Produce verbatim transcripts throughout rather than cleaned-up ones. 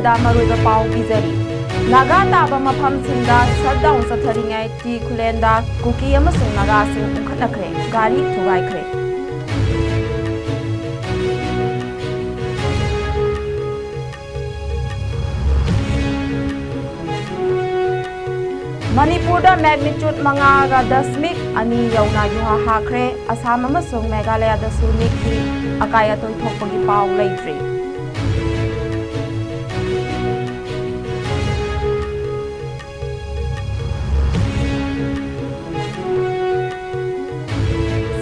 ꯗ ꯃꯔꯨꯑꯣꯏꯕ ꯄꯥꯎ ꯄꯤꯖꯔꯤ꯫ ꯅꯥꯒꯥ ꯇꯥꯕ ꯃꯐꯝꯁꯤꯡꯗ shutdown ꯆꯠꯊꯔꯤꯉꯩ ꯇꯤ ꯈꯨꯂꯦꯟꯗ ꯀꯨꯀꯤ ꯑꯃꯁꯨꯡ ꯅꯥꯒꯥꯁꯤꯡ ꯎꯪꯈꯠꯅꯈ꯭ꯔꯦ, ꯒꯥꯔꯤ ꯊꯨꯒꯥꯏꯈ꯭ꯔꯦ꯫ ꯃꯅꯤꯄꯨꯔꯗ magnitude ꯃꯉꯥꯒ ꯗꯁꯃꯤꯛ ꯑꯅꯤ ꯌꯧꯅ ꯌꯨꯍꯥ ꯍꯥꯈ꯭ꯔꯦ꯫ ꯑꯁꯥꯝ ꯑꯃꯁꯨꯡ ꯃꯦꯘꯥꯂꯌꯥꯗꯁꯨ ꯅꯤꯛꯈꯤ꯫ ꯑꯀꯥꯏ ꯑꯇꯣꯏ ꯊꯣꯛꯄꯒꯤ ꯄꯥꯎ ꯂꯩꯇ꯭ꯔꯤ꯫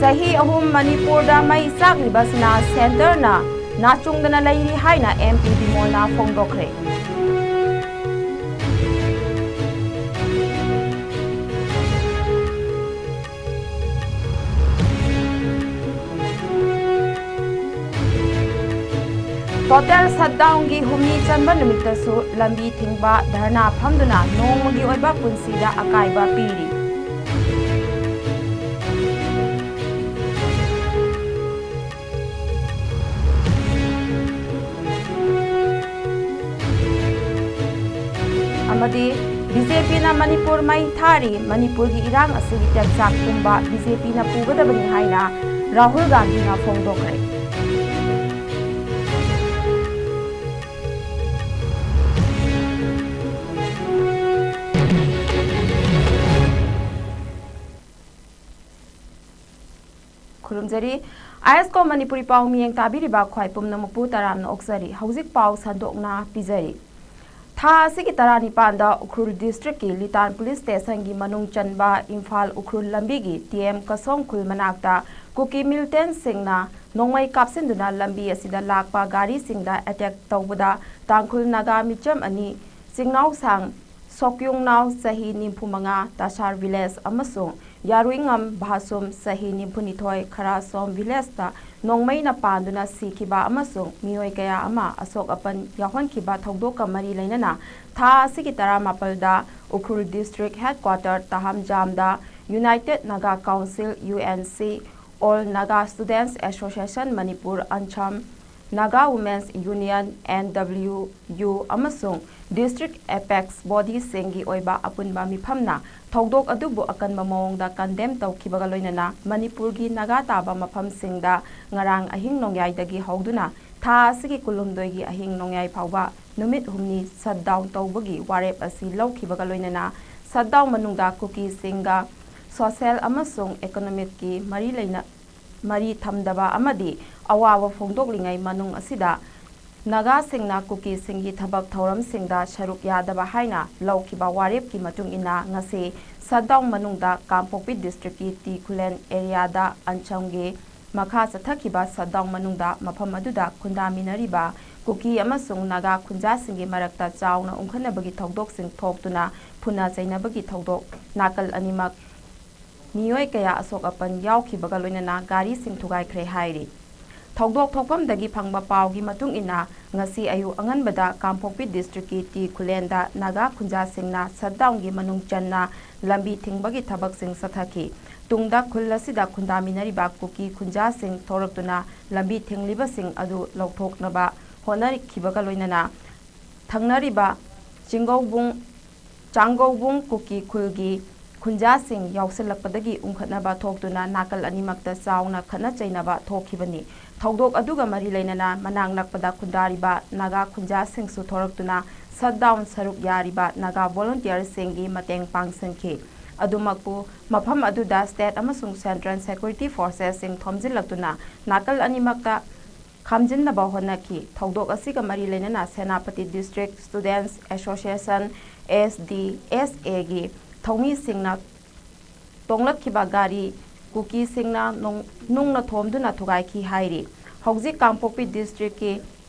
ꯆꯍꯤ ꯑꯍꯨꯝ ꯃꯅꯤꯄꯨꯔꯗ ꯃꯩ ꯆꯥꯛꯂꯤꯕꯁꯤꯅ centreꯅ ꯅꯥꯆꯨꯡꯗꯅ ꯂꯩꯔꯤ ꯍꯥꯏꯅ M P ꯕꯤꯃꯣꯜꯅ ꯐꯣꯡꯗꯣꯛꯈ꯭ꯔꯦ꯫ Total shutdownꯒꯤ ꯍꯨꯝꯅꯤ ꯆꯟꯕ ꯅꯨꯃꯤꯠꯇꯁꯨ ꯂꯝꯕꯤ ꯊꯤꯡꯕ, ꯙꯔꯅꯥ ꯐꯝꯗꯨꯅ ꯅꯣꯡꯃꯒꯤ ꯑꯣꯏꯕ ꯄꯨꯟꯁꯤꯗ ꯑꯀꯥꯏꯕ ꯄꯤꯔꯤ꯫ ꯑꯃꯗꯤ BJPꯅ ꯃꯅꯤꯄꯨꯔ ꯃꯩ ꯊꯥꯔꯤ, ꯃꯅꯤꯄꯨꯔꯒꯤ ꯏꯔꯥꯡ ꯑꯁꯤꯒꯤ ꯇꯦꯛꯆꯥꯛ ꯄꯨꯝꯕ BJPꯅ ꯄꯨꯒꯗꯕꯅꯤ ꯍꯥꯏꯅ ꯔꯥꯍꯨꯜ ꯒꯥꯟꯙꯤꯅ ꯐꯣꯡꯗꯣꯛꯈ꯭ꯔꯦ꯫ ꯈꯨꯔꯨꯝꯖꯔꯤ꯫ ISCO ꯃꯅꯤꯄꯨꯔꯤ ꯄꯥꯎ ꯃꯤꯌꯦꯡ ꯇꯥꯕꯤꯔꯤꯕ ꯈ꯭ꯋꯥꯏ ꯄꯨꯝꯅꯃꯛꯄꯨ ꯇꯔꯥꯝꯅ ꯑꯣꯛꯆꯔꯤ꯫ ꯍꯧꯖꯤꯛ ꯄꯥꯎ ꯁꯟꯗꯣꯛꯅ ꯄꯤꯖꯔꯤ꯫ ꯊꯥ ꯑꯁꯤꯒꯤ ꯇꯔꯥꯅꯤꯄꯥꯟꯗ ꯎꯈ꯭ꯔꯨꯜ districtꯀꯤ ꯂꯤꯇꯥꯟ police stationꯒꯤ ꯃꯅꯨꯡ ꯆꯟꯕ ꯏꯝꯐꯥꯜ ꯎꯈ꯭ꯔꯨꯜ ꯂꯝꯕꯤꯒꯤ T M ꯀꯁꯣꯝ ꯈꯨꯜ ꯃꯅꯥꯛꯇ ꯀꯨꯀꯤ militantꯁꯤꯡꯅ ꯅꯣꯡꯃꯩ ꯀꯥꯞꯁꯤꯟꯗꯨꯅ ꯂꯝꯕꯤ ꯑꯁꯤꯗ ꯂꯥꯛꯄ ꯒꯥꯔꯤꯁꯤꯡꯗ attack ꯇꯧꯕꯗ ꯇꯥꯡꯈꯨꯜ ꯅꯥꯒꯥ ꯃꯤꯆꯝ ꯑꯅꯤ, ꯆꯤꯡꯅꯥꯎꯁꯥꯡ ꯁꯣꯛꯌꯨꯡꯅꯥꯎ ꯆꯍꯤ ꯅꯤꯐꯨ ꯃꯉꯥ, ꯇꯥꯁꯥꯔ village ꯑꯃꯁꯨꯡ ꯌꯥꯔꯨꯏꯉꯝ ꯚꯥꯁꯨꯝ ꯆꯍꯤ ꯅꯤꯐꯨ ꯅꯤꯊꯣꯏ, ꯈꯔꯥꯁꯣꯝ villageꯇ ꯅꯣꯡꯃꯩꯅ ꯄꯥꯟꯗꯨꯅ ꯁꯤꯈꯤꯕ ꯑꯃꯁꯨꯡ ꯃꯤꯑꯣꯏ ꯀꯌꯥ ꯑꯃ ꯑꯁꯣꯛ ꯑꯄꯟ ꯌꯥꯎꯍꯟꯈꯤꯕ ꯊꯧꯗꯣꯛꯀ ꯃꯔꯤ ꯂꯩꯅꯅ ꯊꯥ ꯑꯁꯤꯒꯤ ꯇꯔꯥꯃꯥꯄꯜꯗ Ukhrul district headquarter ꯇꯍꯥꯝꯖꯥꯝꯗ United Naga Council, UNC, All Naga Students Association Manipur, ꯑꯟꯁꯥꯝ, Naga Women's Union, N W U, ꯑꯃꯁꯨꯡ District Apex Bodyꯁꯤꯡꯒꯤ ꯑꯣꯏꯕ ꯑꯄꯨꯟꯕ ꯃꯤꯐꯝꯅ ꯊꯧꯗꯣꯛ ꯑꯗꯨꯕꯨ ꯑꯀꯟꯕ ꯃꯑꯣꯡꯗ condemn ꯇꯧꯈꯤꯕꯒ ꯂꯣꯏꯅꯅ ꯃꯅꯤꯄꯨꯔꯒꯤ ꯅꯥꯒꯥ ꯇꯥꯕ ꯃꯐꯝꯁꯤꯡꯗ ꯉꯔꯥꯡ ꯑꯍꯤꯡ ꯅꯣꯡꯌꯥꯏꯗꯒꯤ ꯍꯧꯗꯨꯅ ꯊꯥ ꯑꯁꯤꯒꯤ ꯀꯨꯟꯍꯨꯝꯗꯣꯏꯒꯤ ꯑꯍꯤꯡ ꯅꯣꯡꯌꯥꯏ ꯐꯥꯎꯕ ꯅꯨꯃꯤꯠ ꯍꯨꯝꯅꯤ shutdown ꯇꯧꯕꯒꯤ ꯋꯥꯔꯦꯞ ꯑꯁꯤ ꯂꯧꯈꯤꯕꯒ ꯂꯣꯏꯅꯅ shutdown ꯃꯅꯨꯡꯗ ꯀꯨꯀꯤꯁꯤꯡꯒ social ꯑꯃꯁꯨꯡ economicꯀꯤ ꯃꯔꯤ ꯂꯩꯅ ꯃꯔꯤ ꯊꯝꯗꯕ ꯑꯃꯗꯤ ꯑꯋꯥꯕ ꯐꯣꯡꯗꯣꯛꯂꯤꯉꯩ ꯃꯅꯨꯡ ꯑꯁꯤꯗ ꯅꯥꯒꯥꯁꯤꯡꯅ ꯀꯨꯀꯤꯁꯤꯡꯒꯤ ꯊꯕꯛ ꯊꯧꯔꯝꯁꯤꯡꯗ ꯁꯔꯨꯛ ꯌꯥꯗꯕ ꯍꯥꯏꯅ ꯂꯧꯈꯤꯕ ꯋꯥꯔꯦꯞꯀꯤ ꯃꯇꯨꯡ ꯏꯟꯅ ꯉꯁꯤ shutdown ꯃꯅꯨꯡꯗ ꯀꯥꯡꯄꯣꯛꯄꯤ districtꯀꯤ ꯇꯤ ꯈꯨꯂꯦꯟ areaꯗ ꯑꯟꯁꯝꯒꯤ ꯃꯈꯥ ꯆꯠꯊꯈꯤꯕ shutdown ꯃꯅꯨꯡꯗ ꯃꯐꯝ ꯑꯗꯨꯗ ꯈꯨꯟꯗꯥꯃꯤꯟꯅꯔꯤꯕ ꯀꯨꯀꯤ ꯑꯃꯁꯨꯡ ꯅꯥꯒꯥ ꯈꯨꯟꯖꯥꯁꯤꯡꯒꯤ ꯃꯔꯛꯇ ꯆꯥꯎꯅ ꯎꯪꯈꯠꯅꯕꯒꯤ ꯊꯧꯗꯣꯛꯁꯤꯡ ꯊꯣꯛꯇꯨꯅ ꯐꯨꯅ ꯆꯩꯅꯕꯒꯤ ꯊꯧꯗꯣꯛ ꯅꯥꯀꯜ ꯑꯅꯤꯃꯛ ꯃꯤꯑꯣꯏ ꯀꯌꯥ ꯑꯁꯣꯛ ꯑꯄꯟ ꯌꯥꯎꯈꯤꯕꯒ ꯂꯣꯏꯅꯅ ꯒꯥꯔꯤꯁꯤꯡ ꯊꯨꯒꯥꯏꯈ꯭ꯔꯦ ꯍꯥꯏꯔꯤ꯫ ꯊꯧꯗꯣꯛ ꯊꯣꯛꯐꯝꯗꯒꯤ ꯐꯪꯕ ꯄꯥꯎꯒꯤ ꯃꯇꯨꯡ ꯏꯟꯅ, ꯉꯁꯤ ꯑꯌꯨꯛ ꯑꯉꯟꯕꯗ ꯀꯥꯡꯄꯣꯛꯄꯤ districtꯀꯤ ꯇꯤ ꯈꯨꯂꯦꯟꯗ ꯅꯥꯒꯥ ꯈꯨꯟꯖꯥꯁꯤꯡꯅ shutdownꯒꯤ ꯃꯅꯨꯡ ꯆꯟꯅ ꯂꯝꯕꯤ ꯊꯤꯡꯕꯒꯤ ꯊꯕꯛꯁꯤꯡ ꯆꯠꯊꯈꯤ꯫ ꯇꯨꯡꯗ ꯈꯨꯜ ꯑꯁꯤꯗ ꯈꯨꯟꯗꯥꯃꯤꯟꯅꯔꯤꯕ ꯀꯨꯀꯤ ꯈꯨꯟꯖꯥꯁꯤꯡ ꯊꯣꯔꯛꯇꯨꯅ ꯂꯝꯕꯤ ꯊꯤꯡꯂꯤꯕꯁꯤꯡ ꯑꯗꯨ ꯂꯧꯊꯣꯛꯅꯕ ꯍꯣꯠꯅꯈꯤꯕꯒ ꯂꯣꯏꯅꯅ ꯊꯪꯅꯔꯤꯕ ꯆꯤꯡꯒꯧꯕꯨꯡ, ꯆꯥꯡꯒꯧꯕꯨꯡ ꯀꯨꯀꯤ ꯈꯨꯜꯒꯤ ꯈꯨꯟꯖꯥꯁꯤꯡ ꯌꯥꯎꯁꯤꯜꯂꯛꯄꯗꯒꯤ ꯎꯪꯈꯠꯅꯕ ꯊꯣꯛꯇꯨꯅ ꯅꯥꯀꯜ ꯑꯅꯤꯃꯛꯇ ꯆꯥꯎꯅ ꯈꯠꯅ ꯆꯩꯅꯕ ꯊꯣꯛꯈꯤꯕꯅꯤ꯫ ꯊꯧꯗꯣꯛ ꯑꯗꯨꯒ ꯃꯔꯤ ꯂꯩꯅꯅ ꯃꯅꯥꯛ ꯅꯛꯄꯗ ꯈꯨꯟꯗꯥꯔꯤꯕ ꯅꯥꯒꯥ ꯈꯨꯟꯖꯥꯁꯤꯡꯁꯨ ꯊꯣꯔꯛꯇꯨꯅ shutdown ꯁꯔꯨꯛ ꯌꯥꯔꯤꯕ ꯅꯥꯒꯥ volunteerꯁꯤꯡꯒꯤ ꯃꯇꯦꯡ ꯄꯥꯡꯁꯤꯟꯈꯤ꯫ ꯑꯗꯨꯃꯛꯄꯨ ꯃꯐꯝ ꯑꯗꯨꯗ state ꯑꯃꯁꯨꯡ central security forcesꯁꯤꯡ ꯊꯣꯝꯖꯤꯜꯂꯛꯇꯨꯅ ꯅꯥꯀꯜ ꯑꯅꯤꯃꯛꯇ ꯈꯥꯝꯖꯤꯟꯅꯕ ꯍꯣꯠꯅꯈꯤ꯫ ꯊꯧꯗꯣꯛ ꯑꯁꯤꯒ ꯃꯔꯤ ꯂꯩꯅꯅ Senapati District Students Association, S D S Aꯒꯤ ꯊꯧꯃꯤꯁꯤꯡꯅ ꯇꯣꯡꯂꯛꯈꯤꯕ ꯒꯥꯔꯤ ꯀꯨꯀꯤꯁꯤꯡꯅ ꯅꯣꯡ-, ꯅꯨꯡꯅ ꯊꯣꯝꯗꯨꯅ ꯊꯨꯒꯥꯏꯈꯤ ꯍꯥꯏꯔꯤ꯫ ꯍꯧꯖꯤꯛ ꯀꯥꯡꯄꯣꯛꯄꯤ districtꯀꯤ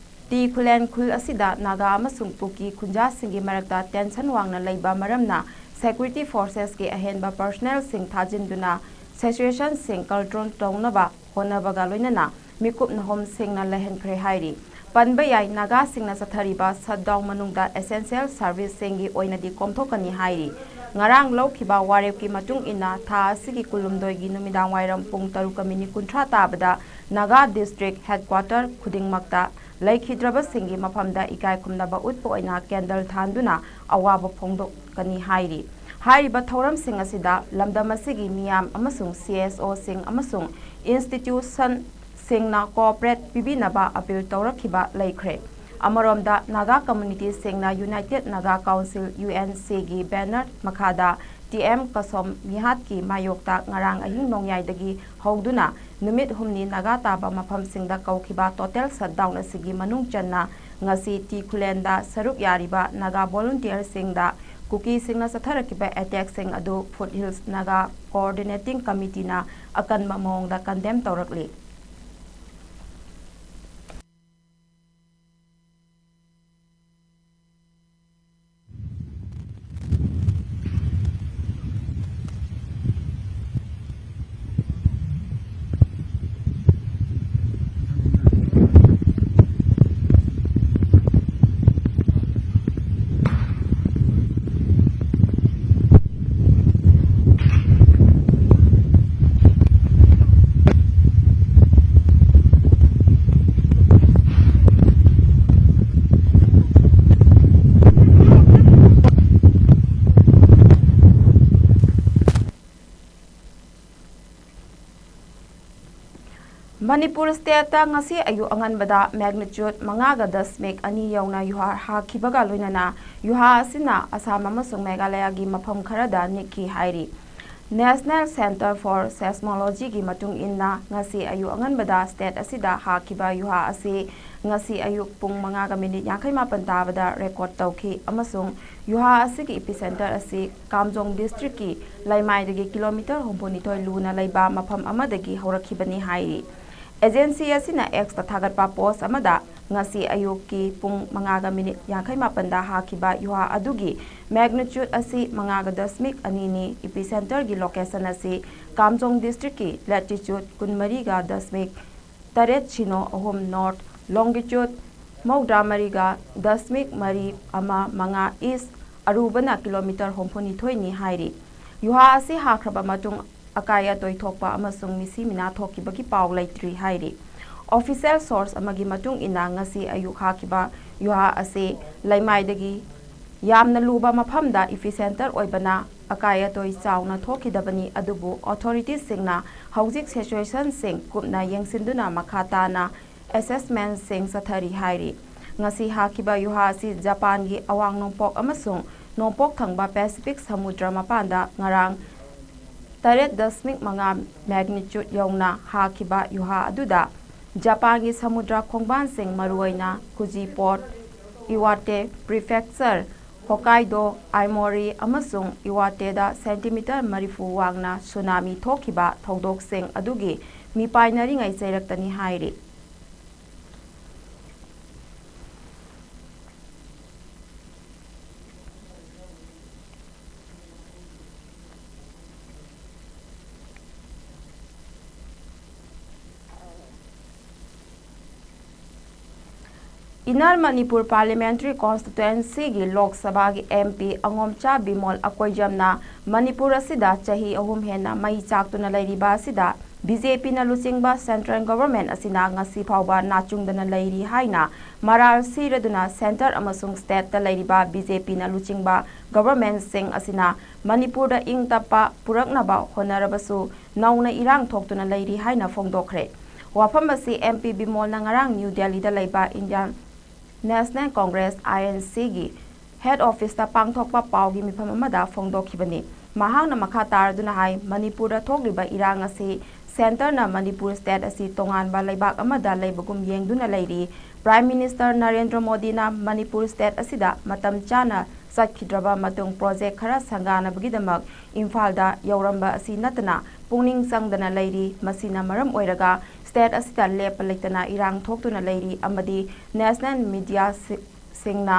ꯇꯤ ꯈꯨꯂꯦꯟ ꯈꯨꯜ ꯑꯁꯤꯗ ꯅꯥꯒꯥ ꯑꯃꯁꯨꯡ ꯀꯨꯀꯤ ꯈꯨꯟꯖꯥꯁꯤꯡꯒꯤ ꯃꯔꯛꯇ tension ꯋꯥꯡꯅ ꯂꯩꯕ ꯃꯔꯝꯅ security forcesꯀꯤ ꯑꯍꯦꯟꯕ personnelꯁꯤꯡ ꯊꯥꯖꯤꯟꯗꯨꯅ situationꯁꯤꯡ control ꯇꯧꯅꯕ ꯍꯣꯠꯅꯕꯒ ꯂꯣꯏꯅꯅ ꯃꯤꯀꯨꯞ ꯅꯍꯨꯝ ꯁꯦꯡꯅ ꯂꯩꯍꯟꯈ꯭ꯔꯦ ꯍꯥꯏꯔꯤ꯫ ꯄꯟꯕ ꯌꯥꯏ, ꯅꯥꯒꯥꯁꯤꯡꯅ ꯆꯠꯊꯔꯤꯕ shutdown ꯃꯅꯨꯡꯗ essential serviceꯁꯤꯡꯒꯤ ꯑꯣꯏꯅꯗꯤ ꯀꯣꯝꯊꯣꯛꯀꯅꯤ ꯍꯥꯏꯔꯤ꯫ ꯉꯔꯥꯡ ꯂꯧꯈꯤꯕ ꯋꯥꯔꯦꯞꯀꯤ ꯃꯇꯨꯡ ꯏꯟꯅ, ꯊꯥ ꯑꯁꯤꯒꯤ ꯀꯨꯟꯍꯨꯝꯗꯣꯏꯒꯤ ꯅꯨꯃꯤꯗꯥꯡꯋꯥꯏꯔꯝ ꯄꯨꯡ ꯇꯔꯨꯛꯀ ꯃꯤꯅꯤꯠ ꯀꯨꯟꯊ꯭ꯔꯥ ꯇꯥꯕꯗ ꯅꯥꯒꯥ ꯗꯤꯁꯇ꯭ꯔꯤꯛ ꯍꯦꯗꯀ꯭ꯋꯥꯇꯔ ꯈꯨꯗꯤꯡꯃꯛꯇ ꯂꯩꯈꯤꯗ꯭ꯔꯕꯁꯤꯡꯒꯤ ꯃꯐꯝꯗ ꯏꯀꯥꯏ ꯈꯨꯝꯅꯕ ꯎꯠꯄ ꯑꯣꯏꯅ ꯀꯦꯟꯗꯜ ꯊꯥꯟꯗꯨꯅ ꯑꯋꯥꯕ ꯐꯣꯡꯗꯣꯛꯀꯅꯤ ꯍꯥꯏꯔꯤ꯫ ꯍꯥꯏꯔꯤꯕ ꯊꯧꯔꯝꯁꯤꯡ ꯑꯁꯤꯗ ꯂꯝꯗꯝ ꯑꯁꯤꯒꯤ ꯃꯤꯌꯥꯝ ꯑꯃꯁꯨꯡ ꯁꯤ ꯑꯦꯁ ꯑꯣꯁꯤꯡ ꯑꯃꯁꯨꯡ ꯏꯟꯁꯇꯤꯇ꯭ꯌꯨꯁꯟꯁꯤꯡꯅ ꯀꯣꯑꯣꯄꯔꯦꯠ ꯄꯤꯕꯤꯅꯕ ꯑꯄꯤꯜ ꯇꯧꯔꯛꯈꯤꯕ ꯂꯩꯈ꯭ꯔꯦ꯫ ꯑꯃꯔꯣꯝꯗ, ꯅꯥꯒꯥ ꯀꯝꯃ꯭ꯌꯨꯅꯤꯇꯤꯁꯤꯡꯅ United Naga Council, U N ꯁꯤꯒꯤ ꯕꯦꯅꯔ ꯃꯈꯥꯗ ꯇꯤ ꯑꯦꯝ ꯀꯁꯣꯝ ꯃꯤꯍꯥꯠꯀꯤ ꯃꯥꯌꯣꯛꯇ ꯉꯔꯥꯡ ꯑꯍꯤꯡ ꯅꯣꯡꯌꯥꯏꯗꯒꯤ ꯍꯧꯗꯨꯅ ꯅꯨꯃꯤꯠ ꯍꯨꯝꯅꯤ ꯅꯥꯒꯥ ꯇꯥꯕ ꯃꯐꯝꯁꯤꯡꯗ ꯀꯧꯈꯤꯕ ꯇꯣꯇꯦꯜ ꯁꯠꯗꯥꯎꯟ ꯑꯁꯤꯒꯤ ꯃꯅꯨꯡ ꯆꯟꯅ ꯉꯁꯤ ꯇꯤ ꯈꯨꯂꯦꯟꯗ ꯁꯔꯨꯛ ꯌꯥꯔꯤꯕ ꯅꯥꯒꯥ ꯚꯣꯂꯨꯟꯇꯤꯌꯔꯁꯤꯡꯗ ꯀꯨꯀꯤꯁꯤꯡꯅ ꯆꯠꯊꯔꯛꯈꯤꯕ ꯑꯦꯇꯦꯛꯁꯤꯡ ꯑꯗꯨ ꯐꯨꯠꯍꯤꯜꯁ ꯅꯥꯒꯥ ꯀꯣꯑꯣꯔꯗꯤꯅꯦꯇꯤꯡ ꯀꯃꯤꯇꯤꯅ ꯑꯀꯟꯕ ꯃꯑꯣꯡꯗ ꯀꯟꯗꯦꯝ ꯇꯧꯔꯛꯂꯤ꯫ ꯃꯅꯤꯄꯨꯔ ꯁ꯭ꯇꯦꯠꯇ ꯉꯁꯤ ꯑꯌꯨꯛ ꯑꯉꯟꯕꯗ ꯃꯦꯒꯅꯤꯆꯨꯠ ꯃꯉꯥꯒ ꯗꯁꯃꯤꯛ ꯑꯅꯤ ꯌꯧꯅ ꯌꯨꯍꯥꯔ ꯍꯥꯈꯤꯕꯒ ꯂꯣꯏꯅꯅ ꯌꯨꯍꯥ ꯑꯁꯤꯅ ꯑꯁꯥꯝ ꯑꯃꯁꯨꯡ ꯃꯦꯘꯥꯂꯌꯥꯒꯤ ꯃꯐꯝ ꯈꯔꯗ ꯅꯤꯛꯈꯤ ꯍꯥꯏꯔꯤ꯫ National Centre for Seismologyꯒꯤ ꯃꯇꯨꯡ ꯏꯟꯅ, ꯉꯁꯤ ꯑꯌꯨꯛ ꯑꯉꯟꯕꯗ ꯁ꯭ꯇꯦꯠ ꯑꯁꯤꯗ ꯍꯥꯈꯤꯕ ꯌꯨꯍꯥ ꯑꯁꯤ ꯉꯁꯤ ꯑꯌꯨꯛ ꯄꯨꯡ ꯃꯉꯥꯒ ꯃꯤꯅꯤꯠ ꯌꯥꯡꯈꯩ ꯃꯥꯄꯟ ꯇꯥꯕꯗ ꯔꯦꯀꯣꯔꯗ ꯇꯧꯈꯤ ꯑꯃꯁꯨꯡ ꯌꯨꯍꯥ ꯑꯁꯤꯒꯤ ꯏꯄꯤꯁꯦꯟꯇꯔ ꯑꯁꯤ ꯀꯥꯝꯖꯣꯡ ꯗꯤꯁꯇ꯭ꯔꯤꯛꯀꯤ ꯂꯩꯃꯥꯏꯗꯒꯤ ꯀꯤꯂꯣꯃꯤꯇꯔ ꯍꯨꯝꯐꯨꯅꯤꯊꯣꯏ ꯂꯨꯅ ꯂꯩꯕ ꯃꯐꯝ ꯑꯃꯗꯒꯤ ꯍꯧꯔꯛꯈꯤꯕꯅꯤ ꯍꯥꯏꯔꯤ꯫ ꯑꯦꯖꯦꯟꯁꯤ ꯑꯁꯤꯅ ꯑꯦꯛꯁꯇ ꯊꯥꯒꯠꯄ ꯄꯣꯁ ꯑꯃꯗ, ꯉꯁꯤ ꯑꯌꯨꯛꯀꯤ ꯄꯨꯡ ꯃꯉꯥꯒ ꯃꯤꯅꯤꯠ ꯌꯥꯡꯈꯩ ꯃꯥꯄꯟꯗ ꯍꯥꯈꯤꯕ ꯌꯨꯍꯥ ꯑꯗꯨꯒꯤ ꯃꯦꯒꯅꯤꯆꯨꯠ ꯑꯁꯤ ꯃꯉꯥꯒ ꯗꯁꯃꯤꯛ ꯑꯅꯤꯅꯤ꯫ ꯏꯄꯤꯁꯦꯟꯇꯔꯒꯤ ꯂꯣꯀꯦꯁꯟ ꯑꯁꯤ ꯀꯥꯝꯖꯣꯡ ꯗꯤꯁꯇ꯭ꯔꯤꯛꯀꯤ ꯂꯦꯇꯤꯆꯨꯠ ꯀꯨꯟꯃꯔꯤꯒ ꯗꯁꯃꯤꯛ ꯇꯔꯦꯠ ꯁꯤꯅꯣ ꯑꯍꯨꯝ ꯅꯣꯔꯠ, ꯂꯣꯡꯒꯤꯆꯨꯠ ꯃꯧꯗ꯭ꯔꯥꯃꯔꯤꯒ ꯗꯁꯃꯤꯛ ꯃꯔꯤ ꯑꯃ ꯃꯉꯥ ꯏꯁ, ꯑꯔꯨꯕꯅ ꯀꯤꯂꯣꯃꯤꯇꯔ ꯍꯨꯝꯐꯨꯅꯤꯊꯣꯏꯅꯤ ꯍꯥꯏꯔꯤ꯫ ꯌꯨꯍꯥ ꯑꯁꯤ ꯍꯥꯈ꯭ꯔꯕ ꯃꯇꯨꯡ ꯑꯀꯥꯏ ꯑꯇꯣꯏ ꯊꯣꯛꯄ ꯑꯃꯁꯨꯡ ꯃꯤꯁꯤ ꯃꯤꯅꯥ ꯊꯣꯛꯈꯤꯕꯒꯤ ꯄꯥꯎ ꯂꯩꯇ꯭ꯔꯤ ꯍꯥꯏꯔꯤ꯫ Official source ꯑꯃꯒꯤ ꯃꯇꯨꯡ ꯏꯟꯅ, ꯉꯁꯤ ꯑꯌꯨꯛ ꯍꯥꯈꯤꯕ ꯌꯨꯍꯥ ꯑꯁꯤ ꯂꯩꯃꯥꯏꯗꯒꯤ ꯌꯥꯝꯅ ꯂꯨꯕ ꯃꯐꯝꯗ epicenter ꯑꯣꯏꯕꯅ ꯑꯀꯥꯏ ꯑꯇꯣꯏ ꯆꯥꯎꯅ ꯊꯣꯛꯈꯤꯗꯕꯅꯤ, ꯑꯗꯨꯕꯨ authorities ꯁꯤꯡꯅ ꯍꯧꯖꯤꯛ situationꯁꯤꯡ ꯀꯨꯞꯅ ꯌꯦꯡꯁꯤꯟꯗꯨꯅ ꯃꯈꯥ ꯇꯥꯅ assessmentꯁꯤꯡ ꯆꯠꯊꯔꯤ ꯍꯥꯏꯔꯤ꯫ ꯉꯁꯤ ꯍꯥꯈꯤꯕ ꯌꯨꯍꯥ ꯑꯁꯤ ꯖꯄꯥꯟꯒꯤ ꯑꯋꯥꯡ ꯅꯣꯡꯄꯣꯛ ꯑꯃꯁꯨꯡ ꯅꯣꯡꯄꯣꯛ ꯊꯪꯕ Pacific ꯁꯃꯨꯗ꯭ꯔ ꯃꯄꯥꯟꯗ ꯉꯔꯥꯡ ꯇꯔꯦꯠ ꯗꯁꯃꯤꯛ ꯃꯉꯥ magnitude ꯌꯧꯅ ꯍꯥꯈꯤꯕ ꯌꯨꯍꯥ ꯑꯗꯨꯗ ꯖꯄꯥꯟꯒꯤ ꯁꯃꯨꯗ꯭ꯔ ꯈꯣꯡꯕꯥꯟꯁꯤꯡ, ꯃꯔꯨꯑꯣꯏꯅ Kuji Port, Iwate Prefecture, Hokkaido, Aomori ꯑꯃꯁꯨꯡ Iwateda centimeter ꯃꯔꯤꯐꯨ ꯋꯥꯡꯅ tsunami ꯊꯣꯛꯈꯤꯕ ꯊꯧꯗꯣꯛꯁꯤꯡ ꯑꯗꯨꯒꯤ ꯃꯤꯄꯥꯏꯅꯔꯤꯉꯩ ꯆꯩꯔꯛꯇꯅꯤ ꯍꯥꯏꯔꯤ꯫ Inner Manipur Parliamentary Constituencyꯒꯤ ꯂꯣꯛ ꯁꯚꯥꯒꯤ MP ꯑꯉꯣꯝꯆꯥ ꯕꯤꯃꯣꯜ ꯑꯀꯣꯏꯖꯝꯅ ꯃꯅꯤꯄꯨꯔ ꯑꯁꯤꯗ ꯆꯍꯤ ꯑꯍꯨꯝ ꯍꯦꯟꯅ ꯃꯩ ꯆꯥꯛꯇꯨꯅ ꯂꯩꯔꯤꯕ ꯑꯁꯤꯗ BJPꯅ ꯂꯨꯆꯤꯡꯕ central government ꯑꯁꯤꯅ ꯉꯁꯤ ꯐꯥꯎꯕ ꯅꯥꯆꯨꯡꯗꯅ ꯂꯩꯔꯤ ꯍꯥꯏꯅ ꯃꯔꯥꯜ ꯁꯤꯔꯗꯨꯅ centre ꯑꯃꯁꯨꯡ stateꯇ ꯂꯩꯔꯤꯕ BJPꯅ ꯂꯨꯆꯤꯡꯕ governmentꯁꯤꯡ ꯑꯁꯤꯅ ꯃꯅꯤꯄꯨꯔꯗ ꯏꯪ ꯇꯞꯄ ꯄꯨꯔꯛꯅꯕ ꯍꯣꯠꯅꯔꯕꯁꯨ ꯅꯧꯅ ꯏꯔꯥꯡ ꯊꯣꯛꯇꯨꯅ ꯂꯩꯔꯤ ꯍꯥꯏꯅ ꯐꯣꯡꯗꯣꯛꯈ꯭ꯔꯦ꯫ ꯋꯥꯐꯝ ꯑꯁꯤ MP ꯕꯤꯃꯣꯜꯅ ꯉꯔꯥꯡ ꯅ꯭ꯌꯨ ꯗꯦꯜꯂꯤꯗ ꯂꯩꯕ Indian National Congress, INCꯒꯤ head officeꯇ ꯄꯥꯡꯊꯣꯛꯄ ꯄꯥꯎꯒꯤ ꯃꯤꯐꯝ ꯑꯃꯗ ꯐꯣꯡꯗꯣꯛꯈꯤꯕꯅꯤ꯫ ꯃꯍꯥꯛꯅ ꯃꯈꯥ ꯇꯥꯔꯗꯨꯅ ꯍꯥꯏ, ꯃꯅꯤꯄꯨꯔꯗ ꯊꯣꯛꯂꯤꯕ ꯏꯔꯥꯡ ꯑꯁꯤ centreꯅ ꯃꯅꯤꯄꯨꯔ state ꯑꯁꯤ ꯇꯣꯉꯥꯟꯕ ꯂꯩꯕꯥꯛ ꯑꯃꯗ ꯂꯩꯕꯒꯨꯝ ꯌꯦꯡꯗꯨꯅ ꯂꯩꯔꯤ꯫ Prime Minister ꯅꯔꯦꯟꯗ꯭ꯔ ꯃꯣꯗꯤꯅ ꯃꯅꯤꯄꯨꯔ state ꯑꯁꯤꯗ ꯃꯇꯝ ꯆꯥꯅ ꯆꯠꯈꯤꯗ꯭ꯔꯕ ꯃꯇꯨꯡ project ꯈꯔ ꯁꯪꯒꯥꯅꯕꯒꯤꯗꯃꯛ ꯏꯝꯐꯥꯜꯗ ꯌꯧꯔꯝꯕ ꯑꯁꯤ ꯅꯠꯇꯅ ꯄꯨꯛꯅꯤꯡ ꯆꯪꯗꯅ ꯂꯩꯔꯤ꯫ ꯃꯁꯤꯅ ꯃꯔꯝ ꯑꯣꯏꯔꯒ state ꯑꯁꯤꯗ ꯂꯦꯞꯄ ꯂꯩꯇꯅ ꯏꯔꯥꯡ ꯊꯣꯛꯇꯨꯅ ꯂꯩꯔꯤ ꯑꯃꯗꯤ national media ꯁꯤ-, ꯁꯤꯡꯅ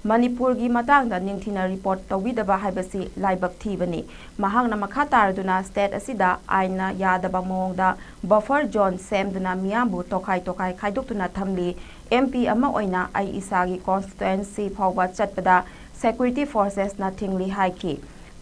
ꯃꯅꯤꯄꯨꯔꯒꯤ ꯃꯇꯥꯡꯗ ꯅꯤꯡꯊꯤꯅ report ꯇꯧꯕꯤꯗꯕ ꯍꯥꯏꯕꯁꯤ ꯂꯥꯏꯕꯛ ꯊꯤꯕꯅꯤ꯫ ꯃꯍꯥꯛꯅ ꯃꯈꯥ ꯇꯥꯔꯗꯨꯅ state ꯑꯁꯤꯗ ꯑꯥꯏꯟꯅ ꯌꯥꯗꯕ ꯃꯑꯣꯡꯗ buffer zone ꯁꯦꯝꯗꯨꯅ ꯃꯤꯌꯥꯝꯕꯨ ꯇꯣꯈꯥꯏ ꯇꯣꯈꯥꯏ ꯈꯥꯏꯗꯣꯛꯇꯨꯅ ꯊꯝꯂꯤ꯫ MP ꯑꯃ ꯑꯣꯏꯅ ꯑꯩ ꯏꯁꯥꯒꯤ constituency ꯐꯥꯎꯕ ꯆꯠꯄꯗ ꯁꯦꯀ꯭ꯌꯨꯔꯤꯇꯤ ꯐꯣꯔꯁꯦꯁꯅ ꯊꯤꯡꯂꯤ ꯍꯥꯏꯈꯤ꯫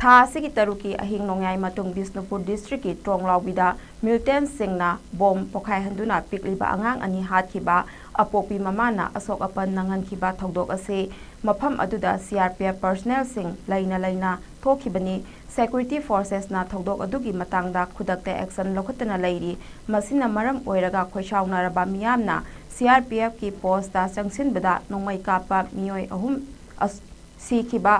ꯊꯥ ꯑꯁꯤꯒꯤ ꯇꯔꯨꯛꯀꯤ ꯑꯍꯤꯡ ꯅꯣꯡꯌꯥꯏ ꯃꯇꯨꯡ ꯕꯤꯁꯅꯨꯄꯨꯔ ꯗꯤꯁꯇ꯭ꯔꯤꯛꯀꯤ ꯇ꯭ꯔꯣꯡꯂꯥꯎꯕꯤꯗ ꯃꯤꯂꯤꯇꯦꯟꯁꯁꯤꯡꯅ ꯕꯣꯝ ꯄꯣꯈꯥꯏꯍꯟꯗꯨꯅ ꯄꯤꯛꯂꯤꯕ ꯑꯉꯥꯡ ꯑꯅꯤ ꯍꯥꯠꯈꯤꯕ ꯑꯄꯣꯛꯄꯤ ꯃꯃꯥꯅ ꯑꯁꯣꯛ ꯑꯄꯟ ꯅꯪꯍꯟꯈꯤꯕ ꯊꯧꯗꯣꯛ ꯑꯁꯤ ꯃꯐꯝ ꯑꯗꯨꯗ ꯁꯤ ꯑꯥꯔ ꯄꯤ ꯑꯦꯐ ꯄꯔꯁꯅꯦꯜꯁꯤꯡ ꯂꯩꯅ ꯂꯩꯅ ꯊꯣꯛꯈꯤꯕꯅꯤ꯫ ꯁꯦꯀ꯭ꯌꯨꯔꯤꯇꯤ ꯐꯣꯔꯁꯦꯁꯅ ꯊꯧꯗꯣꯛ ꯑꯗꯨꯒꯤ ꯃꯇꯥꯡꯗ ꯈꯨꯗꯛꯇ ꯑꯦꯛꯁꯟ ꯂꯧꯈꯠꯇꯨꯅ ꯂꯩꯔꯤ꯫ ꯃꯁꯤꯅ ꯃꯔꯝ ꯑꯣꯏꯔꯒ ꯈꯣꯏꯁꯥꯎꯅꯔꯕ ꯃꯤꯌꯥꯝꯅ ꯁꯤ ꯑꯥꯔ ꯄꯤ ꯑꯦꯐꯀꯤ ꯄꯣꯁꯇ ꯆꯪꯁꯤꯟꯕꯗ ꯅꯣꯡꯃꯩ ꯀꯥꯞꯄ ꯃꯤꯑꯣꯏ ꯑꯍꯨꯝ ꯑꯁ-, ꯁꯤꯈꯤꯕ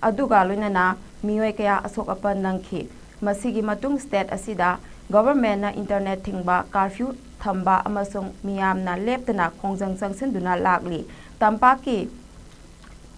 ꯑꯗꯨꯒ ꯂꯣꯏꯅꯅ ꯃꯤꯑꯣꯏ ꯀꯌꯥ ꯑꯁꯣꯛ ꯑꯄꯟ ꯅꯪꯈꯤ꯫ ꯃꯁꯤꯒꯤ ꯃꯇꯨꯡ ꯁ꯭ꯇꯦꯠ ꯑꯁꯤꯗ ꯒꯚꯔꯟꯃꯦꯟꯠꯅ ꯏꯟꯇꯔꯅꯦꯠ ꯊꯤꯡꯕ, ꯀꯥꯔꯐ꯭ꯌꯨ ꯊꯝꯕ ꯑꯃꯁꯨꯡ ꯃꯤꯌꯥꯝꯅ ꯂꯦꯞꯇꯅ ꯈꯣꯡꯖꯪ ꯆꯪꯁꯤꯟꯗꯨꯅ ꯂꯥꯛꯂꯤ꯫ ꯇꯝꯄꯥꯛꯀꯤ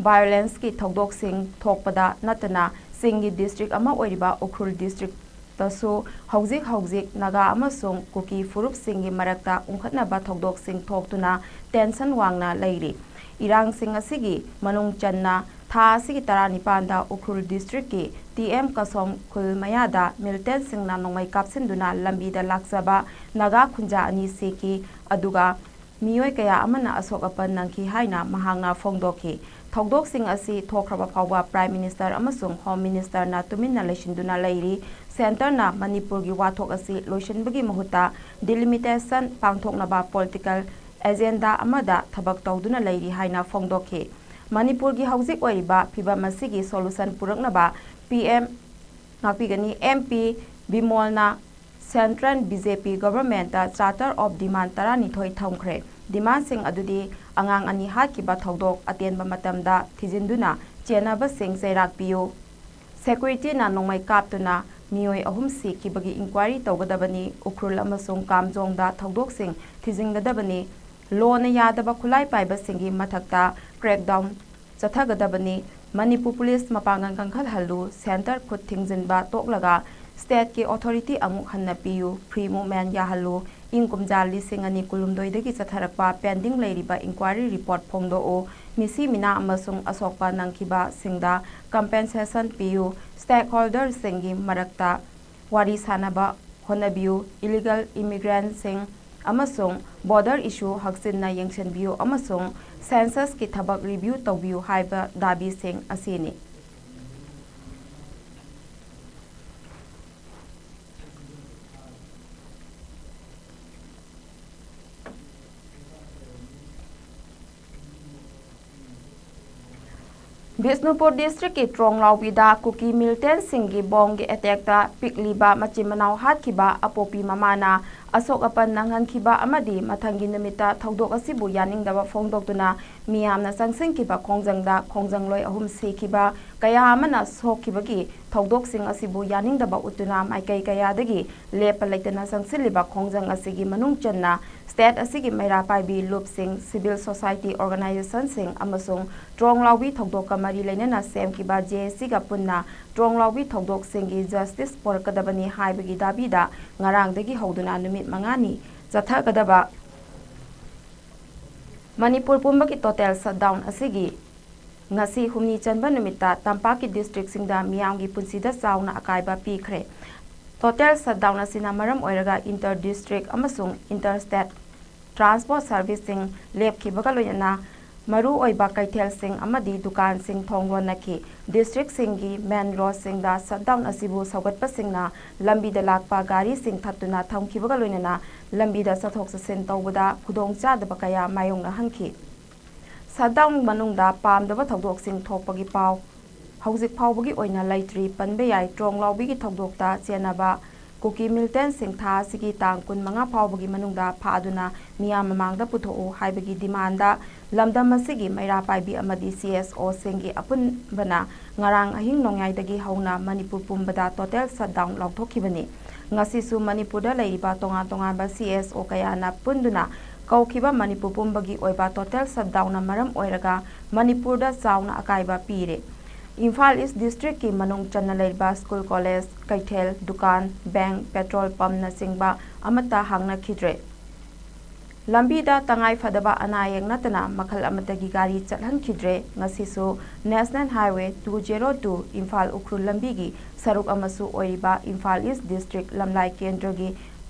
ꯚꯥꯏꯑꯣꯂꯦꯟꯁꯀꯤ ꯊꯧꯗꯣꯛꯁꯤꯡ ꯊꯣꯛꯄꯗ ꯅꯠꯇꯅ ꯆꯤꯡꯒꯤ ꯗꯤꯁꯇ꯭ꯔꯤꯛ ꯑꯃ ꯑꯣꯏꯔꯤꯕ ꯎꯈ꯭ꯔꯨꯜ ꯗꯤꯁꯇ꯭ꯔꯤꯛꯇꯁꯨ ꯍꯧꯖꯤꯛ ꯍꯧꯖꯤꯛ ꯅꯥꯒꯥ ꯑꯃꯁꯨꯡ ꯀꯨꯀꯤ ꯐꯨꯔꯨꯞꯁꯤꯡꯒꯤ ꯃꯔꯛꯇ ꯎꯪꯈꯠꯅꯕ ꯊꯧꯗꯣꯛꯁꯤꯡ ꯊꯣꯛꯇꯨꯅ ꯇꯦꯟꯁꯟ ꯋꯥꯡꯅ ꯂꯩꯔꯤ꯫ ꯏꯔꯥꯡꯁꯤꯡ ꯑꯁꯤꯒꯤ ꯃꯅꯨꯡ ꯆꯟꯅ ꯊꯥ ꯑꯁꯤꯒꯤ ꯇꯔꯥꯅꯤꯄꯥꯟꯗ ꯎꯈ꯭ꯔꯨꯜ ꯗꯤꯁꯇ꯭ꯔꯤꯛꯀꯤ ꯇꯤ ꯑꯦꯝ ꯀꯁꯣꯝ ꯈꯨꯜ ꯃꯌꯥꯗ ꯃꯤꯂꯤꯇꯦꯟꯁꯤꯡꯅ ꯅꯣꯡꯃꯩ ꯀꯥꯞꯁꯤꯟꯗꯨꯅ ꯂꯝꯕꯤꯗ ꯂꯥꯛꯆꯕ ꯅꯥꯒꯥ ꯈꯨꯟꯖꯥ ꯑꯅꯤ ꯁꯤꯈꯤ, ꯑꯗꯨꯒ ꯃꯤꯑꯣꯏ ꯀꯌꯥ ꯑꯃꯅ ꯑꯁꯣꯛ ꯑꯄꯟ ꯅꯪꯈꯤ ꯍꯥꯏꯅ ꯃꯍꯥꯛꯅ ꯐꯣꯡꯗꯣꯛꯈꯤ꯫ ꯊꯧꯗꯣꯛꯁꯤꯡ ꯑꯁꯤ ꯊꯣꯛꯈ꯭ꯔꯕ ꯐꯥꯎꯕ ꯄ꯭ꯔꯥꯏꯝ ꯃꯤꯅꯤꯁꯇꯔ ꯑꯃꯁꯨꯡ ꯍꯣꯝ ꯃꯤꯅꯤꯁꯇꯔꯅ ꯇꯨꯃꯤꯟꯅ ꯂꯩꯁꯤꯟꯗꯨꯅ ꯂꯩꯔꯤ꯫ ꯁꯦꯟꯇꯔꯅ ꯃꯅꯤꯄꯨꯔꯒꯤ ꯋꯥꯊꯣꯛ ꯑꯁꯤ ꯂꯣꯏꯁꯤꯟꯕꯒꯤ ꯃꯍꯨꯠꯇ ꯗꯤꯂꯤꯃꯤꯇꯦꯁꯟ ꯄꯥꯡꯊꯣꯛꯅꯕ ꯄꯣꯂꯤꯇꯤꯀꯦꯜ ꯑꯦꯖꯦꯟꯗꯥ ꯑꯃꯗ ꯊꯕꯛ ꯇꯧꯗꯨꯅ ꯂꯩꯔꯤ ꯍꯥꯏꯅ ꯐꯣꯡꯗꯣꯛꯈꯤ꯫ ꯃꯅꯤꯄꯨꯔꯒꯤ ꯍꯧꯖꯤꯛ ꯑꯣꯏꯔꯤꯕ ꯐꯤꯚꯝ ꯑꯁꯤꯒꯤ ꯁꯣꯂꯨꯁꯟ ꯄꯨꯔꯛꯅꯕ ꯄꯤ ꯑꯦꯝ, ꯉꯥꯛꯄꯤꯒꯅꯤ, ꯑꯦꯝ ꯄꯤ ꯕꯤꯃꯣꯜꯅ ꯁꯦꯟꯇ꯭ꯔꯦꯜ ꯕꯤ ꯖꯦ ꯄꯤ ꯒꯚꯔꯟꯃꯦꯟꯠꯇ ꯆꯥꯔꯇꯔ ꯑꯣꯐ ꯗꯤꯃꯥꯟ ꯇꯔꯥꯅꯤꯊꯣꯏ ꯊꯝꯈ꯭ꯔꯦ꯫ ꯗꯤꯃꯥꯟꯁꯤꯡ ꯑꯗꯨꯗꯤ ꯑꯉꯥꯡ ꯑꯅꯤ ꯍꯥꯠꯈꯤꯕ ꯊꯧꯗꯣꯛ ꯑꯇꯦꯟꯕ ꯃꯇꯝꯗ ꯊꯤꯖꯤꯟꯗꯨꯅ ꯆꯦꯟꯅꯕꯁꯤꯡ ꯆꯩꯔꯥꯛ ꯄꯤꯌꯨ, ꯁꯦꯀ꯭ꯌꯨꯔꯤꯇꯤꯅ ꯅꯣꯡꯃꯩ ꯀꯥꯞꯇꯨꯅ ꯃꯤꯑꯣꯏ ꯑꯍꯨꯝ ꯁꯤꯈꯤꯕꯒꯤ ꯏꯟꯀ꯭ꯋꯥꯏꯔꯤ ꯇꯧꯒꯗꯕꯅꯤ, ꯎꯈ꯭ꯔꯨꯜ ꯑꯃꯁꯨꯡ ꯀꯥꯝꯖꯣꯡꯗ ꯊꯧꯗꯣꯛꯁꯤꯡ ꯊꯤꯖꯤꯟꯒꯗꯕꯅꯤ, ꯂꯣꯅ ꯌꯥꯗꯕ ꯈꯨꯠꯂꯥꯏ ꯄꯥꯏꯕꯁꯤꯡꯒꯤ ꯃꯊꯛꯇ ꯀ꯭ꯔꯦꯛꯗꯥꯎꯟ ꯆꯠꯊꯒꯗꯕꯅꯤ꯫ ꯃꯅꯤꯄꯨꯔ ꯄꯨꯂꯤꯁ ꯃꯄꯥꯡꯒꯜ ꯀꯟꯈꯠꯍꯜꯂꯨ, ꯁꯦꯟꯇꯔ ꯈꯨꯠ ꯊꯤꯡꯖꯤꯟꯕ ꯇꯣꯛꯂꯒ ꯁ꯭ꯇꯦꯠꯀꯤ ꯑꯣꯊꯣꯔꯤꯇꯤ ꯑꯃꯨꯛ ꯍꯟꯅ ꯄꯤꯌꯨ, ꯐ꯭ꯔꯤ ꯃꯨꯚꯃꯦꯟꯠ ꯌꯥꯍꯜꯂꯨ꯫ ꯏꯪ ꯀꯨꯝꯖꯥ ꯂꯤꯁꯤꯡ ꯑꯅꯤ ꯀꯨꯟꯍꯨꯝꯗꯣꯏꯗꯒꯤ ꯆꯠꯊꯔꯛꯄ ꯄꯦꯟꯗꯤꯡ ꯂꯩꯔꯤꯕ ꯏꯟꯀ꯭ꯋꯥꯏꯔꯤ ꯔꯤꯄꯣꯔꯠ ꯐꯣꯡꯗꯣꯛꯎ꯫ ꯃꯤꯁꯤ ꯃꯤꯅꯥ ꯑꯃꯁꯨꯡ ꯑꯁꯣꯛꯄ ꯅꯪꯈꯤꯕꯁꯤꯡꯗ ꯀꯝꯄꯦꯟꯁꯦꯁꯟ ꯄꯤꯌꯨ꯫ ꯁ꯭ꯇꯦꯛꯍꯣꯜꯗꯔꯁꯤꯡꯒꯤ ꯃꯔꯛꯇ ꯋꯥꯔꯤ ꯁꯥꯅꯕ ꯍꯣꯠꯅꯕꯤꯌꯨ꯫ ꯏꯂꯤꯒꯦꯜ ꯏꯃꯤꯒ꯭ꯔꯦꯟꯠꯁꯤꯡ ꯑꯃꯁꯨꯡ border issue ꯍꯛꯆꯤꯟꯅ ꯌꯦꯡꯁꯤꯟꯕꯤꯌꯨ ꯑꯃꯁꯨꯡ census ꯀꯤ ꯊꯕꯛ review ꯇꯧꯕꯤꯌꯨ ꯍꯥꯏꯕ ꯗꯥꯕꯤꯁꯤꯡ ꯑꯁꯤꯅꯤ꯫ ꯕꯤꯁꯅꯨꯄꯨꯔ district ꯀꯤ ꯇ꯭ꯔꯣꯡꯂꯥꯎꯕꯤꯗ ꯀꯨꯀꯤ militant ꯁꯤꯡꯒꯤ bomb ꯒꯤ attack ꯇ ꯄꯤꯛꯂꯤꯕ ꯃꯆꯤꯟ ꯃꯅꯥꯎ ꯍꯥꯠꯈꯤꯕ ꯑꯄꯣꯛꯄꯤ ꯃꯃꯥꯅ ꯑꯁꯣꯛ ꯑꯄꯟ ꯅꯪꯍꯟꯈꯤꯕ ꯑꯃꯗꯤ ꯃꯊꯪꯒꯤ ꯅꯨꯃꯤꯠꯇ ꯊꯧꯗꯣꯛ ꯑꯁꯤꯕꯨ ꯌꯥꯅꯤꯡꯗꯕ ꯐꯣꯡꯗꯣꯛꯇꯨꯅ ꯃꯤꯌꯥꯝꯅ ꯆꯪꯁꯤꯟꯈꯤꯕ ꯈꯣꯡꯖꯪꯗ ꯈꯣꯡꯖꯪꯂꯣꯏ ꯑꯍꯨꯝ ꯁꯤꯈꯤꯕ, ꯀꯌꯥ ꯑꯃꯅ ꯁꯣꯛꯈꯤꯕꯒꯤ ꯊꯧꯗꯣꯛꯁꯤꯡ ꯑꯁꯤꯕꯨ ꯌꯥꯅꯤꯡꯗꯕ ꯎꯠꯇꯨꯅ ꯃꯥꯏꯀꯩ ꯀꯌꯥꯗꯒꯤ ꯂꯦꯞꯄ ꯂꯩꯇꯅ ꯆꯪꯁꯤꯜꯂꯤꯕ ꯈꯣꯡꯖꯪ ꯑꯁꯤꯒꯤ ꯃꯅꯨꯡ ꯆꯟꯅ state ꯑꯁꯤꯒꯤ ꯃꯩꯔꯥ ꯄꯥꯏꯕꯤ ꯂꯨꯞꯁꯤꯡ, civil society organization ꯁꯤꯡ ꯑꯃꯁꯨꯡ ꯇ꯭ꯔꯣꯡꯂꯥꯎꯕꯤ ꯊꯧꯗꯣꯛꯀ ꯃꯔꯤ ꯂꯩꯅꯅ ꯁꯦꯝꯈꯤꯕ J A C ꯒ ꯄꯨꯟꯅ ꯇ꯭ꯔꯣꯡꯂꯥꯎꯕꯤ ꯊꯧꯗꯣꯛꯁꯤꯡꯒꯤ justice ꯄꯨꯔꯛꯀꯗꯕꯅꯤ ꯍꯥꯏꯕꯒꯤ ꯗꯥꯕꯤꯗ ꯉꯔꯥꯡꯗꯒꯤ ꯍꯧꯗꯨꯅ ꯅꯨꯃꯤꯠ ꯃꯉꯥꯅꯤ ꯆꯠꯊꯒꯗꯕ ꯃꯅꯤꯄꯨꯔ ꯄꯨꯝꯕꯒꯤ total shutdown ꯑꯁꯤꯒꯤ ꯉꯁꯤ ꯍꯨꯝꯅꯤ ꯆꯟꯕ ꯅꯨꯃꯤꯠꯇ ꯇꯝꯄꯥꯛꯀꯤ district ꯁꯤꯡꯗ ꯃꯤꯌꯥꯝꯒꯤ ꯄꯨꯟꯁꯤꯗ ꯆꯥꯎꯅ ꯑꯀꯥꯏꯕ ꯄꯤꯈ꯭ꯔꯦ꯫ Total shutdown ꯑꯁꯤꯅ ꯃꯔꯝ ꯑꯣꯏꯔꯒ inter district ꯑꯃꯁꯨꯡ inter state transport service ꯁꯤꯡ ꯂꯦꯞꯈꯤꯕꯒ ꯂꯣꯏꯅꯅ ꯃꯔꯨꯑꯣꯏꯕ ꯀꯩꯊꯦꯜꯁꯤꯡ ꯑꯃꯗꯤ ꯗꯨꯀꯥꯟꯁꯤꯡ ꯊꯣꯡ ꯂꯣꯟꯅꯈꯤ꯫ District ꯁꯤꯡꯒꯤ main road ꯁꯤꯡꯗ shutdown ꯑꯁꯤꯕꯨ ꯁꯧꯒꯠꯄꯁꯤꯡꯅ ꯂꯝꯕꯤꯗ ꯂꯥꯛꯄ ꯒꯥꯔꯤꯁꯤꯡ ꯊꯠꯇꯨꯅ ꯊꯝꯈꯤꯕꯒ ꯂꯣꯏꯅꯅ ꯂꯝꯕꯤꯗ ꯆꯠꯊꯣꯛ ꯆꯠꯁꯤꯟ ꯇꯧꯕꯗ ꯈꯨꯗꯣꯡꯆꯥꯗꯕ ꯀꯌꯥ ꯃꯥꯌꯣꯛꯅꯍꯟꯈꯤ꯫ Shutdown ꯃꯅꯨꯡꯗ ꯄꯥꯝꯗꯕ ꯊꯧꯗꯣꯛꯁꯤꯡ ꯊꯣꯛꯄꯒꯤ ꯄꯥꯎ ꯍꯧꯖꯤꯛ ꯐꯥꯎꯕꯒꯤ ꯑꯣꯏꯅ ꯂꯩꯇ꯭ꯔꯤ꯫ ꯄꯟꯕ ꯌꯥꯏ, ꯇ꯭ꯔꯣꯡꯂꯥꯎꯕꯤꯒꯤ ꯊꯧꯗꯣꯛꯇ ꯆꯦꯟꯅꯕ ꯀꯨꯀꯤ militant ꯁꯤꯡ ꯊꯥ ꯑꯁꯤꯒꯤ ꯇꯥꯡ ꯀꯨꯟꯃꯉꯥ ꯐꯥꯎꯕꯒꯤ ꯃꯅꯨꯡꯗ ꯐꯥꯗꯨꯅ ꯃꯤꯌꯥꯝ ꯃꯃꯥꯡꯗ ꯄꯨꯊꯣꯛꯎ ꯍꯥꯏꯕꯒꯤ demand ꯂꯝꯗꯝ ꯑꯁꯤꯒꯤ ꯃꯩꯔꯥ ꯄꯥꯏꯕꯤ ꯑꯃꯗꯤ C S O ꯁꯤꯡꯒꯤ ꯑꯄꯨꯟꯕꯅ ꯉꯔꯥꯡ ꯑꯍꯤꯡ ꯅꯣꯡꯌꯥꯏꯗꯒꯤ ꯍꯧꯅ ꯃꯅꯤꯄꯨꯔ ꯄꯨꯝꯕꯗ total shutdown ꯂꯥꯎꯊꯣꯛꯈꯤꯕꯅꯤ꯫ ꯉꯁꯤꯁꯨ ꯃꯅꯤꯄꯨꯔꯗ ꯂꯩꯔꯤꯕ ꯇꯣꯉꯥꯟ ꯇꯣꯉꯥꯟꯕ C S O ꯀꯌꯥꯅ ꯄꯨꯟꯗꯨꯅ ꯀꯧꯈꯤꯕ ꯃꯅꯤꯄꯨꯔ ꯄꯨꯝꯕꯒꯤ ꯑꯣꯏꯕ total shutdown ꯅ ꯃꯔꯝ ꯑꯣꯏꯔꯒ ꯃꯅꯤꯄꯨꯔꯗ ꯆꯥꯎꯅ ꯑꯀꯥꯏꯕ ꯄꯤꯔꯦ꯫ ꯏꯝꯐꯥꯜ East district ꯀꯤ ꯃꯅꯨꯡ ꯆꯟꯅ ꯂꯩꯔꯤꯕ school, college, ꯀꯩꯊꯦꯜ, ꯗꯨꯀꯥꯟ, bank, petrol pump ꯅꯆꯤꯡꯕ ꯑꯃꯠꯇ ꯍꯥꯡꯅꯈꯤꯗ꯭ꯔꯦ꯫ ꯂꯝꯕꯤꯗ ꯇꯉꯥꯏ ꯐꯗꯕ ꯑꯅꯥ ꯑꯌꯦꯛ ꯅꯠꯇꯅ ꯃꯈꯜ ꯑꯃꯠꯇꯒꯤ ꯒꯥꯔꯤ ꯆꯠꯍꯟꯈꯤꯗ꯭ꯔꯦ꯫ ꯉꯁꯤꯁꯨ National Highway two zero two Imphal Ukhrul ꯂꯝꯕꯤꯒꯤ ꯁꯔꯨꯛ ꯑꯃꯁꯨ ꯑꯣꯏꯔꯤꯕ ꯏꯝꯐꯥꯜ East district ꯂꯝꯂꯥꯏ ꯀꯦꯟꯗ꯭ꯔꯒꯤ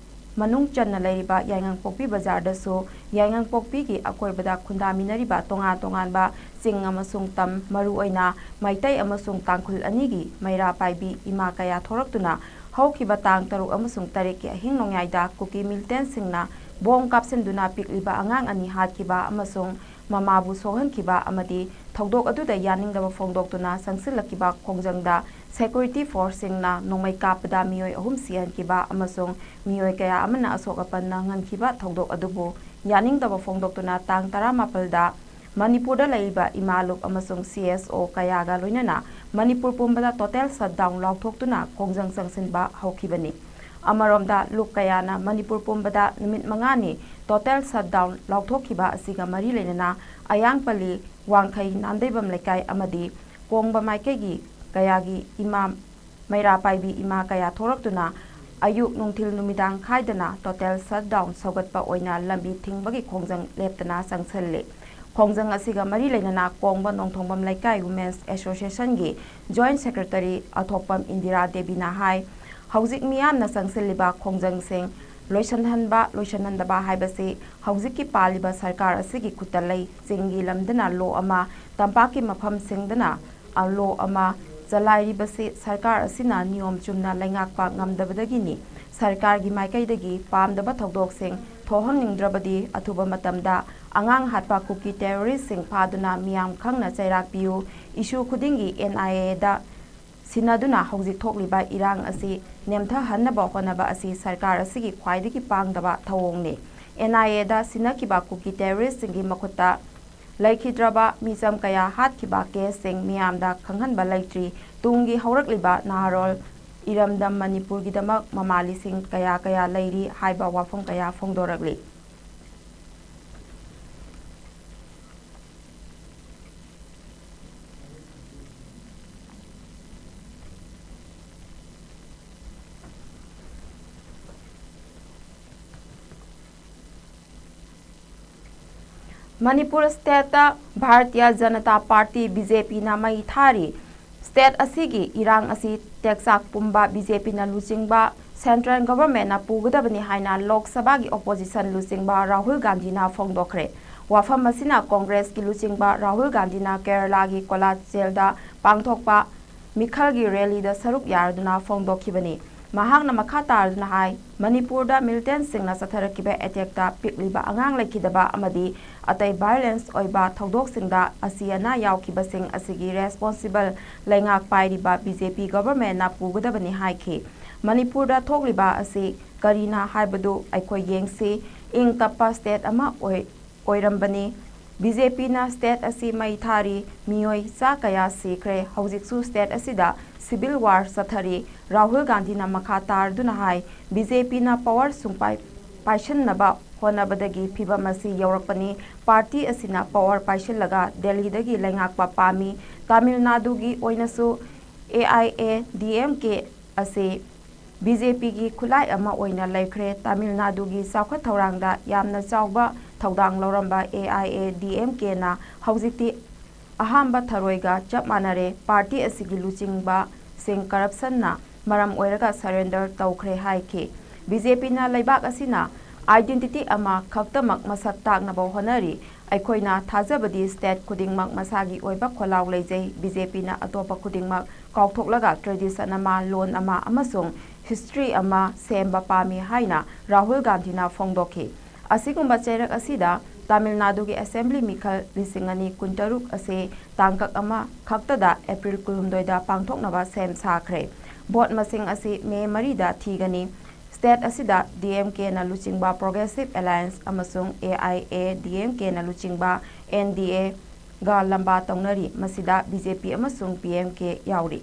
ꯃꯅꯨꯡ ꯆꯟꯅ ꯂꯩꯔꯤꯕ ꯌꯥꯏꯉꯪꯄꯣꯛꯄꯤ ꯕꯖꯥꯔꯗꯁꯨ ꯌꯥꯏꯉꯪꯄꯣꯛꯄꯤꯒꯤ ꯑꯀꯣꯏꯕꯗ ꯈꯨꯟꯗꯥꯃꯤꯟꯅꯔꯤꯕ ꯇꯣꯉꯥꯟ ꯇꯣꯉꯥꯟꯕ ꯆꯤꯡ ꯑꯃꯁꯨꯡ ꯇꯝ, ꯃꯔꯨꯑꯣꯏꯅ ꯃꯩꯇꯩ ꯑꯃꯁꯨꯡ ꯇꯥꯡꯈꯨꯜ ꯑꯅꯤꯒꯤ ꯃꯩꯔꯥ ꯄꯥꯏꯕꯤ ꯏꯃꯥ ꯀꯌꯥ ꯊꯣꯔꯛꯇꯨꯅ ꯍꯧꯈꯤꯕ ꯇꯥꯡ ꯇꯔꯨꯛ ꯑꯃꯁꯨꯡ ꯇꯔꯦꯠꯀꯤ ꯑꯍꯤꯡ ꯅꯣꯡꯌꯥꯏꯗ ꯀꯨꯀꯤ ꯃꯤꯂꯤꯇꯦꯟꯁꯤꯡꯅ ꯕꯣꯝ ꯀꯥꯞꯁꯤꯟꯗꯨꯅ ꯄꯤꯛꯂꯤꯕ ꯑꯉꯥꯡ ꯑꯅꯤ ꯍꯥꯠꯈꯤꯕ ꯑꯃꯁꯨꯡ ꯃꯃꯥꯕꯨ ꯁꯣꯛꯍꯟꯈꯤꯕ ꯑꯃꯗꯤ ꯊꯧꯗꯣꯛ ꯑꯗꯨꯗ ꯌꯥꯅꯤꯡꯗꯕ ꯐꯣꯡꯗꯣꯛꯇꯨꯅ ꯆꯪꯁꯤꯜꯂꯛꯈꯤꯕ ꯈꯣꯡꯖꯪꯗ ꯁꯦꯀ꯭ꯌꯨꯔꯤꯇꯤ ꯐꯣꯔꯁꯁꯤꯡꯅ ꯅꯣꯡꯃꯩ ꯀꯥꯞꯄꯗ ꯃꯤꯑꯣꯏ ꯑꯍꯨꯝ ꯁꯤꯍꯟꯈꯤꯕ ꯑꯃꯁꯨꯡ ꯃꯤꯑꯣꯏ ꯀꯌꯥ ꯑꯃꯅ ꯑꯁꯣꯛ ꯑꯄꯟ ꯅꯪꯍꯟꯈꯤꯕ ꯊꯧꯗꯣꯛ ꯑꯗꯨꯕꯨ ꯌꯥꯅꯤꯡꯗꯕ ꯐꯣꯡꯗꯣꯛꯇꯨꯅ ꯇꯥꯡ ꯇꯔꯥꯃꯥꯄꯜꯗ ꯃꯅꯤꯄꯨꯔꯗ ꯂꯩꯔꯤꯕ ꯏꯃꯥ ꯂꯨꯞ ꯑꯃꯁꯨꯡ ꯁꯤ ꯑꯦꯁ ꯑꯣ ꯀꯌꯥꯒ ꯂꯣꯏꯅꯅ ꯃꯅꯤꯄꯨꯔ ꯄꯨꯝꯕꯗ ꯇꯣꯇꯦꯜ ꯁꯠꯗꯥꯎꯟ ꯂꯥꯎꯊꯣꯛꯇꯨꯅ ꯈꯣꯡꯖꯪ ꯆꯪꯁꯤꯟꯕ ꯍꯧꯈꯤꯕꯅꯤ꯫ ꯑꯃꯔꯣꯝꯗ ꯂꯨꯞ ꯀꯌꯥꯅ ꯃꯅꯤꯄꯨꯔ ꯄꯨꯝꯕꯗ ꯅꯨꯃꯤꯠ ꯃꯉꯥꯅꯤ ꯇꯣꯇꯦꯜ ꯁꯠꯗꯥꯎꯟ ꯂꯥꯎꯊꯣꯛꯈꯤꯕ ꯑꯁꯤꯒ ꯃꯔꯤ ꯂꯩꯅꯅ ꯑꯌꯥꯡꯄꯜꯂꯤ, ꯋꯥꯡꯈꯩ, ꯅꯥꯟꯗꯩꯕꯝ ꯂꯩꯀꯥꯏ ꯑꯃꯗꯤ ꯀꯣꯡꯕ ꯃꯥꯏꯀꯩꯒꯤ ꯀꯌꯥꯒꯤ ꯏꯃꯥ ꯃꯩꯔꯥ ꯄꯥꯏꯕꯤ ꯏꯃꯥ ꯀꯌꯥ ꯊꯣꯔꯛꯇꯨꯅ ꯑꯌꯨꯛ, ꯅꯨꯡꯊꯤꯜ, ꯅꯨꯃꯤꯗꯥꯡ ꯈꯥꯏꯗꯅ ꯇꯣꯇꯦꯜ ꯁꯠꯗꯥꯎꯟ ꯁꯧꯒꯠꯄ ꯑꯣꯏꯅ ꯂꯝꯕꯤ ꯊꯤꯡꯕꯒꯤ ꯈꯣꯡꯖꯪ ꯂꯦꯞꯇꯅ ꯆꯪꯁꯤꯜꯂꯤ꯫ ꯈꯣꯡꯖꯪ ꯑꯁꯤꯒ ꯃꯔꯤ ꯂꯩꯅꯅ ꯀꯣꯡꯕ ꯅꯣꯡꯊꯣꯡꯕꯝ ꯂꯩꯀꯥꯏ ꯋꯨꯃꯦꯟꯁ ꯑꯦꯁꯣꯁꯤꯌꯦꯁꯟꯒꯤ ꯖꯣꯏꯟꯠ ꯁꯦꯀ꯭ꯔꯦꯇꯔꯤ ꯑꯊꯣꯛꯄꯝ ꯏꯟꯗꯤꯔꯥ ꯗꯦꯕꯤꯅ ꯍꯥꯏ, ꯍꯧꯖꯤꯛ ꯃꯤꯌꯥꯝꯅ ꯆꯪꯁꯤꯜꯂꯤꯕ ꯈꯣꯡꯖꯪꯁꯤꯡ ꯂꯣꯏꯁꯤꯟꯍꯟꯕ, ꯂꯣꯏꯁꯤꯟꯍꯟꯗꯕ ꯍꯥꯏꯕꯁꯤ ꯍꯧꯖꯤꯛꯀꯤ ꯄꯥꯜꯂꯤꯕ ꯁꯔꯀꯥꯔ ꯑꯁꯤꯒꯤ ꯈꯨꯠꯇ ꯂꯩ꯫ ꯆꯤꯡꯒꯤ ꯂꯝꯗꯅ ꯂꯣ ꯑꯃ, ꯇꯝꯄꯥꯛꯀꯤ ꯃꯐꯝꯁꯤꯡꯗꯅ ꯂꯣ ꯑꯃ ꯆꯂꯥꯏꯔꯤꯕꯁꯤ ꯁꯔꯀꯥꯔ ꯑꯁꯤꯅ ꯅꯤꯌꯣꯝ ꯆꯨꯝꯅ ꯂꯩꯉꯥꯛꯄ ꯉꯝꯗꯕꯗꯒꯤꯅꯤ꯫ ꯁꯔꯀꯥꯔꯒꯤ ꯃꯥꯏꯀꯩꯗꯒꯤ ꯄꯥꯝꯗꯕ ꯊꯧꯗꯣꯛꯁꯤꯡ ꯊꯣꯛꯍꯟꯅꯤꯡꯗ꯭ꯔꯕꯗꯤ ꯑꯊꯨꯕ ꯃꯇꯝꯗ ꯑꯉꯥꯡ ꯍꯥꯠꯄ ꯀꯨꯀꯤ ꯇꯦꯔꯣꯔꯤꯁꯁꯤꯡ ꯐꯥꯗꯨꯅ ꯃꯤꯌꯥꯝ ꯈꯪꯅ ꯆꯩꯔꯥꯛ ꯄꯤꯌꯨ꯫ ꯏꯁꯨ ꯈꯨꯗꯤꯡꯒꯤ ꯑꯦꯟ ꯑꯥꯏ ꯑꯦꯗ ꯁꯤꯟꯅꯗꯨꯅ ꯍꯧꯖꯤꯛ ꯊꯣꯛꯂꯤꯕ ꯏꯔꯥꯡ ꯑꯁꯤ ꯅꯦꯝꯊꯍꯟꯅꯕ ꯍꯣꯠꯅꯕ ꯑꯁꯤ ꯁꯔꯀꯥꯔ ꯑꯁꯤꯒꯤ ꯈ꯭ꯋꯥꯏꯗꯒꯤ ꯄꯥꯡꯗꯕ ꯊꯧꯑꯣꯡꯅꯤ꯫ ꯑꯦꯟ ꯑꯥꯏ ꯑꯦꯗ ꯁꯤꯟꯅꯈꯤꯕ ꯀꯨꯀꯤ ꯇꯦꯔꯣꯔꯤꯁꯁꯤꯡꯒꯤ ꯃꯈꯨꯠꯇ ꯂꯩꯈꯤꯗ꯭ꯔꯕ ꯃꯤꯆꯝ ꯀꯌꯥ ꯍꯥꯠꯈꯤꯕ ꯀꯦꯁꯁꯤꯡ ꯃꯤꯌꯥꯝꯗ ꯈꯪꯍꯟꯕ ꯂꯩꯇ꯭ꯔꯤ꯫ ꯇꯨꯡꯒꯤ ꯍꯧꯔꯛꯂꯤꯕ ꯅꯍꯥꯔꯣꯜ ꯏꯔꯝꯗꯝ ꯃꯅꯤꯄꯨꯔꯒꯤꯗꯃꯛ ꯃꯃꯥ ꯂꯤꯁꯤꯡ ꯀꯌꯥ ꯀꯌꯥ ꯂꯩꯔꯤ ꯍꯥꯏꯕ ꯋꯥꯐꯝ ꯀꯌꯥ ꯐꯣꯡꯗꯣꯔꯛꯂꯤ꯫ Manipur ꯁ꯭ꯇꯦꯠꯇ Bharatiya Janata party, B J ꯄꯤꯅ ꯃꯩ ꯊꯥꯔꯤ꯫ ꯁ꯭ꯇꯦꯠ ꯑꯁꯤꯒꯤ ꯏꯔꯥꯡ ꯑꯁꯤ ꯇꯦꯛꯆꯥꯛ ꯄꯨꯝꯕ ꯕꯤ ꯖꯦ ꯄꯤꯅ ꯂꯨꯆꯤꯡꯕ Central Governmentꯅ ꯄꯨꯒꯗꯕꯅꯤ ꯍꯥꯏꯅ ꯂꯣꯛ ꯁꯚꯥꯒꯤ opposition ꯂꯨꯆꯤꯡꯕ ꯔꯥꯍꯨꯜ ꯒꯥꯟꯙꯤꯅ ꯐꯣꯡꯗꯣꯛꯈ꯭ꯔꯦ꯫ ꯋꯥꯐꯝ ꯑꯁꯤꯅ ꯀꯣꯡꯒ꯭ꯔꯦꯁꯀꯤ ꯂꯨꯆꯤꯡꯕ ꯔꯥꯍꯨꯜ ꯒꯥꯟꯙꯤꯅ ꯀꯦꯔꯂꯥꯒꯤ ꯀꯣꯂꯥꯠ ꯖꯦꯜꯗ ꯄꯥꯡꯊꯣꯛꯄ ꯃꯤꯈꯜꯒꯤ rallyꯗ ꯁꯔꯨꯛ ꯌꯥꯔꯗꯨꯅ ꯐꯣꯡꯗꯣꯛꯈꯤꯕꯅꯤ꯫ ꯃꯍꯥꯛꯅ ꯃꯈꯥ ꯇꯥꯔꯗꯨꯅ ꯍꯥꯏ, ꯃꯅꯤꯄꯨꯔꯗ militantꯁꯤꯡꯅ ꯆꯠꯊꯔꯛꯈꯤꯕ attackꯇ ꯄꯤꯛꯂꯤꯕ ꯑꯉꯥꯡ ꯂꯩꯈꯤꯗꯕ ꯑꯃꯗꯤ ꯑꯇꯩ violence ꯑꯣꯏꯕ ꯊꯧꯗꯣꯛꯁꯤꯡꯗ ꯑꯁꯤ ꯑꯅꯥ ꯌꯥꯎꯈꯤꯕꯁꯤꯡ ꯑꯁꯤꯒꯤ responsible ꯂꯩꯉꯥꯛ ꯄꯥꯏꯔꯤꯕ BJP governmentꯅ ꯄꯨꯒꯗꯕꯅꯤ ꯍꯥꯏꯈꯤ꯫ ꯃꯅꯤꯄꯨꯔꯗ ꯊꯣꯛꯂꯤꯕ ꯑꯁꯤ ꯀꯔꯤꯅ ꯍꯥꯏꯕꯗꯨ ꯑꯩꯈꯣꯏ ꯌꯦꯡꯁꯤ꯫ ꯏꯪ ꯇꯞꯄ state ꯑꯃ ꯑꯣꯏ-, ꯑꯣꯏꯔꯝꯕꯅꯤ꯫ BJPꯅ state ꯑꯁꯤ ꯃꯩ ꯊꯥꯔꯤ, ꯃꯤꯑꯣꯏ ꯆꯥ ꯀꯌꯥ ꯁꯤꯈ꯭ꯔꯦ꯫ ꯍꯧꯖꯤꯛꯁꯨ state ꯑꯁꯤꯗ civil war ꯆꯠꯊꯔꯤ꯫ ꯔꯥꯍꯨꯜ ꯒꯥꯟꯙꯤꯅ ꯃꯈꯥ ꯇꯥꯔꯗꯨꯅ ꯍꯥꯏ, BJPꯅ power ꯁꯨꯡꯄꯥꯏ ꯄꯥꯏꯁꯤꯟꯅꯕ ꯍꯣꯠꯅꯕꯗꯒꯤ ꯐꯤꯚꯝ ꯑꯁꯤ ꯌꯧꯔꯛꯄꯅꯤ꯫ Party ꯑꯁꯤꯅ power ꯄꯥꯏꯁꯤꯜꯂꯒ ꯗꯦꯜꯂꯤꯗꯒꯤ ꯂꯩꯉꯥꯛꯄ ꯄꯥꯝꯃꯤ꯫ ꯇꯥꯃꯤꯜ ꯅꯥꯗꯨꯒꯤ ꯑꯣꯏꯅꯁꯨ AIADMK ꯑꯁꯤ BJPꯒꯤ ꯈꯨꯠꯂꯥꯏ ꯑꯃ ꯑꯣꯏꯅ ꯂꯩꯈ꯭ꯔꯦ꯫ ꯇꯥꯃꯤꯜ ꯅꯥꯗꯨꯒꯤ ꯆꯥꯎꯈꯠ ꯊꯧꯔꯥꯡꯗ ꯌꯥꯝꯅ ꯆꯥꯎꯕ ꯊꯧꯗꯥꯡ ꯂꯧꯔꯝꯕ AIADMKꯅ ꯍꯧꯖꯤꯛꯇꯤ ꯑꯍꯥꯝꯕ ꯊꯔꯣꯏꯒ ꯆꯞ ꯃꯥꯟꯅꯔꯦ꯫ Party ꯑꯁꯤꯒꯤ ꯂꯨꯆꯤꯡꯕꯁꯤꯡ corruptionꯅ ꯃꯔꯝ ꯑꯣꯏꯔꯒ surrender ꯇꯧꯈ꯭ꯔꯦ ꯍꯥꯏꯈꯤ꯫ BJPꯅ ꯂꯩꯕꯥꯛ ꯑꯁꯤꯅ identity ꯑꯃ ꯈꯛꯇꯃꯛ ꯃꯁꯛ ꯇꯥꯛꯅꯕ ꯍꯣꯠꯅꯔꯤ꯫ ꯑꯩꯈꯣꯏꯅ ꯊꯥꯖꯕꯗꯤ state ꯈꯨꯗꯤꯡꯃꯛ ꯃꯁꯥꯒꯤ ꯑꯣꯏꯕ ꯈꯣꯜꯂꯥꯎ ꯂꯩꯖꯩ꯫ BJPꯅ ꯑꯇꯣꯞꯄ ꯈꯨꯗꯤꯡꯃꯛ ꯀꯥꯎꯊꯣꯛꯂꯒ tradition ꯑꯃ, ꯂꯣꯟ ꯑꯃ ꯑꯃꯁꯨꯡ history ꯑꯃ ꯁꯦꯝꯕ ꯄꯥꯝꯃꯤ ꯍꯥꯏꯅ ꯔꯥꯍꯨꯜ ꯒꯥꯟꯙꯤꯅ ꯐꯣꯡꯗꯣꯛꯈꯤ꯫ ꯑꯁꯤꯒꯨꯝꯕ ꯆꯩꯔꯛ ꯑꯁꯤꯗ ꯇꯥꯃꯤꯜ ꯅꯥꯗꯨꯒꯤ assembly ꯃꯤꯈꯜ ꯂꯤꯁꯤꯡ ꯑꯅꯤ ꯀꯨꯟꯇꯔꯨꯛ ꯑꯁꯤ ꯇꯥꯡꯀꯛ ꯑꯃ ꯈꯛꯇꯗ April ꯀꯨꯟꯍꯨꯝꯗꯣꯏꯗ ꯄꯥꯡꯊꯣꯛꯅꯕ ꯁꯦꯝ ꯁꯥꯈ꯭ꯔꯦ꯫ Vote ꯃꯁꯤꯡ ꯑꯁꯤ May ꯃꯔꯤꯗ ꯊꯤꯒꯅꯤ꯫ State ꯑꯁꯤꯗ DMKꯅ ꯂꯨꯆꯤꯡꯕ Progressive Alliance ꯑꯃꯁꯨꯡ AIADMKꯅ ꯂꯨꯆꯤꯡꯕ NDAꯒ ꯂꯝꯕꯥ ꯇꯧꯅꯔꯤ꯫ ꯃꯁꯤꯗ BJP ꯑꯃꯁꯨꯡ PMK ꯌꯥꯎꯔꯤ꯫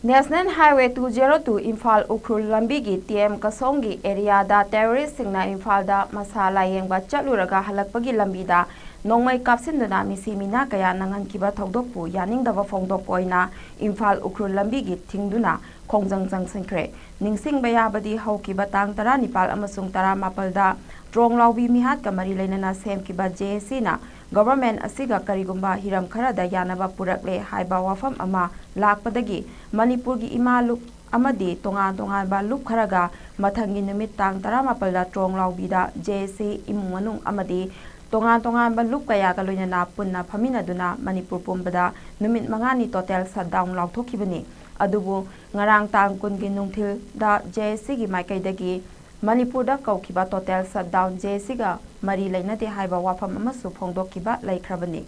National Highway two zero two Imphal Ukhrul ꯂꯝꯕꯤꯒꯤ ꯇꯤ ꯑꯦꯝ ꯀꯁꯣꯡꯒꯤ areaꯗ terroristꯁꯤꯡꯅ ꯏꯝꯐꯥꯜꯗ ꯃꯁꯥ ꯂꯥꯌꯦꯡꯕ ꯆꯠꯂꯨꯔꯒ ꯍꯜꯂꯛꯄꯒꯤ ꯂꯝꯕꯤꯗ ꯅꯣꯡꯃꯩ ꯀꯥꯞꯁꯤꯟꯗꯨꯅ ꯃꯤꯁꯤ ꯃꯤꯅꯥ ꯀꯌꯥ ꯅꯪꯍꯟꯈꯤꯕ ꯊꯧꯗꯣꯛꯄꯨ ꯌꯥꯅꯤꯡꯗꯕ ꯐꯣꯡꯗꯣꯛꯄ ꯑꯣꯏꯅ ꯏꯝꯐꯥꯜ ꯎꯈ꯭ꯔꯨꯜ ꯂꯝꯕꯤꯒꯤ ꯊꯤꯡꯗꯨꯅ ꯈꯣꯡꯖꯪ ꯆꯪꯁꯤꯟꯈ꯭ꯔꯦ꯫ ꯅꯤꯡꯁꯤꯡꯕ ꯌꯥꯕꯗꯤ ꯍꯧꯈꯤꯕ ꯇꯥꯡ ꯇꯔꯥꯅꯤꯄꯥꯜ ꯑꯃꯁꯨꯡ ꯇꯔꯥꯃꯥꯄꯜꯗ ꯇ꯭ꯔꯣꯡ ꯂꯥꯎꯕꯤ ꯃꯤꯍꯥꯠꯀ ꯃꯔꯤ ꯂꯩꯅꯅ ꯁꯦꯝꯈꯤꯕ ꯖꯦ ꯑꯦꯁ ꯁꯤꯅ ꯒꯣꯚꯔꯟꯃꯦꯟꯠ ꯑꯁꯤꯒ ꯀꯔꯤꯒꯨꯝꯕ ꯍꯤꯔꯝ ꯈꯔꯗ ꯌꯥꯅꯕ ꯄꯨꯔꯛꯂꯦ ꯍꯥꯏꯕ ꯋꯥꯐꯝ ꯑꯃ ꯂꯥꯛꯄꯗꯒꯤ ꯃꯅꯤꯄꯨꯔꯒꯤ ꯏꯃꯥ ꯂꯨꯞ ꯑꯃꯗꯤ ꯇꯣꯉꯥꯟ ꯇꯣꯉꯥꯟꯕ ꯂꯨꯞ ꯈꯔꯒ ꯃꯊꯪꯒꯤ ꯅꯨꯃꯤꯠ ꯇꯥꯡ ꯇꯔꯥꯃꯥꯄꯜꯗ ꯇ꯭ꯔꯣꯡ ꯂꯥꯎꯕꯤꯗ ꯖꯦ ꯑꯦꯁ ꯁꯤ ꯏꯃꯨꯡ ꯃꯅꯨꯡ ꯑꯃꯗꯤ ꯇꯣꯉꯥꯟ ꯇꯣꯉꯥꯟꯕ ꯂꯨꯞ ꯀꯌꯥꯒ ꯂꯣꯏꯅꯅ ꯄꯨꯟꯅ ꯐꯝꯃꯤꯟꯅꯗꯨꯅ ꯃꯅꯤꯄꯨꯔ ꯄꯨꯝꯕꯗ ꯅꯨꯃꯤꯠ ꯃꯉꯥꯅꯤ ꯇꯣꯇꯦꯜ ꯁꯠꯗꯥꯎꯟ ꯂꯥꯎꯊꯣꯛꯈꯤꯕꯅꯤ꯫ ꯑꯗꯨꯕꯨ ꯉꯔꯥꯡ ꯇꯥꯡ ꯀꯨꯟꯒꯤ ꯅꯨꯡꯊꯤꯜꯗ ꯖꯦ ꯑꯦꯁ ꯁꯤꯒꯤ ꯃꯥꯏꯀꯩꯗꯒꯤ ꯃꯅꯤꯄꯨꯔꯗ ꯀꯧꯈꯤꯕ ꯇꯣꯇꯦꯜ ꯁꯠꯗꯥꯎꯟ ꯖꯦ ꯑꯦꯁ ꯁꯤꯒ ꯃꯔꯤ ꯂꯩꯅꯗꯦ ꯍꯥꯏꯕ ꯋꯥꯐꯝ ꯑꯃꯁꯨ ꯐꯣꯡꯗꯣꯛꯈꯤꯕ ꯂꯩꯈ꯭ꯔꯕꯅꯤ꯫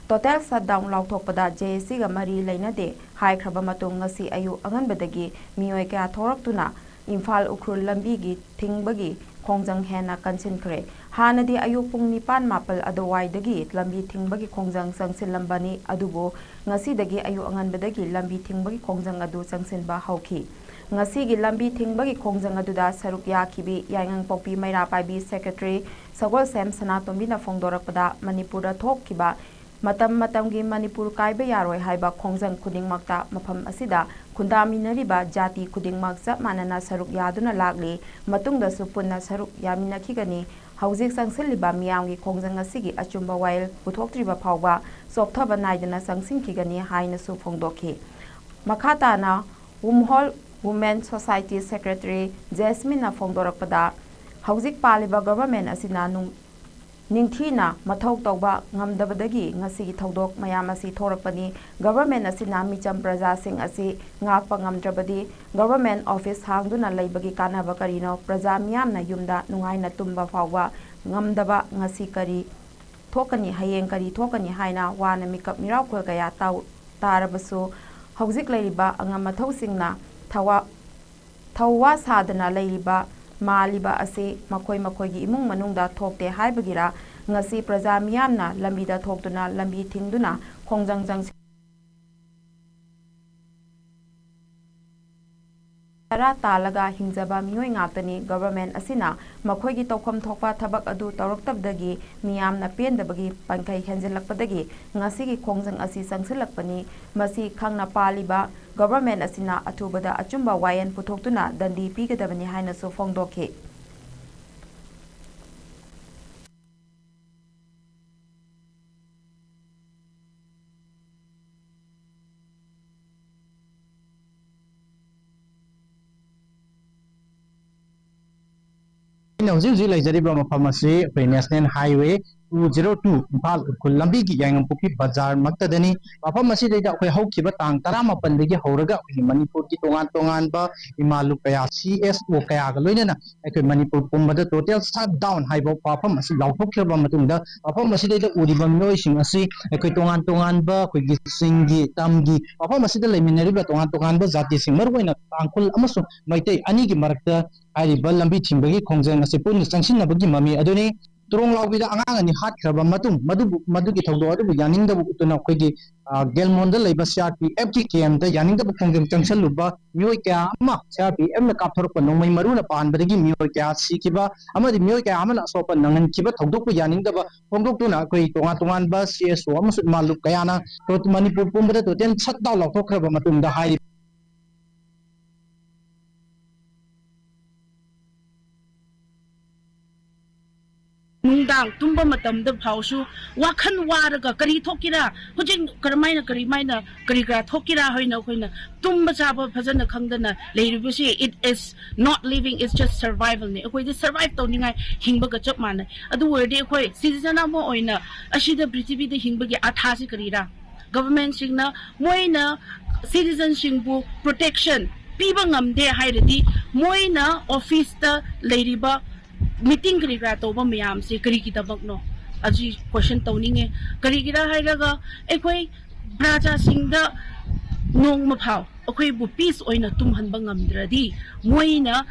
ꯇꯣꯇꯦꯜ ꯁꯠꯗꯥꯎꯟ ꯂꯥꯎꯊꯣꯛꯄꯗ ꯖꯦ ꯑꯦꯁ ꯁꯤꯒ ꯃꯔꯤ ꯂꯩꯅꯗꯦ ꯍꯥꯏꯈ꯭ꯔꯕ ꯃꯇꯨꯡ ꯉꯁꯤ ꯑꯌꯨꯛ ꯑꯉꯟꯕꯗꯒꯤ ꯃꯤꯑꯣꯏ ꯀꯌꯥ ꯊꯣꯔꯛꯇꯨꯅ ꯏꯝꯐꯥꯜ ꯎꯈ꯭ꯔꯨꯜ ꯂꯝꯕꯤꯒꯤ ꯊꯤꯡꯕꯒꯤ ꯈꯣꯡꯖꯪ ꯍꯦꯟꯅ ꯀꯟꯁꯤꯟꯈ꯭ꯔꯦ꯫ ꯍꯥꯟꯅꯗꯤ ꯑꯌꯨꯛ ꯄꯨꯡ ꯅꯤꯄꯥꯟ ꯃꯥꯄꯜ ꯑꯗꯨꯋꯥꯏꯗꯒꯤ ꯂꯝꯕꯤ ꯊꯤꯡꯕꯒꯤ ꯈꯣꯡꯖꯪ ꯆꯪꯁꯤꯜꯂꯝꯕꯅꯤ, ꯑꯗꯨꯕꯨ ꯉꯁꯤꯗꯒꯤ ꯑꯌꯨꯛ ꯑꯉꯟꯕꯗꯒꯤ ꯂꯝꯕꯤ ꯊꯤꯡꯕꯒꯤ ꯈꯣꯡꯖꯪ ꯑꯗꯨ ꯆꯪꯁꯤꯟꯕ ꯍꯧꯈꯤ꯫ ꯉꯁꯤꯒꯤ ꯂꯝꯕꯤ ꯊꯤꯡꯕꯒꯤ ꯈꯣꯡꯖꯪ ꯑꯗꯨꯗ ꯁꯔꯨꯛ ꯌꯥꯈꯤꯕꯤ ꯌꯥꯏꯉꯪꯄꯣꯛꯄꯤ ꯃꯩꯔꯥ ꯄꯥꯏꯕꯤ ꯁꯦꯀ꯭ꯔꯦꯇꯔꯤ ꯁꯒꯣꯜꯁꯦꯝ ꯁꯅꯥꯇꯣꯝꯕꯤꯅ ꯐꯣꯡꯗꯣꯔꯛꯄꯗ, ꯃꯅꯤꯄꯨꯔꯗ ꯊꯣꯛꯈꯤꯕ ꯃꯇꯝ ꯃꯇꯝꯒꯤ ꯃꯅꯤꯄꯨꯔ ꯀꯥꯏꯕ ꯌꯥꯔꯣꯏ ꯍꯥꯏꯕ ꯈꯣꯡꯖꯪ ꯈꯨꯗꯤꯡꯃꯛꯇ ꯃꯐꯝ ꯑꯁꯤꯗ ꯈꯨꯟꯗꯥꯃꯤꯟꯅꯔꯤꯕ ꯖꯥꯇꯤ ꯈꯨꯗꯤꯡꯃꯛ ꯆꯞ ꯃꯥꯟꯅꯅ ꯁꯔꯨꯛ ꯌꯥꯗꯨꯅ ꯂꯥꯛꯂꯤ꯫ ꯃꯇꯨꯡꯗꯁꯨ ꯄꯨꯟꯅ ꯁꯔꯨꯛ ꯌꯥꯃꯤꯟꯅꯈꯤꯒꯅꯤ꯫ ꯍꯧꯖꯤꯛ ꯆꯪꯁꯤꯜꯂꯤꯕ ꯃꯤꯌꯥꯝꯒꯤ ꯈꯣꯡꯖꯪ ꯑꯁꯤꯒꯤ ꯑꯆꯨꯝꯕ ꯋꯥꯌꯦꯜ ꯄꯨꯊꯣꯛꯇ꯭ꯔꯤꯕ ꯐꯥꯎꯕ ꯆꯣꯛꯊꯕ ꯅꯥꯏꯗꯅ ꯆꯪꯁꯤꯟꯈꯤꯒꯅꯤ ꯍꯥꯏꯅꯁꯨ ꯐꯣꯡꯗꯣꯛꯈꯤ꯫ ꯃꯈꯥ ꯇꯥꯅ ꯋꯨꯝꯍꯣꯜ ꯋꯨꯃꯦꯟ ꯁꯣꯁꯥꯏꯇꯤ ꯁꯦꯀ꯭ꯔꯦꯇꯔꯤ ꯖꯦꯁꯃꯤꯟꯅ ꯐꯣꯡꯗꯣꯔꯛꯄꯗ, ꯍꯧꯖꯤꯛ ꯄꯥꯜꯂꯤꯕ ꯒꯣꯚꯔꯟꯃꯦꯟꯠ ꯑꯁꯤꯅ ꯅꯨꯡ-, ꯅꯤꯡꯊꯤꯅ ꯃꯊꯧ ꯇꯧꯕ ꯉꯝꯗꯕꯗꯒꯤ ꯉꯁꯤꯒꯤ ꯊꯧꯗꯣꯛ ꯃꯌꯥꯝ ꯑꯁꯤ ꯊꯣꯔꯛꯄꯅꯤ꯫ ꯒꯣꯚꯔꯟꯃꯦꯟꯠ ꯑꯁꯤꯅ ꯃꯤꯆꯝ ꯄ꯭ꯔꯖꯥꯁꯤꯡ ꯑꯁꯤ ꯉꯥꯛꯄ ꯉꯝꯗ꯭ꯔꯕꯗꯤ ꯒꯣꯚꯔꯟꯃꯦꯟꯠ ꯑꯣꯐꯤꯁ ꯍꯥꯡꯗꯨꯅ ꯂꯩꯕꯒꯤ ꯀꯥꯟꯅꯕ ꯀꯔꯤꯅꯣ? ꯄ꯭ꯔꯖꯥ ꯃꯤꯌꯥꯝꯅ ꯌꯨꯝꯗ ꯅꯨꯡꯉꯥꯏꯅ ꯇꯨꯝꯕ ꯐꯥꯎꯕ ꯉꯝꯗꯕ ꯉꯁꯤ ꯀꯔꯤ ꯊꯣꯛꯀꯅꯤ, ꯍꯌꯦꯡ ꯀꯔꯤ ꯊꯣꯛꯀꯅꯤ ꯍꯥꯏꯅ ꯋꯥꯅ ꯃꯤꯀꯞ ꯃꯤꯔꯥꯎꯈꯣꯜ ꯀꯌꯥ ꯇꯥꯎ-, ꯇꯥꯔꯕꯁꯨ, ꯍꯧꯖꯤꯛ ꯂꯩꯔꯤꯕ ꯑꯉꯝ ꯑꯊꯧꯁꯤꯡꯅ ꯊꯋꯥ-, ꯊꯧꯋꯥ ꯁꯥꯗꯅ ꯂꯩꯔꯤꯕ, ꯃꯥꯜꯂꯤꯕ ꯑꯁꯤ ꯃꯈꯣꯏ ꯃꯈꯣꯏꯒꯤ ꯏꯃꯨꯡ ꯃꯅꯨꯡꯗ ꯊꯣꯛꯇꯦ ꯍꯥꯏꯕꯒꯤꯔ? ꯉꯁꯤ ꯄ꯭ꯔꯖꯥ ꯃꯤꯌꯥꯝꯅ ꯂꯝꯕꯤꯗ ꯊꯣꯛꯇꯨꯅ ꯂꯝꯕꯤ ꯊꯤꯡꯗꯨꯅ ꯈꯣꯡꯖꯪ ꯆꯪꯁꯤ- ꯇꯥꯜꯂꯒ ꯍꯤꯡꯖꯕ ꯃꯤꯑꯣꯏ ꯉꯥꯛꯇꯅꯤ꯫ ꯒꯚꯔꯟꯃꯦꯟꯠ ꯑꯁꯤꯅ ꯃꯈꯣꯏꯒꯤ ꯇꯧꯐꯝ ꯊꯣꯛꯄ ꯊꯕꯛ ꯑꯗꯨ ꯇꯧꯔꯛꯇꯕꯗꯒꯤ ꯃꯤꯌꯥꯝꯅ ꯄꯦꯟꯗꯕꯒꯤ ꯄꯟꯈꯩ ꯍꯦꯟꯖꯤꯜꯂꯛꯄꯗꯒꯤ ꯉꯁꯤꯒꯤ ꯈꯣꯡꯖꯪ ꯑꯁꯤ ꯆꯪꯁꯤꯜꯂꯛꯄꯅꯤ꯫ ꯃꯁꯤ ꯈꯪꯅ ꯄꯥꯜꯂꯤꯕ ꯒꯚꯔꯟꯃꯦꯟꯠ ꯑꯁꯤꯅ ꯑꯊꯨꯕꯗ ꯑꯆꯨꯝꯕ ꯋꯥꯌꯦꯜ ꯄꯨꯊꯣꯛꯇꯨꯅ ꯗꯟꯗꯤ ꯄꯤꯒꯗꯕꯅꯤ ꯍꯥꯏꯅꯁꯨ ꯐꯣꯡꯗꯣꯛꯈꯤ꯫ ꯑꯩꯅ ꯍꯧꯖꯤꯛ ꯍꯧꯖꯤꯛ ꯂꯩꯖꯔꯤꯕ ꯃꯐꯝ ꯑꯁꯤ ꯑꯩꯈꯣꯏ National Highway two zero two, Imphal Ukhrul ꯂꯝꯕꯤꯒꯤ ꯌꯥꯏꯉꯪꯄꯣꯛꯄꯤ ꯕꯖꯥꯔꯃꯛꯇꯗꯅꯤ꯫ ꯃꯐꯝ ꯑꯁꯤꯗꯩꯗ ꯑꯩꯈꯣꯏ ꯍꯧꯈꯤꯕ ꯇꯥꯡ ꯇꯔꯥꯃꯥꯄꯟꯗꯒꯤ ꯍꯧꯔꯒ ꯑꯩꯈꯣꯏꯒꯤ ꯃꯅꯤꯄꯨꯔꯒꯤ ꯇꯣꯉꯥꯟ ꯇꯣꯉꯥꯟꯕ ꯏꯃꯥ ꯂꯨꯞ ꯀꯌꯥ, C S O ꯀꯌꯥꯒ ꯂꯣꯏꯅꯅ ꯑꯩꯈꯣꯏ ꯃꯅꯤꯄꯨꯔ ꯄꯨꯝꯕꯗ total shutdown ꯍꯥꯏꯕ ꯋꯥꯐꯝ ꯑꯁꯤ ꯂꯥꯎꯊꯣꯛꯈ꯭ꯔꯕ ꯃꯇꯨꯡꯗ, ꯃꯐꯝ ꯑꯁꯤꯗꯩꯗ ꯎꯔꯤꯕ ꯃꯤꯑꯣꯏꯁꯤꯡ ꯑꯁꯤ ꯑꯩꯈꯣꯏ ꯇꯣꯉꯥꯟ ꯇꯣꯉꯥꯟꯕ, ꯑꯩꯈꯣꯏꯒꯤ ꯆꯤꯡꯒꯤ, ꯇꯝꯒꯤ, ꯃꯐꯝ ꯑꯁꯤꯗ ꯂꯩꯃꯤꯟꯅꯔꯤꯕ ꯇꯣꯉꯥꯟ ꯇꯣꯉꯥꯟꯕ ꯖꯥꯇꯤꯁꯤꯡ, ꯃꯔꯨꯑꯣꯏꯅ ꯇꯥꯡꯈꯨꯜ ꯑꯃꯁꯨꯡ ꯃꯩꯇꯩ ꯑꯅꯤꯒꯤ ꯃꯔꯛꯇ ꯍꯥꯏꯔꯤꯕ ꯂꯝꯕꯤ ꯊꯤꯡꯕꯒꯤ ꯈꯣꯡꯖꯪ ꯑꯁꯤ ꯄꯨꯟꯅ ꯆꯪꯁꯤꯟꯅꯕꯒꯤ ꯃꯃꯤ ꯑꯗꯨꯅꯤ꯫ ꯇꯨꯔꯣꯡ ꯂꯥꯎꯕꯤꯗ ꯑꯉꯥꯡ ꯑꯅꯤ ꯍꯥꯠꯈ꯭ꯔꯕ ꯃꯇꯨꯡ, ꯃꯗꯨꯕꯨ, ꯃꯗꯨꯒꯤ ꯊꯧꯗꯣꯛ ꯑꯗꯨꯕꯨ ꯌꯥꯅꯤꯡꯗꯕ ꯎꯠꯇꯨꯅ ꯑꯩꯈꯣꯏꯒꯤ, ꯑ, ꯒꯦꯜꯃꯣꯟꯗ ꯂꯩꯕ C R P F ꯀꯤ camp ꯇ ꯌꯥꯅꯤꯡꯗꯕ ꯈꯣꯡꯖꯪ ꯆꯪꯁꯤꯜꯂꯨꯕ ꯃꯤꯑꯣꯏ ꯀꯌꯥ ꯑꯃ C R P F ꯅ ꯀꯥꯞꯊꯣꯔꯛꯄ ꯅꯣꯡꯃꯩ ꯃꯔꯨꯅ ꯄꯥꯟꯕꯗꯒꯤ ꯃꯤꯑꯣꯏ ꯀꯌꯥ ꯁꯤꯈꯤꯕ ꯑꯃꯗꯤ ꯃꯤꯑꯣꯏ ꯀꯌꯥ ꯑꯃꯅ ꯑꯁꯣꯛꯄ ꯅꯪꯍꯟꯈꯤꯕ ꯊꯧꯗꯣꯛꯄꯨ ꯌꯥꯅꯤꯡꯗꯕ ꯐꯣꯡꯗꯣꯛꯇꯨꯅ ꯑꯩꯈꯣꯏ ꯇꯣꯉꯥꯟ ꯇꯣꯉꯥꯟꯕ C S O ꯑꯃꯁꯨꯡ ꯏꯃꯥ ꯂꯨꯞ ꯀꯌꯥꯅ ꯃꯅꯤꯄꯨꯔ ꯄꯨꯝꯕꯗ total shutdown ꯂꯥꯎꯊꯣꯛꯈ꯭ꯔꯕ ꯃꯇꯨꯡꯗ ꯍꯥꯏꯔꯤꯕ ꯅꯨꯡꯗꯥꯡ ꯇꯨꯝꯕ ꯃꯇꯝꯗ ꯐꯥꯎꯁꯨ ꯋꯥꯈꯜ ꯋꯥꯔꯒ ꯀꯔꯤ ꯊꯣꯛꯀꯦꯔꯥ, ꯍꯧꯖꯤꯛ ꯀꯔꯝꯍꯥꯏꯅ, ꯀꯔꯤꯃꯥꯏꯅ, ꯀꯔꯤ ꯀꯔꯥ ꯊꯣꯛꯀꯦꯔꯥ ꯍꯥꯏꯅ ꯑꯩꯈꯣꯏꯅ ꯇꯨꯝꯕ ꯆꯥꯕ ꯐꯖꯅ ꯈꯪꯗꯅ ꯂꯩꯔꯤꯕꯁꯤ, it is not living, it's just survival ꯅꯤ꯫ ꯑꯩꯈꯣꯏꯗꯤ survive ꯇꯧꯅꯤꯡꯉꯥꯏ ꯍꯤꯡꯕꯒ ꯆꯞ ꯃꯥꯟꯅꯩ꯫ ꯑꯗꯨ ꯑꯣꯏꯔꯗꯤ ꯑꯩꯈꯣꯏ citizen ꯑꯃ ꯑꯣꯏꯅ ꯑꯁꯤꯗ ꯄ꯭ꯔꯤꯊꯤꯕꯤꯗ ꯍꯤꯡꯕꯒꯤ ꯑꯥꯊꯥꯁꯤ ꯀꯔꯤꯔꯥ? Government ꯁꯤꯡꯅ ꯃꯣꯏꯅ citizen ꯁꯤꯡꯕꯨ protection ꯄꯤꯕ ꯉꯝꯗꯦ ꯍꯥꯏꯔꯗꯤ, ꯃꯣꯏꯅ office ꯇ ꯂꯩꯔꯤꯕ meeting ꯀꯔꯤ ꯀꯔꯥ ꯇꯧꯕ ꯃꯌꯥꯝꯁꯦ ꯀꯔꯤꯒꯤꯗꯃꯛꯅꯣ? ꯑꯁꯤ question ꯇꯧꯅꯤꯡꯉꯦ꯫ ꯀꯔꯤꯒꯤꯔ ꯍꯥꯏꯔꯒ, ꯑꯩꯈꯣꯏ ꯄ꯭ꯔꯖꯥꯁꯤꯡꯗ ꯅꯣꯡꯃ ꯐꯥꯎ ꯑꯩꯈꯣꯏꯕꯨ peace ꯑꯣꯏꯅ ꯇꯨꯝꯍꯟꯕ ꯉꯝꯗ꯭ꯔꯗꯤ, ꯃꯣꯏꯅ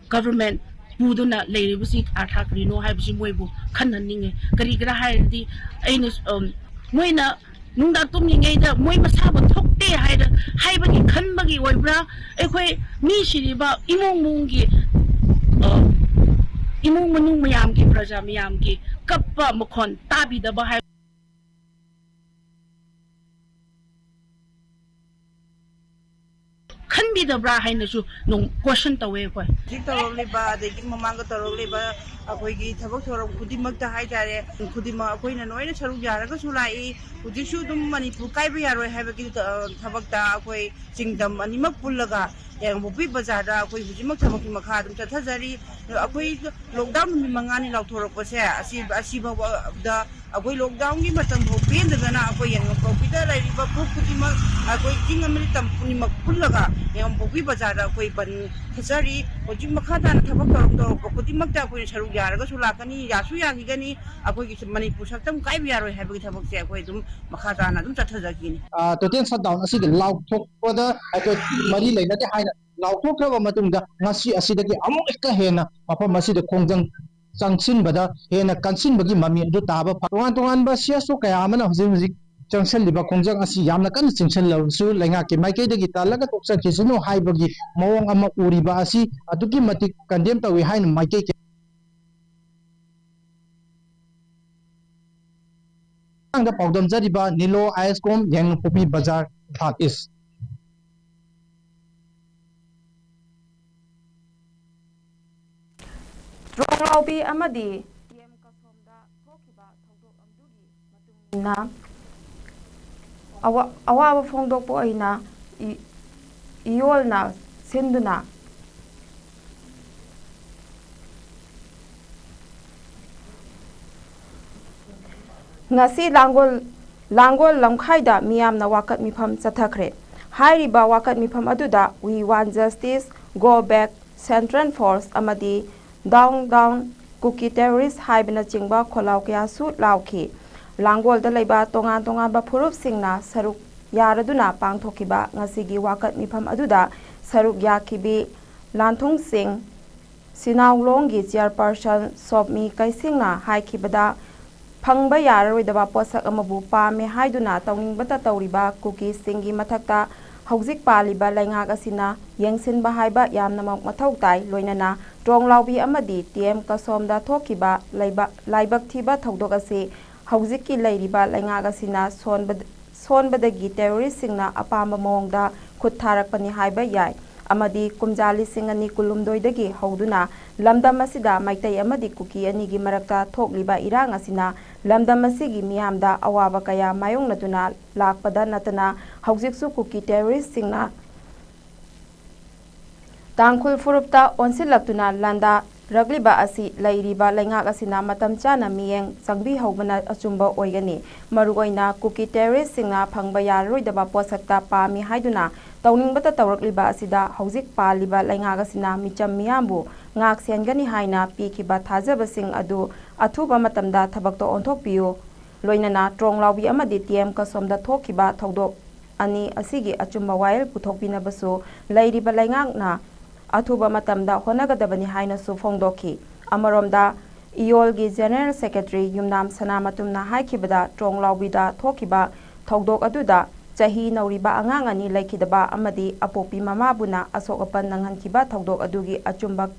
government ꯄꯨꯗꯨꯅ ꯂꯩꯔꯤꯕꯁꯤ ꯑꯥꯔꯊ ꯀꯔꯤꯅꯣ ꯍꯥꯏꯕꯁꯤ ꯃꯣꯏꯕꯨ ꯈꯟꯍꯟꯅꯤꯡꯉꯦ꯫ ꯀꯔꯤꯒꯤꯔ ꯍꯥꯏꯔꯗꯤ, ꯑꯩꯅ, ꯎꯝ, ꯃꯣꯏꯅ ꯅꯨꯡꯗꯥꯡ ꯇꯨꯝꯂꯤꯉꯩꯗ ꯃꯣꯏ ꯃꯁꯥꯕꯨ ꯊꯣꯛꯇꯦ ꯍꯥꯏꯔ ꯍꯥꯏꯕꯒꯤ ꯈꯟꯕꯒꯤ ꯑꯣꯏꯕ꯭ꯔꯥ? ꯑꯩꯈꯣꯏ ꯃꯤ ꯁꯤꯔꯤꯕ ꯏꯃꯨꯡ ꯃꯅꯨꯡꯒꯤ, ꯑ, ꯏꯃꯨꯡ ꯃꯅꯨꯡ ꯃꯌꯥꯝꯒꯤ, ꯄ꯭ꯔꯖꯥ ꯃꯌꯥꯝꯒꯤ ꯀꯞꯄ ꯃꯈꯣꯟ ꯇꯥꯕꯤꯗꯕ ꯍꯥꯏ ꯈꯟꯕꯤꯗꯕ꯭ꯔꯥ ꯍꯥꯏꯅꯁꯨ ꯅꯣꯡ question ꯇꯧꯋꯦ ꯑꯩꯈꯣꯏ꯫ ꯍꯧꯖꯤꯛ ꯇꯧꯔꯛꯂꯤꯕ, ꯑꯗꯒꯤ ꯃꯃꯥꯡꯗ ꯇꯧꯔꯛꯂꯤꯕ ꯑꯩꯈꯣꯏꯒꯤ ꯊꯕꯛ ꯊꯧꯔꯝ ꯈꯨꯗꯤꯡꯃꯛꯇ ꯍꯥꯏꯇꯥꯔꯦ, ꯈꯨꯗꯤꯡꯃꯛ ꯑꯩꯈꯣꯏꯅ ꯂꯣꯏꯅ ꯁꯔꯨꯛ ꯌꯥꯔꯒꯁꯨ ꯂꯥꯛꯏ꯫ ꯍꯧꯖꯤꯛꯁꯨ ꯑꯗꯨꯝ ꯃꯅꯤꯄꯨꯔ ꯀꯥꯏꯕ ꯌꯥꯔꯣꯏ ꯍꯥꯏꯕꯒꯤ, ꯑ, ꯊꯕꯛꯇ ꯑꯩꯈꯣꯏ ꯆꯤꯡꯗꯝ ꯑꯅꯤꯃꯛ ꯄꯨꯜꯂꯒ ꯌꯥꯏꯉꯪꯄꯣꯛꯄꯤ ꯕꯖꯥꯔꯗ ꯑꯩꯈꯣꯏ ꯍꯧꯖꯤꯛꯃꯛ ꯊꯕꯛꯀꯤ ꯃꯈꯥ ꯑꯗꯨꯝ ꯆꯠꯊꯖꯔꯤ꯫ ꯑꯩꯈꯣꯏ lockdown ꯅꯨꯃꯤꯠ ꯃꯉꯥꯅꯤ ꯂꯥꯎꯊꯣꯔꯛꯄꯁꯦ, ꯑꯁꯤ, ꯑꯁꯤ ꯐꯥꯎꯕꯗ ꯑꯩꯈꯣꯏ lockdownꯒꯤ ꯃꯇꯝ ꯐꯥꯎ ꯄꯦꯟꯗꯗꯅ ꯑꯩꯈꯣꯏ ꯌꯥꯏꯉꯪꯄꯣꯛꯄꯤꯗ ꯂꯩꯔꯤꯕ ꯐꯨꯔꯨꯞ ꯈꯨꯗꯤꯡꯃꯛ, ꯑꯩꯈꯣꯏ ꯆꯤꯡ ꯑꯃꯗꯤ ꯇꯝ ꯈꯨꯗꯤꯡꯃꯛ ꯄꯨꯜꯂꯒ ꯌꯥꯏꯉꯪꯄꯣꯛꯄꯤ ꯕꯖꯥꯔꯗ ꯑꯩꯈꯣꯏ ꯕꯟ ꯊꯠꯆꯔꯤ꯫ ꯍꯧꯖꯤꯛ ꯃꯈꯥ ꯇꯥꯅ ꯊꯕꯛ ꯊꯧꯔꯝ ꯇꯧꯔꯛꯄ ꯈꯨꯗꯤꯡꯃꯛꯇ ꯑꯩꯈꯣꯏꯅ ꯁꯔꯨꯛ ꯌꯥꯔꯒꯁꯨ ꯂꯥꯛꯀꯅꯤ, ꯌꯥꯁꯨ ꯌꯥꯈꯤꯒꯅꯤ꯫ ꯑꯩꯈꯣꯏꯒꯤ ꯃꯅꯤꯄꯨꯔ ꯁꯛꯇꯝ ꯀꯥꯏꯕ ꯌꯥꯔꯣꯏ ꯍꯥꯏꯕꯒꯤ ꯊꯕꯛꯁꯦ ꯑꯩꯈꯣꯏ ꯑꯗꯨꯝ ꯃꯈꯥ ꯇꯥꯅ ꯑꯗꯨꯝ ꯆꯠꯊꯖꯈꯤꯅꯤ꯫ ꯑ, total shutdown ꯑꯁꯤꯒꯤ ꯂꯥꯎꯊꯣꯛꯄꯗ ꯑꯩꯈꯣꯏ ꯃꯔꯤ ꯂꯩꯅꯗꯦ ꯍꯥꯏꯅ ꯂꯥꯎꯊꯣꯛꯈ꯭ꯔꯕ ꯃꯇꯨꯡꯗ, ꯉꯁꯤ ꯑꯁꯤꯗꯒꯤ ꯑꯃꯨꯛ ꯍꯦꯟꯅ ꯃꯐꯝ ꯑꯁꯤꯗ ꯈꯣꯡꯖꯪ ꯆꯪꯁꯤꯟꯕꯗ ꯍꯦꯟꯅ ꯀꯟꯁꯤꯟꯕꯒꯤ ꯃꯃꯤ ꯑꯗꯨ ꯇꯥꯕ ꯐ-, ꯇꯣꯉꯥꯟ ꯇꯣꯉꯥꯟꯕ CSO ꯀꯌꯥ ꯑꯃꯅ ꯍꯧꯖꯤꯛ ꯍꯧꯖꯤꯛ ꯆꯪꯁꯤꯜꯂꯤꯕ ꯈꯣꯡꯖꯪ ꯑꯁꯤ ꯌꯥꯝꯅ ꯀꯟꯅ ꯆꯪꯁꯤꯜꯂꯕꯁꯨ, ꯂꯩꯉꯥꯛꯀꯤ ꯃꯥꯏꯀꯩꯗꯒꯤ ꯇꯥꯜꯂꯒ ꯇꯣꯛꯆꯈꯤꯁꯅꯨ ꯍꯥꯏꯕꯒꯤ ꯃꯑꯣꯡ ꯑꯃ ꯎꯔꯤꯕ ꯑꯁꯤ ꯑꯗꯨꯛꯀꯤ ꯃꯇꯤꯛ condemn ꯇꯧꯏ ꯍꯥꯏꯅ ꯃꯥꯏꯀꯩ ꯀꯌꯥ ꯃꯇꯥꯡꯗ ꯄꯥꯎꯗꯝꯖꯔꯤꯕ ꯅꯤꯂꯣ ꯑꯥꯏ ꯑꯦꯁ ꯀꯣꯝ, ꯌꯥꯏꯉꯪꯄꯣꯛꯄꯤ ꯕꯖꯥꯔ, ꯏꯝꯐꯥꯜ ꯏꯁ꯫ ꯇ꯭ꯔꯣꯡꯂꯥꯎꯕꯤ ꯑꯃꯗꯤ ꯇꯤ ꯑꯦꯝ ꯀꯁꯣꯝꯗ ꯊꯣꯛꯈꯤꯕ ꯊꯧꯗꯣꯛ ꯑꯗꯨꯒꯤ ꯃꯇꯨꯡ ꯏꯟꯅ ꯑꯋꯥ-, ꯑꯋꯥꯕ ꯐꯣꯡꯗꯣꯛꯄ ꯑꯣꯏꯅ ꯏ-, ꯏꯌꯣꯜꯅ ꯁꯤꯟꯗꯨꯅ ꯉꯁꯤ ꯂꯥꯡꯒꯣꯜ, ꯂꯥꯡꯒꯣꯜ ꯂꯝꯈꯥꯏꯗ ꯃꯤꯌꯥꯝꯅ ꯋꯥꯀꯠ ꯃꯤꯐꯝ ꯆꯠꯊꯈ꯭ꯔꯦ꯫ ꯍꯥꯏꯔꯤꯕ ꯋꯥꯀꯠ ꯃꯤꯐꯝ ꯑꯗꯨꯗ "We want justice", "Go back Central Force" ꯑꯃꯗꯤ "Down, down Kuki terrorist" ꯍꯥꯏꯕꯅꯆꯤꯡꯕ ꯈꯣꯜꯂꯥꯎ ꯀꯌꯥꯁꯨ ꯂꯥꯎꯈꯤ꯫ ꯂꯥꯡꯒꯣꯜꯗ ꯂꯩꯕ ꯇꯣꯉꯥꯟ ꯇꯣꯉꯥꯟꯕ ꯐꯨꯔꯨꯞꯁꯤꯡꯅ ꯁꯔꯨꯛ ꯌꯥꯔꯗꯨꯅ ꯄꯥꯡꯊꯣꯛꯈꯤꯕ ꯉꯁꯤꯒꯤ ꯋꯥꯀꯠ ꯃꯤꯐꯝ ꯑꯗꯨꯗ ꯁꯔꯨꯛ ꯌꯥꯈꯤꯕꯤ ꯂꯥꯟꯊꯨꯡꯁꯤꯡ ꯁꯤꯅꯥꯎꯂꯣꯡꯒꯤ chairperson ꯁꯣꯞꯃꯤ ꯀꯩꯁꯤꯡꯅ ꯍꯥꯏꯈꯤꯕꯗ, ꯐꯪꯕ ꯌꯥꯔꯔꯣꯏꯗꯕ ꯄꯣꯠꯁꯛ ꯑꯃꯕꯨ ꯄꯥꯝꯃꯦ ꯍꯥꯏꯗꯨꯅ ꯇꯧꯅꯤꯡꯕꯇ ꯇꯧꯔꯤꯕ ꯀꯨꯀꯤꯁꯤꯡꯒꯤ ꯃꯊꯛꯇ ꯍꯧꯖꯤꯛ ꯄꯥꯜꯂꯤꯕ ꯂꯩꯉꯥꯛ ꯑꯁꯤꯅ ꯌꯦꯡꯁꯤꯟꯕ ꯍꯥꯏꯕ ꯌꯥꯝꯅꯃꯛ ꯃꯊꯧ ꯇꯥꯏ꯫ ꯂꯣꯏꯅꯅ ꯇ꯭ꯔꯣꯡꯂꯥꯎꯕꯤ ꯑꯃꯗꯤ ꯇꯤ ꯑꯦꯝ ꯀꯁꯣꯝꯗ ꯊꯣꯛꯈꯤꯕ ꯂꯩꯕ-, ꯂꯥꯏꯕꯛ ꯊꯤꯕ ꯊꯧꯗꯣꯛ ꯑꯁꯤ ꯍꯧꯖꯤꯛꯀꯤ ꯂꯩꯔꯤꯕ ꯂꯩꯉꯥꯛ ꯑꯁꯤꯅ ꯁꯣꯟꯕ-, ꯁꯣꯟꯕꯗꯒꯤ ꯇꯦꯔꯣꯔꯤꯁꯁꯤꯡꯅ ꯑꯄꯥꯝꯕ ꯃꯑꯣꯡꯗ ꯈꯨꯠ ꯊꯥꯔꯛꯄꯅꯤ ꯍꯥꯏꯕ ꯌꯥꯏ꯫ ꯑꯃꯗꯤ ꯀꯨꯝꯖꯥ ꯂꯤꯁꯤꯡ ꯑꯅꯤ ꯀꯨꯟꯍꯨꯝꯗꯣꯏꯗꯒꯤ ꯍꯧꯗꯨꯅ ꯂꯝꯗꯝ ꯑꯁꯤꯗ ꯃꯩꯇꯩ ꯑꯃꯗꯤ ꯀꯨꯀꯤ ꯑꯅꯤꯒꯤ ꯃꯔꯛꯇ ꯊꯣꯛꯂꯤꯕ ꯏꯔꯥꯡ ꯑꯁꯤꯅ ꯂꯝꯗꯝ ꯑꯁꯤꯒꯤ ꯃꯤꯌꯥꯝꯗ ꯑꯋꯥꯕ ꯀꯌꯥ ꯃꯥꯌꯣꯛꯅꯗꯨꯅ ꯂꯥꯛꯄꯗ ꯅꯠꯇꯅ ꯍꯧꯖꯤꯛꯁꯨ ꯀꯨꯀꯤ ꯇꯦꯔꯣꯔꯤꯁꯁꯤꯡꯅ ꯇꯥꯡꯈꯨꯜ ꯐꯨꯔꯨꯞꯇ ꯑꯣꯟꯁꯤꯜꯂꯛꯇꯨꯅ ꯂꯥꯟꯗꯥꯔꯛꯂꯤꯕ ꯑꯁꯤ ꯂꯩꯔꯤꯕ ꯂꯩꯉꯥꯛ ꯑꯁꯤꯅ ꯃꯇꯝ ꯆꯥꯅ ꯃꯤꯠꯌꯦꯡ ꯆꯪꯕꯤꯍꯧꯕꯅ ꯑꯆꯨꯝꯕ ꯑꯣꯏꯒꯅꯤ꯫ ꯃꯔꯨꯑꯣꯏꯅ ꯀꯨꯀꯤ ꯇꯦꯔꯣꯔꯤꯁꯁꯤꯡꯅ ꯐꯪꯕ ꯌꯥꯔꯔꯣꯏꯗꯕ ꯄꯣꯠꯁꯛꯇ ꯄꯥꯝꯃꯤ ꯍꯥꯏꯗꯨꯅ ꯇꯧꯅꯤꯡꯕꯇ ꯇꯧꯔꯛꯂꯤꯕ ꯑꯁꯤꯗ ꯍꯧꯖꯤꯛ ꯄꯥꯜꯂꯤꯕ ꯂꯩꯉꯥꯛ ꯑꯁꯤꯅ ꯃꯤꯆꯝ ꯃꯤꯌꯥꯝꯕꯨ ꯉꯥꯛ ꯁꯦꯟꯒꯅꯤ ꯍꯥꯏꯅ ꯄꯤꯈꯤꯕ ꯊꯥꯖꯕꯁꯤꯡ ꯑꯗꯨ ꯑꯊꯨꯕ ꯃꯇꯝꯗ ꯊꯕꯛꯇ ꯑꯣꯟꯊꯣꯛꯄꯤꯌꯨ꯫ ꯂꯣꯏꯅꯅ ꯇ꯭ꯔꯣꯡꯂꯥꯎꯕꯤ ꯑꯃꯗꯤ ꯇꯤ ꯑꯦꯝ ꯀꯁꯣꯝꯗ ꯊꯣꯛꯈꯤꯕ ꯊꯧꯗꯣꯛ ꯑꯅꯤ ꯑꯁꯤꯒꯤ ꯑꯆꯨꯝꯕ ꯋꯥꯌꯦꯜ ꯄꯨꯊꯣꯛꯄꯤꯅꯕꯁꯨ ꯂꯩꯔꯤꯕ ꯂꯩꯉꯥꯛꯅ ꯑꯊꯨꯕ ꯃꯇꯝꯗ ꯍꯣꯠꯅꯒꯗꯕꯅꯤ ꯍꯥꯏꯅꯁꯨ ꯐꯣꯡꯗꯣꯛꯈꯤ꯫ ꯑꯃꯔꯣꯝꯗ, ꯏꯌꯣꯜꯒꯤ ꯖꯦꯅꯔꯦꯜ ꯁꯦꯀ꯭ꯔꯦꯇꯔꯤ ꯌꯨꯝꯅꯥꯝ ꯁꯅꯥꯃꯇꯨꯝꯅ ꯍꯥꯏꯈꯤꯕꯗ, ꯇ꯭ꯔꯣꯡꯂꯥꯎꯕꯤꯗ ꯊꯣꯛꯈꯤꯕ ꯊꯧꯗꯣꯛ ꯑꯗꯨꯗ ꯆꯍꯤ ꯅꯧꯔꯤꯕ ꯑꯉꯥꯡ ꯑꯅꯤ ꯂꯩꯈꯤꯗꯕ ꯑꯃꯗꯤ ꯑꯄꯣꯛꯄꯤ ꯃꯃꯥꯕꯨꯅ ꯑꯁꯣꯛ ꯑꯄꯟ ꯅꯪꯍꯟꯈꯤꯕ ꯊꯧꯗꯣꯛ ꯑꯗꯨꯒꯤ ꯑꯆꯨꯝꯕ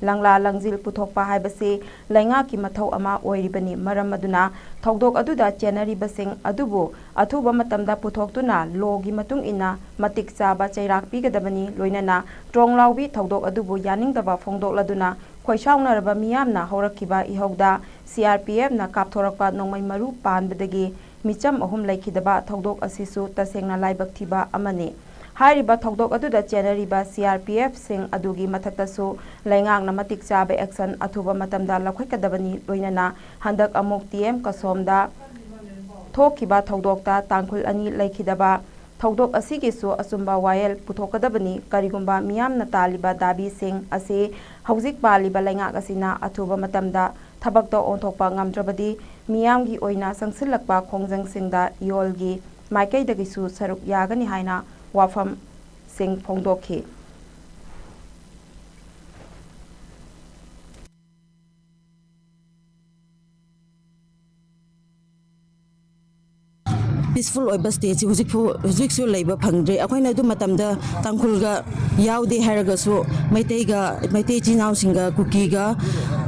ꯂꯪꯂꯥ ꯂꯪꯖꯤꯜ ꯄꯨꯊꯣꯛꯄ ꯍꯥꯏꯕꯁꯤ ꯂꯩꯉꯥꯛꯀꯤ ꯃꯊꯧ ꯑꯃ ꯑꯣꯏꯔꯤꯕꯅꯤ꯫ ꯃꯔꯝ ꯑꯗꯨꯅ ꯊꯧꯗꯣꯛ ꯑꯗꯨꯗ ꯆꯦꯟꯅꯔꯤꯕꯁꯤꯡ ꯑꯗꯨꯕꯨ ꯑꯊꯨꯕ ꯃꯇꯝꯗ ꯄꯨꯊꯣꯛꯇꯨꯅ ꯂꯣꯒꯤ ꯃꯇꯨꯡ ꯏꯟꯅ ꯃꯇꯤꯛ ꯆꯥꯕ ꯆꯩꯔꯥꯛ ꯄꯤꯒꯗꯕꯅꯤ꯫ ꯂꯣꯏꯅꯅ ꯇ꯭ꯔꯣꯡꯂꯥꯎꯕꯤ ꯊꯧꯗꯣꯛ ꯑꯗꯨꯕꯨ ꯌꯥꯅꯤꯡꯗꯕ ꯐꯣꯡꯗꯣꯛꯂꯗꯨꯅ ꯈꯣꯏꯁꯥꯎꯅꯔꯕ ꯃꯤꯌꯥꯝꯅ ꯍꯧꯔꯛꯈꯤꯕ ꯏꯍꯧꯗ ꯁꯤ ꯑꯥꯔ ꯄꯤ ꯑꯦꯐꯅ ꯀꯥꯞꯊꯣꯔꯛꯄ ꯅꯣꯡꯃꯩ ꯃꯔꯨ ꯄꯥꯟꯕꯗꯒꯤ ꯃꯤꯆꯝ ꯑꯍꯨꯝ ꯂꯩꯈꯤꯗꯕ ꯊꯧꯗꯣꯛ ꯑꯁꯤꯁꯨ ꯇꯁꯦꯡꯅ ꯂꯥꯏꯕꯛ ꯊꯤꯕ ꯑꯃꯅꯤ꯫ ꯍꯥꯏꯔꯤꯕ ꯊꯧꯗꯣꯛ ꯑꯗꯨꯗ ꯆꯦꯟꯅꯔꯤꯕ ꯁꯤ ꯑꯥꯔ ꯄꯤ ꯑꯦꯐꯁꯤꯡ ꯑꯗꯨꯒꯤ ꯃꯊꯛꯇꯁꯨ ꯂꯩꯉꯥꯛꯅ ꯃꯇꯤꯛ ꯆꯥꯕ ꯑꯦꯛꯁꯟ ꯑꯊꯨꯕ ꯃꯇꯝꯗ ꯂꯧꯈꯠꯀꯗꯕꯅꯤ꯫ ꯂꯣꯏꯅꯅ ꯍꯟꯗꯛ ꯑꯃꯨꯛ ꯇꯤ ꯑꯦꯝ ꯀꯁꯣꯝꯗ ꯊꯣꯛꯈꯤꯕ ꯊꯧꯗꯣꯛꯇ ꯇꯥꯡꯈꯨꯜ ꯑꯅꯤ ꯂꯩꯈꯤꯗꯕ ꯊꯧꯗꯣꯛ ꯑꯁꯤꯒꯤꯁꯨ ꯑꯆꯨꯝꯕ ꯋꯥꯌꯦꯜ ꯄꯨꯊꯣꯛꯀꯗꯕꯅꯤ꯫ ꯀꯔꯤꯒꯨꯝꯕ ꯃꯤꯌꯥꯝꯅ ꯇꯥꯜꯂꯤꯕ ꯗꯥꯕꯤꯁꯤꯡ ꯑꯁꯤ ꯍꯧꯖꯤꯛ ꯄꯥꯜꯂꯤꯕ ꯂꯩꯉꯥꯛ ꯑꯁꯤꯅ ꯑꯊꯨꯕ ꯃꯇꯝꯗ ꯊꯕꯛꯇ ꯑꯣꯟꯊꯣꯛꯄ ꯉꯝꯗ꯭ꯔꯕꯗꯤ ꯃꯤꯌꯥꯝꯒꯤ ꯑꯣꯏꯅ ꯆꯪꯁꯤꯜꯂꯛꯄ ꯈꯣꯡꯖꯪꯁꯤꯡꯗ ꯏꯌꯣꯜꯒꯤ ꯃꯥꯏꯀꯩꯗꯒꯤꯁꯨ ꯁꯔꯨꯛ ꯌꯥꯒꯅꯤ ꯍꯥꯏꯅ ꯋꯥꯐꯝꯁꯤꯡ ꯐꯣꯡꯗꯣꯛꯈꯤ꯫ ꯄꯤꯁꯐꯨꯜ ꯑꯣꯏꯕ ꯁ꯭ꯇꯦꯠꯁꯤ ꯍꯧꯖꯤꯛꯐꯥꯎ, ꯍꯧꯖꯤꯛꯁꯨ ꯂꯩꯕ ꯐꯪꯗ꯭ꯔꯤ꯫ ꯑꯩꯈꯣꯏꯅ ꯑꯗꯨ ꯃꯇꯝꯗ ꯇꯥꯡꯈꯨꯜꯒ ꯌꯥꯎꯗꯦ ꯍꯥꯏꯔꯒꯁꯨ, ꯃꯩꯇꯩꯒ, ꯃꯩꯇꯩ ꯏꯆꯤꯜ ꯏꯅꯥꯎꯁꯤꯡꯒ ꯀꯨꯀꯤꯒ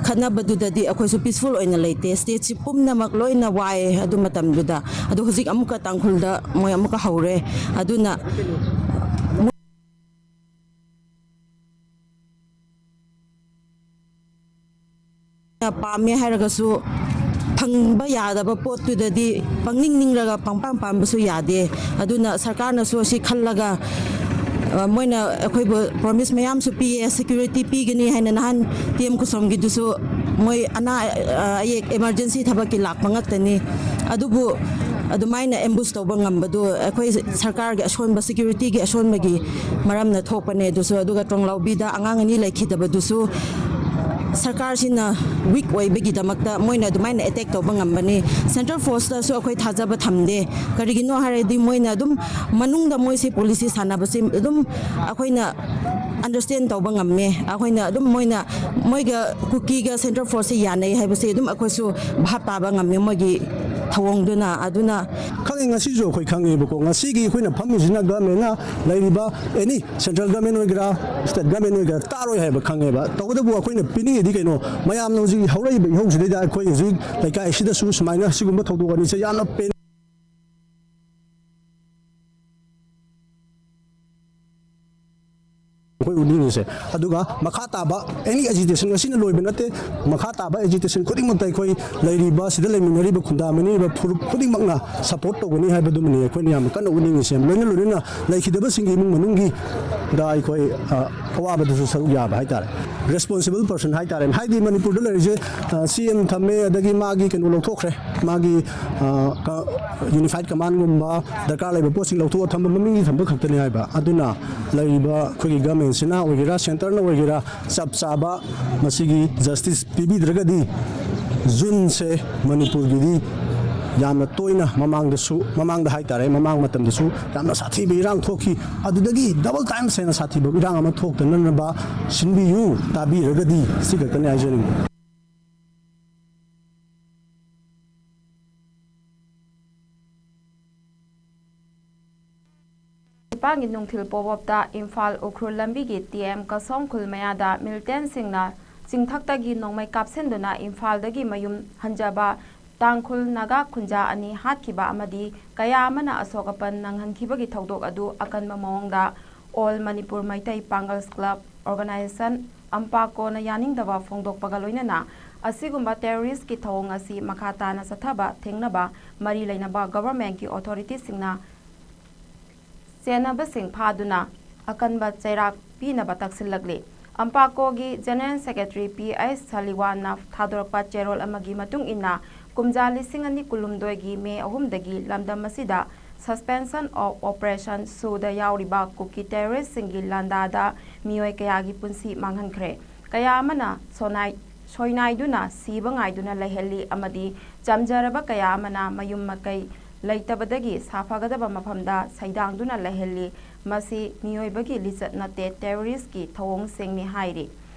ꯈꯠꯅꯕꯗꯨꯗꯗꯤ ꯑꯩꯈꯣꯏꯁꯨ ꯄꯤꯁꯐꯨꯜ ꯑꯣꯏꯅ ꯂꯩꯇꯦ꯫ ꯁ꯭ꯇꯦꯠꯁꯤ ꯄꯨꯝꯅꯃꯛ ꯂꯣꯏꯅ ꯋꯥꯏꯑꯦ ꯑꯗꯨ ꯃꯇꯝꯗꯨꯗ꯫ ꯑꯗꯣ ꯍꯧꯖꯤꯛ ꯑꯃꯨꯛꯀ ꯇꯥꯡꯈꯨꯜꯗ ꯃꯣꯏ ꯑꯃꯨꯛꯀ ꯍꯧꯔꯦ꯫ ꯑꯗꯨꯅ ꯄꯥꯝꯃꯦ ꯍꯥꯏꯔꯒꯁꯨ ꯐꯪꯕ ꯌꯥꯗꯕ ꯄꯣꯠꯇꯨꯗꯗꯤ ꯄꯪꯅꯤꯡ ꯅꯤꯡꯂꯒ ꯄꯪꯄꯥꯝ ꯄꯥꯝꯕꯁꯨ ꯌꯥꯗꯦ꯫ ꯑꯗꯨꯅ ꯁꯔꯀꯥꯔꯅꯁꯨ ꯑꯁꯤ ꯈꯜꯂꯒ, ꯑ, ꯃꯣꯏꯅ ꯑꯩꯈꯣꯏꯕꯨ ꯄ꯭ꯔꯣꯃꯤꯁ ꯃꯌꯥꯝꯁꯨ ꯄꯤꯌꯦ, ꯁꯦꯀ꯭ꯌꯨꯔꯤꯇꯤ ꯄꯤꯒꯅꯤ ꯍꯥꯏꯅ꯫ ꯅꯍꯥꯟ ꯇꯤ ꯑꯦꯝ ꯈꯨꯁꯣꯝꯒꯤꯗꯨꯁꯨ ꯃꯣꯏ ꯑꯅꯥ, ꯑ, ꯑꯌꯦꯛ ꯏꯃꯥꯔꯖꯦꯟꯁꯤ ꯊꯕꯛꯀꯤ ꯂꯥꯛꯄ ꯉꯥꯛꯇꯅꯤ꯫ ꯑꯗꯨꯕꯨ ꯑꯗꯨꯃꯥꯏꯅ ꯑꯦꯝꯕꯨꯁ ꯇꯧꯕ ꯉꯝꯕꯗꯨ ꯑꯩꯈꯣꯏ ꯁꯔꯀꯥꯔꯒꯤ ꯑꯁꯣꯟꯕ, ꯁꯦꯀ꯭ꯌꯨꯔꯤꯇꯤꯒꯤ ꯑꯁꯣꯟꯕꯒꯤ ꯃꯔꯝꯅ ꯊꯣꯛꯄꯅꯦ꯫ ꯑꯗꯨꯁꯨ, ꯑꯗꯨꯒ ꯇ꯭ꯔꯣꯡꯂꯥꯎꯕꯤꯗ ꯑꯉꯥꯡ ꯑꯅꯤ ꯂꯩꯈꯤꯗꯕꯗꯨꯁꯨ ꯁꯔꯀꯥꯔꯁꯤꯅ ꯋꯤꯛ ꯑꯣꯏꯕꯒꯤꯗꯃꯛꯇ ꯃꯣꯏꯅ ꯑꯗꯨꯃꯥꯏꯅ ꯑꯦꯇꯦꯛ ꯇꯧꯕ ꯉꯝꯕꯅꯤ꯫ ꯁꯦꯟꯇ꯭ꯔꯦꯜ ꯐꯣꯔꯁꯇꯁꯨ ꯑꯩꯈꯣꯏ ꯊꯥꯖꯕ ꯊꯝꯗꯦ꯫ ꯀꯔꯤꯒꯤꯅꯣ ꯍꯥꯏꯔꯗꯤ ꯃꯣꯏꯅ ꯑꯗꯨꯝ ꯃꯅꯨꯡꯗ ꯃꯣꯏꯁꯦ ꯄꯣꯂꯤꯁꯤ ꯁꯥꯟꯅꯕꯁꯤ ꯑꯗꯨꯝ ꯑꯩꯈꯣꯏꯅ ꯑꯟꯗꯔꯁ꯭ꯇꯦꯟ ꯇꯧꯕ ꯉꯝꯃꯦ꯫ ꯑꯩꯈꯣꯏꯅ ꯑꯗꯨꯝ ꯃꯣꯏꯅ, ꯃꯣꯏꯒ ꯀꯨꯀꯤꯒ ꯁꯦꯟꯇ꯭ꯔꯦꯜ ꯐꯣꯔꯁꯁꯤ ꯌꯥꯅꯩ ꯍꯥꯏꯕꯁꯤ ꯑꯗꯨꯝ ꯑꯩꯈꯣꯏꯁꯨ ꯚꯥꯞ ꯇꯥꯕ ꯉꯝꯃꯦ ꯃꯣꯏꯒꯤ ꯊꯧꯑꯣꯡꯗꯨꯅ꯫ ꯑꯗꯨꯅ ꯈꯪꯉꯤ, ꯉꯁꯤꯁꯨ ꯑꯩꯈꯣꯏ ꯈꯪꯉꯦꯕꯀꯣ꯫ ꯉꯁꯤꯒꯤ ꯑꯩꯈꯣꯏꯅ ꯐꯝꯃꯤꯁꯤꯅ ꯒꯚꯔꯟꯃꯦꯟꯅ ꯂꯩꯔꯤꯕ ꯑꯦꯅꯤ ꯁꯦꯟꯇ꯭ꯔꯦꯜ ꯒꯚꯔꯟꯃꯦꯟ ꯑꯣꯏꯒꯦꯔꯥ, ꯁ꯭ꯇꯦꯠ ꯒꯚꯔꯟꯃꯦꯟ ꯑꯣꯏꯒꯦꯔꯥ, ꯇꯥꯔꯣꯏ ꯍꯥꯏꯕ ꯈꯪꯉꯦꯕ꯫ ꯇꯧꯕꯇꯕꯨ ꯑꯩꯈꯣꯏꯅ ꯄꯤꯅꯤꯡꯉꯤꯗꯤ ꯀꯩꯅꯣ, ꯃꯌꯥꯝꯅ ꯍꯧꯖꯤꯛ ꯍꯧꯔꯛꯏꯕ ꯏꯍꯧꯁꯤꯗꯩꯗ ꯑꯩꯈꯣꯏ ꯍꯧꯖꯤꯛ ꯂꯩꯀꯥꯏ ꯑꯁꯤꯗꯁꯨ ꯁꯨꯃꯥꯏꯅ ꯁꯤꯒꯨꯝꯕ ꯊꯧꯗꯣꯛ ꯑꯅꯤꯁꯦ ꯌꯥꯝꯅ ꯄꯦꯟ ꯑꯩꯈꯣꯏ ꯎꯠꯅꯤꯡꯉꯤꯁꯦ꯫ ꯑꯗꯨꯒ ꯃꯈꯥ ꯇꯥꯕ ꯑꯦꯅꯤ ꯑꯦꯖꯤꯇꯦꯁꯟ, ꯉꯁꯤꯅ ꯂꯣꯏꯕ ꯅꯠꯇꯦ, ꯃꯈꯥ ꯇꯥꯕ ꯑꯦꯖꯤꯇꯦꯁꯟ ꯈꯨꯗꯤꯡꯃꯛꯇ ꯑꯩꯈꯣꯏ ꯂꯩꯔꯤꯕ, ꯁꯤꯗ ꯂꯩꯃꯤꯟꯅꯔꯤꯕ, ꯈꯨꯟꯗꯥꯃꯤꯟꯅꯔꯤꯕ ꯐꯨꯔꯨꯞ ꯈꯨꯗꯤꯡꯃꯛꯅ ꯁꯄꯣꯔꯠ ꯇꯧꯒꯅꯤ ꯍꯥꯏꯕꯗꯨꯃꯅꯤ ꯑꯩꯈꯣꯏꯅ ꯌꯥꯝꯅ ꯀꯟꯅ ꯎꯠꯅꯤꯡꯉꯤꯁꯦ꯫ ꯂꯣꯏꯅ ꯂꯣꯏꯅꯅ ꯂꯩꯈꯤꯗꯕꯁꯤꯡꯒꯤ ꯏꯃꯨꯡ ꯃꯅꯨꯡꯒꯤꯗ ꯑꯩꯈꯣꯏ, ꯑ, ꯑꯋꯥꯕꯗꯁꯨ ꯁꯔꯨꯛ ꯌꯥꯕ ꯍꯥꯏꯇꯥꯔꯦ꯫ ꯔꯦꯁꯄꯣꯟꯁꯤꯕꯜ ꯄꯔꯁꯟ ꯍꯥꯏꯇꯥꯔꯦ꯫ ꯍꯥꯏꯗꯤ ꯃꯅꯤꯄꯨꯔꯗ ꯂꯩꯔꯤꯁꯦ, ꯑ, ꯁꯤ ꯑꯦꯝ ꯊꯝꯃꯦ, ꯑꯗꯒꯤ ꯃꯥꯒꯤ ꯀꯩꯅꯣ ꯂꯧꯊꯣꯛꯈ꯭ꯔꯦ, ꯃꯥꯒꯤ, ꯑ, ꯀ-, ꯌꯨꯅꯤꯐꯥꯏꯠ ꯀꯃꯥꯟꯒꯨꯝꯕ ꯗꯔꯀꯥꯔ ꯂꯩꯕ ꯄꯣꯠꯁꯤꯡ ꯂꯧꯊꯣꯛꯑ ꯊꯝꯕ, ꯃꯃꯤꯡꯒꯤ ꯊꯝꯕ ꯈꯛꯇꯅꯤ ꯍꯥꯏꯕ꯫ ꯑꯗꯨꯅ ꯂꯩꯔꯤꯕ ꯑꯩꯈꯣꯏꯒꯤ ꯒꯃꯦꯟꯁꯤꯅ ꯑꯣꯏꯒꯦꯔꯥ, ꯁꯦꯟꯇꯔꯅ ꯑꯣꯏꯒꯦꯔꯥ, ꯆꯞ ꯆꯥꯕ ꯃꯁꯤꯒꯤ ꯖꯁꯇꯤꯁ ꯄꯤꯕꯤꯗ꯭ꯔꯒꯗꯤ ꯖꯨꯟꯁꯦ ꯃꯅꯤꯄꯨꯔꯒꯤꯗꯤ ꯌꯥꯝꯅ ꯇꯣꯏꯅ, ꯃꯃꯥꯡꯗꯁꯨ, ꯃꯃꯥꯡꯗ ꯍꯥꯏꯇꯥꯔꯦ, ꯃꯃꯥꯡ ꯃꯇꯝꯗꯁꯨ ꯌꯥꯝꯅ ꯁꯥꯊꯤꯕ ꯏꯔꯥꯡ ꯊꯣꯛꯈꯤ꯫ ꯑꯗꯨꯗꯒꯤ ꯗꯕꯜ ꯇꯥꯏꯝꯁ ꯍꯦꯟꯅ ꯁꯥꯊꯤꯕ ꯏꯔꯥꯡ ꯑꯃ ꯊꯣꯛꯇꯅꯅꯕ ꯁꯤꯟꯕꯤꯌꯨ, ꯇꯥꯕꯤꯔꯒꯗꯤ꯫ ꯁꯤ ꯈꯛꯇꯅꯤ ꯍꯥꯏꯖꯅꯤꯡꯕ꯫ ꯅꯤꯄꯥꯟꯒꯤ ꯅꯨꯡꯊꯤꯜ ꯄꯣꯕꯣꯞꯇ ꯏꯝꯐꯥꯜ ꯎꯈ꯭ꯔꯨꯜ ꯂꯝꯕꯤꯒꯤ ꯇꯤ ꯑꯦꯝ ꯀꯁꯣꯝ ꯈꯨꯜ ꯃꯌꯥꯗ ꯃꯤꯂꯤꯇꯦꯟꯁꯤꯡꯅ ꯆꯤꯡꯊꯛꯇꯒꯤ ꯅꯣꯡꯃꯩ ꯀꯥꯞꯁꯤꯟꯗꯨꯅ ꯏꯝꯐꯥꯜꯗꯒꯤ ꯃꯌꯨꯝ ꯍꯟꯖꯕ ꯇꯥꯡꯈꯨꯜ ꯅꯥꯒꯥ ꯈꯨꯟꯖꯥ ꯑꯅꯤ ꯍꯥꯠꯈꯤꯕ ꯑꯃꯗꯤ ꯀꯌꯥ ꯑꯃꯅ ꯑꯁꯣꯛ ꯑꯄꯟ ꯅꯪꯍꯟꯈꯤꯕꯒꯤ ꯊꯧꯗꯣꯛ ꯑꯗꯨ ꯑꯀꯟꯕ ꯃꯑꯣꯡꯗ All Manipur Meitei Pangals Club Organisation, ꯑꯝꯄꯥꯀꯣꯅ ꯌꯥꯅꯤꯡꯗꯕ ꯐꯣꯡꯗꯣꯛꯄꯒ ꯂꯣꯏꯅꯅ ꯑꯁꯤꯒꯨꯝꯕ ꯇꯦꯔꯣꯔꯤꯁꯀꯤ ꯊꯧꯑꯣꯡ ꯑꯁꯤ ꯃꯈꯥ ꯇꯥꯅ ꯆꯠꯊꯕ ꯊꯤꯡꯅꯕ ꯃꯔꯤ ꯂꯩꯅꯕ ꯒꯚꯔꯟꯃꯦꯟꯠꯀꯤ ꯑꯣꯊꯣꯔꯤꯇꯤꯁꯤꯡꯅ ꯆꯦꯟꯅꯕꯁꯤꯡ ꯐꯥꯗꯨꯅ ꯑꯀꯟꯕ ꯆꯩꯔꯥꯛ ꯄꯤꯅꯕ ꯇꯛꯁꯤꯜꯂꯛꯂꯤ꯫ ꯑꯝꯄꯥꯀꯣꯒꯤ ꯖꯦꯅꯔꯦꯜ ꯁꯦꯀ꯭ꯔꯦꯇꯔꯤ ꯄꯤ ꯑꯩꯆ ꯁꯂꯤꯋꯥꯟꯅ ꯊꯥꯗꯣꯔꯛꯄ ꯆꯦꯔꯣꯜ ꯑꯃꯒꯤ ꯃꯇꯨꯡ ꯏꯟꯅ, ꯀꯨꯝꯖꯥ ꯂꯤꯁꯤꯡ ꯑꯅꯤ ꯀꯨꯟꯍꯨꯝꯗꯣꯏꯒꯤ ꯃꯦ ꯑꯍꯨꯝꯗꯒꯤ ꯂꯝꯗꯝ ꯑꯁꯤꯗ Suspension of Operation ꯁꯨꯗ ꯌꯥꯎꯔꯤꯕ ꯀꯨꯀꯤ ꯇꯦꯔꯣꯔꯤꯁꯁꯤꯡꯒꯤ ꯂꯥꯟꯗꯥꯗ ꯃꯤꯑꯣꯏ ꯀꯌꯥꯒꯤ ꯄꯨꯟꯁꯤ ꯃꯥꯡꯍꯟꯈ꯭ꯔꯦ꯫ ꯀꯌꯥ ꯑꯃꯅ ꯁꯣꯅꯥꯏ-, ꯁꯣꯏꯅꯥꯏꯗꯨꯅ ꯁꯤꯕ ꯉꯥꯏꯗꯨꯅ ꯂꯩꯍꯜꯂꯤ ꯑꯃꯗꯤ ꯆꯝꯖꯔꯕ ꯀꯌꯥ ꯑꯃꯅ ꯃꯌꯨꯝ ꯃꯀꯩ ꯂꯩꯇꯕꯗꯒꯤ ꯁꯥꯐꯒꯗꯕ ꯃꯐꯝꯗ ꯁꯩꯗꯥꯡꯗꯨꯅ ꯂꯩꯍꯜꯂꯤ꯫ ꯃꯁꯤ ꯃꯤꯑꯣꯏꯕꯒꯤ ꯂꯤꯆꯠ ꯅꯠꯇꯦ, ꯇꯦꯔꯣꯔꯤꯁꯀꯤ ꯊꯧꯑꯣꯡꯁꯤꯡꯅꯤ ꯍꯥꯏꯔꯤ꯫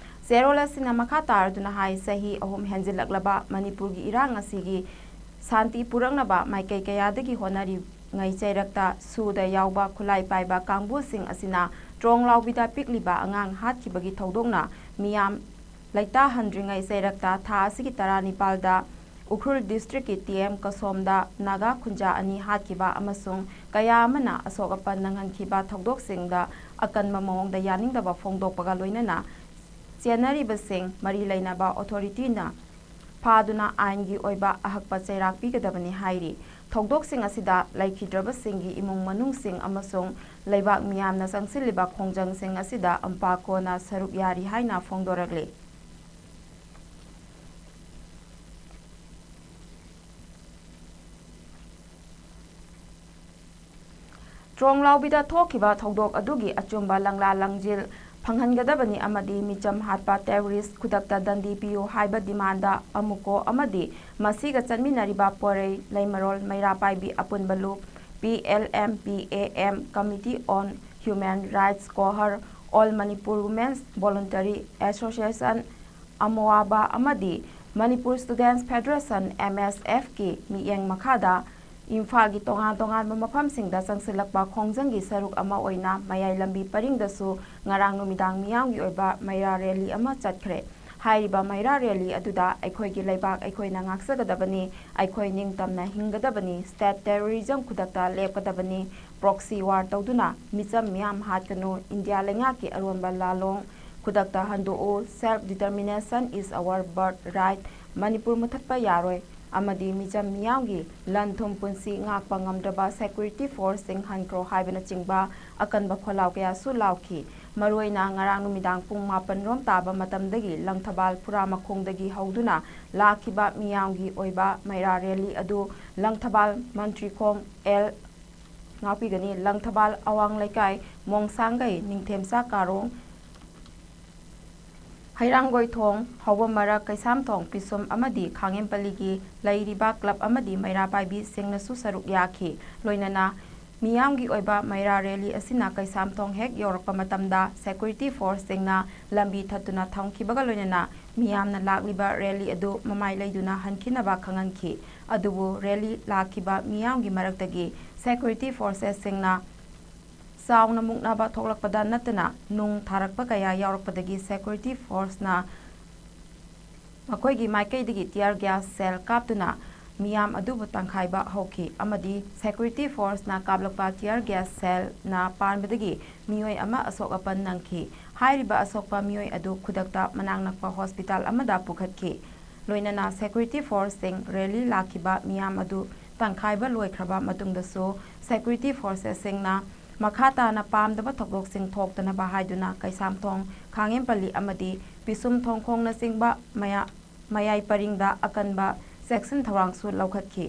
ꯆꯦꯔꯣꯜ ꯑꯁꯤꯅ ꯃꯈꯥ ꯇꯥꯔꯗꯨꯅ ꯍꯥꯏ, ꯆꯍꯤ ꯑꯍꯨꯝ ꯍꯦꯟꯖꯤꯜꯂꯛꯂꯕ ꯃꯅꯤꯄꯨꯔꯒꯤ ꯏꯔꯥꯡ ꯑꯁꯤꯒꯤ ꯁꯥꯟꯇꯤ ꯄꯨꯔꯛꯅꯕ ꯃꯥꯏꯀꯩ ꯀꯌꯥꯗꯒꯤ ꯍꯣꯠꯅꯔꯤꯉꯩ ꯆꯩꯔꯛꯇ ꯁꯨꯗ ꯌꯥꯎꯕ ꯈꯨꯠꯂꯥꯏ ꯄꯥꯏꯕ ꯀꯥꯡꯕꯨꯁꯤꯡ ꯑꯁꯤꯅ ꯇ꯭ꯔꯣꯡ ꯂꯥꯎꯕꯤꯗ ꯄꯤꯛꯂꯤꯕ ꯑꯉꯥꯡ ꯍꯥꯠꯈꯤꯕꯒꯤ ꯊꯧꯗꯣꯛꯅ ꯃꯤꯌꯥꯝ ꯂꯩꯇꯥꯍꯟꯗ꯭ꯔꯤꯉꯩ ꯆꯩꯔꯛꯇ ꯊꯥ ꯑꯁꯤꯒꯤ ꯇꯔꯥꯅꯤꯄꯥꯜꯗ ꯎꯈ꯭ꯔꯨꯜ ꯗꯤꯁꯇ꯭ꯔꯤꯛꯀꯤ ꯇꯤ ꯑꯦꯝ ꯀꯁꯣꯝꯗ ꯅꯥꯒꯥ ꯈꯨꯟꯖꯥ ꯑꯅꯤ ꯍꯥꯠꯈꯤꯕ ꯑꯃꯁꯨꯡ ꯀꯌꯥ ꯑꯃꯅ ꯑꯁꯣꯛ ꯑꯄꯟ ꯅꯪꯍꯟꯈꯤꯕ ꯊꯧꯗꯣꯛꯁꯤꯡꯗ ꯑꯀꯟꯕ ꯃꯑꯣꯡꯗ ꯌꯥꯅꯤꯡꯗꯕ ꯐꯣꯡꯗꯣꯛꯄꯒ ꯂꯣꯏꯅꯅ ꯆꯦꯟꯅꯔꯤꯕꯁꯤꯡ ꯃꯔꯤ ꯂꯩꯅꯕ ꯑꯣꯊꯣꯔꯤꯇꯤꯅ ꯐꯥꯗꯨꯅ ꯑꯥꯏꯟꯒꯤ ꯑꯣꯏꯕ ꯑꯍꯛꯄ ꯆꯩꯔꯥꯛ ꯄꯤꯒꯗꯕꯅꯤ ꯍꯥꯏꯔꯤ꯫ ꯊꯧꯗꯣꯛꯁꯤꯡ ꯑꯁꯤꯗ ꯂꯩꯈꯤꯗ꯭ꯔꯕꯁꯤꯡꯒꯤ ꯏꯃꯨꯡ ꯃꯅꯨꯡꯁꯤꯡ ꯑꯃꯁꯨꯡ ꯂꯩꯕꯥꯛ ꯃꯤꯌꯥꯝꯅ ꯆꯪꯁꯤꯜꯂꯤꯕ ꯈꯣꯡꯖꯪꯁꯤꯡ ꯑꯁꯤꯗ ꯑꯝꯄꯥꯀꯣꯅ ꯁꯔꯨꯛ ꯌꯥꯔꯤ ꯍꯥꯏꯅ ꯐꯣꯡꯗꯣꯔꯛꯂꯤ꯫ ꯇ꯭ꯔꯣꯡ ꯂꯥꯎꯕꯤꯗ ꯊꯣꯛꯈꯤꯕ ꯊꯧꯗꯣꯛ ꯑꯗꯨꯒꯤ ꯑꯆꯨꯝꯕ ꯂꯪꯂꯥ ꯂꯪꯖꯤꯜ ꯐꯪꯍꯟꯒꯗꯕꯅꯤ ꯑꯃꯗꯤ ꯃꯤꯆꯝ ꯍꯥꯠꯄ ꯇꯦꯔꯣꯔꯤꯁ ꯈꯨꯗꯛꯇ ꯗꯟꯗꯤ ꯄꯤꯌꯨ ꯍꯥꯏꯕ ꯗꯤꯃꯥꯟꯗ ꯑꯃꯨꯀꯣ ꯑꯃꯗꯤ ꯃꯁꯤꯒ ꯆꯠꯃꯤꯟꯅꯔꯤꯕ ꯄꯣꯔꯩ ꯂꯩꯃꯔꯣꯜ ꯃꯩꯔꯥ ꯄꯥꯏꯕꯤ ꯑꯄꯨꯟꯕ ꯂꯨꯞ, P L M P A M, Committee on Human Rights, ꯀꯣꯍꯔ, All Manipur Women's Voluntary Association, ꯑꯃꯣꯋꯥꯕꯥ ꯑꯃꯗꯤ Manipur Students Federation, M S F, ꯀꯤ ꯃꯤꯠꯌꯦꯡ ꯃꯈꯥꯗ ꯏꯝꯐꯥꯜꯒꯤ ꯇꯣꯉꯥꯟ ꯇꯣꯉꯥꯟꯕ ꯃꯐꯝꯁꯤꯡꯗ ꯆꯪꯁꯤꯜꯂꯛꯄ ꯈꯣꯡꯖꯪꯒꯤ ꯁꯔꯨꯛ ꯑꯃ ꯑꯣꯏꯅ ꯃꯌꯥꯏ ꯂꯝꯕꯤ ꯄꯔꯤꯡꯗꯁꯨ ꯉꯔꯥꯡ ꯅꯨꯃꯤꯗꯥꯡ ꯃꯤꯌꯥꯝꯒꯤ ꯑꯣꯏꯕ ꯃꯩꯔꯥ ꯔꯦꯂꯤ ꯑꯃ ꯆꯠꯈ꯭ꯔꯦ꯫ ꯍꯥꯏꯔꯤꯕ ꯃꯩꯔꯥ ꯔꯦꯂꯤ ꯑꯗꯨꯗ "ꯑꯩꯈꯣꯏꯒꯤ ꯂꯩꯕꯥꯛ ꯑꯩꯈꯣꯏꯅ ꯉꯥꯛꯆꯒꯗꯕꯅꯤ, ꯑꯩꯈꯣꯏ ꯅꯤꯡꯇꯝꯅ ꯍꯤꯡꯒꯗꯕꯅꯤ, state terrorism ꯈꯨꯗꯛꯇ ꯂꯦꯞꯀꯗꯕꯅꯤ, proxy war ꯇꯧꯗꯨꯅ ꯃꯤꯆꯝ ꯃꯤꯌꯥꯝ ꯍꯥꯠꯀꯅꯨ, ꯏꯟꯗꯤꯌꯥ ꯂꯩꯉꯥꯛꯀꯤ ꯑꯔꯣꯟꯕ ꯂꯥꯂꯣꯡ ꯈꯨꯗꯛꯇ ꯍꯟꯗꯣꯛꯎ, self determination is our birthright, Manipur ꯃꯨꯊꯠꯄ ꯌꯥꯔꯣꯏ" ꯑꯃꯗꯤ "ꯃꯤꯆꯝ ꯃꯤꯌꯥꯝꯒꯤ ꯂꯟ ꯊꯨꯝ ꯄꯨꯟꯁꯤ ꯉꯥꯛꯄ ꯉꯝꯗ꯭ꯔꯕ security forceꯁꯤꯡ ꯍꯟꯈ꯭ꯔꯣ" ꯍꯥꯏꯕꯅꯆꯤꯡꯕ ꯑꯀꯟꯕ ꯈꯣꯜꯂꯥꯎ ꯀꯌꯥꯁꯨ ꯂꯥꯎꯈꯤ꯫ ꯃꯔꯨꯑꯣꯏꯅ ꯉꯔꯥꯡ ꯅꯨꯃꯤꯗꯥꯡ ꯄꯨꯡ ꯃꯥꯄꯟ ꯔꯣꯝ ꯇꯥꯕ ꯃꯇꯝꯗꯒꯤ ꯂꯪꯊꯕꯥꯜ ꯐꯨꯔꯥ ꯃꯈꯣꯡꯗꯒꯤ ꯍꯧꯗꯨꯅ ꯂꯥꯛꯈꯤꯕ ꯃꯤꯌꯥꯝꯒꯤ ꯑꯣꯏꯕ ꯃꯩꯔꯥ ꯔꯦꯂꯤ ꯑꯗꯨ ꯂꯪꯊꯕꯥꯜ ꯃꯟꯇ꯭ꯔꯤꯈꯣꯡ ꯑꯦꯜ ꯉꯥꯛꯄꯤꯒꯅꯤ, ꯂꯪꯊꯕꯥꯜ ꯑꯋꯥꯡ ꯂꯩꯀꯥꯏ, ꯃꯣꯡꯁꯥꯡꯒꯩ, ꯅꯤꯡꯊꯦꯝꯆꯥ ꯀꯥꯔꯣꯡ, ꯍꯩꯔꯥꯡꯒꯣꯏꯊꯣꯡ, ꯍꯧꯕꯃꯔꯛ, ꯀꯩꯁꯥꯝꯊꯣꯡ, ꯄꯤꯁꯨꯝ ꯑꯃꯗꯤ ꯈꯥꯉꯦꯝꯄꯜꯂꯤꯒꯤ ꯂꯩꯔꯤꯕ club ꯑꯃꯗꯤ ꯃꯩꯔꯥ ꯄꯥꯏꯕꯤꯁꯤꯡꯅꯁꯨ ꯁꯔꯨꯛ ꯌꯥꯈꯤ꯫ ꯂꯣꯏꯅꯅ ꯃꯤꯌꯥꯝꯒꯤ ꯑꯣꯏꯕ ꯃꯩꯔꯥ ꯔꯦꯂꯤ ꯑꯁꯤꯅ ꯀꯩꯁꯥꯝꯊꯣꯡ ꯍꯦꯛ ꯌꯧꯔꯛꯄ ꯃꯇꯝꯗ security forceꯁꯤꯡꯅ ꯂꯝꯕꯤ ꯊꯠꯇꯨꯅ ꯊꯝꯈꯤꯕꯒ ꯂꯣꯏꯅꯅ ꯃꯤꯌꯥꯝꯅ ꯂꯥꯛꯂꯤꯕ ꯔꯦꯂꯤ ꯑꯗꯨ ꯃꯃꯥꯏ ꯂꯩꯗꯨꯅ ꯍꯟꯈꯤꯅꯕ ꯈꯪꯍꯟꯈꯤ꯫ ꯑꯗꯨꯕꯨ ꯔꯦꯂꯤ ꯂꯥꯛꯈꯤꯕ ꯃꯤꯌꯥꯝꯒꯤ ꯃꯔꯛꯇꯒꯤ security forcesꯁꯤꯡꯅ ꯆꯥꯎꯅ ꯃꯨꯛꯅꯕ ꯊꯣꯛꯂꯛꯄꯗ ꯅꯠꯇꯅ ꯅꯨꯡ ꯊꯥꯔꯛꯄ ꯀꯌꯥ ꯌꯥꯎꯔꯛꯄꯗꯒꯤ security forceꯅ ꯃꯈꯣꯏꯒꯤ ꯃꯥꯏꯀꯩꯗꯒꯤ tear gas shell ꯀꯥꯞꯇꯨꯅ ꯃꯤꯌꯥꯝ ꯑꯗꯨꯕꯨ ꯇꯪꯈꯥꯏꯕ ꯍꯧꯈꯤ ꯑꯃꯗꯤ security forceꯅ ꯀꯥꯞꯂꯛꯄ tear gas shellꯅ ꯄꯥꯟꯕꯗꯒꯤ ꯃꯤꯑꯣꯏ ꯑꯃ ꯑꯁꯣꯛ ꯑꯄꯟ ꯅꯪꯈꯤ꯫ ꯍꯥꯏꯔꯤꯕ ꯑꯁꯣꯛꯄ ꯃꯤꯑꯣꯏ ꯑꯗꯨ ꯈꯨꯗꯛꯇ ꯃꯅꯥꯛ ꯅꯛꯄ hospital ꯑꯃꯗ ꯄꯨꯈꯠꯈꯤ꯫ ꯂꯣꯏꯅꯅ security forceꯁꯤꯡ rally ꯂꯥꯛꯈꯤꯕ ꯃꯤꯌꯥꯝ ꯑꯗꯨ ꯇꯪꯈꯥꯏꯕ ꯂꯣꯏꯈ꯭ꯔꯕ ꯃꯇꯨꯡꯗꯁꯨ security forcesꯁꯤꯡꯅ ꯃꯈꯥ ꯇꯥꯅ ꯄꯥꯝꯗꯕ ꯊꯧꯗꯣꯛꯁꯤꯡ ꯊꯣꯛꯇꯅꯕ ꯍꯥꯏꯗꯨꯅ ꯀꯩꯁꯥꯝꯊꯣꯡ, ꯈꯥꯉꯦꯝꯄꯜꯂꯤ ꯑꯃꯗꯤ ꯄꯤꯁꯨꯝ ꯊꯣꯡꯈꯣꯡꯅꯆꯤꯡꯕ ꯃꯌꯥ-, ꯃꯌꯥꯏ ꯄꯔꯤꯡꯗ ꯑꯀꯟꯕ ꯆꯦꯛꯁꯤꯟ ꯊꯧꯔꯥꯡꯁꯨ ꯂꯧꯈꯠꯈꯤ꯫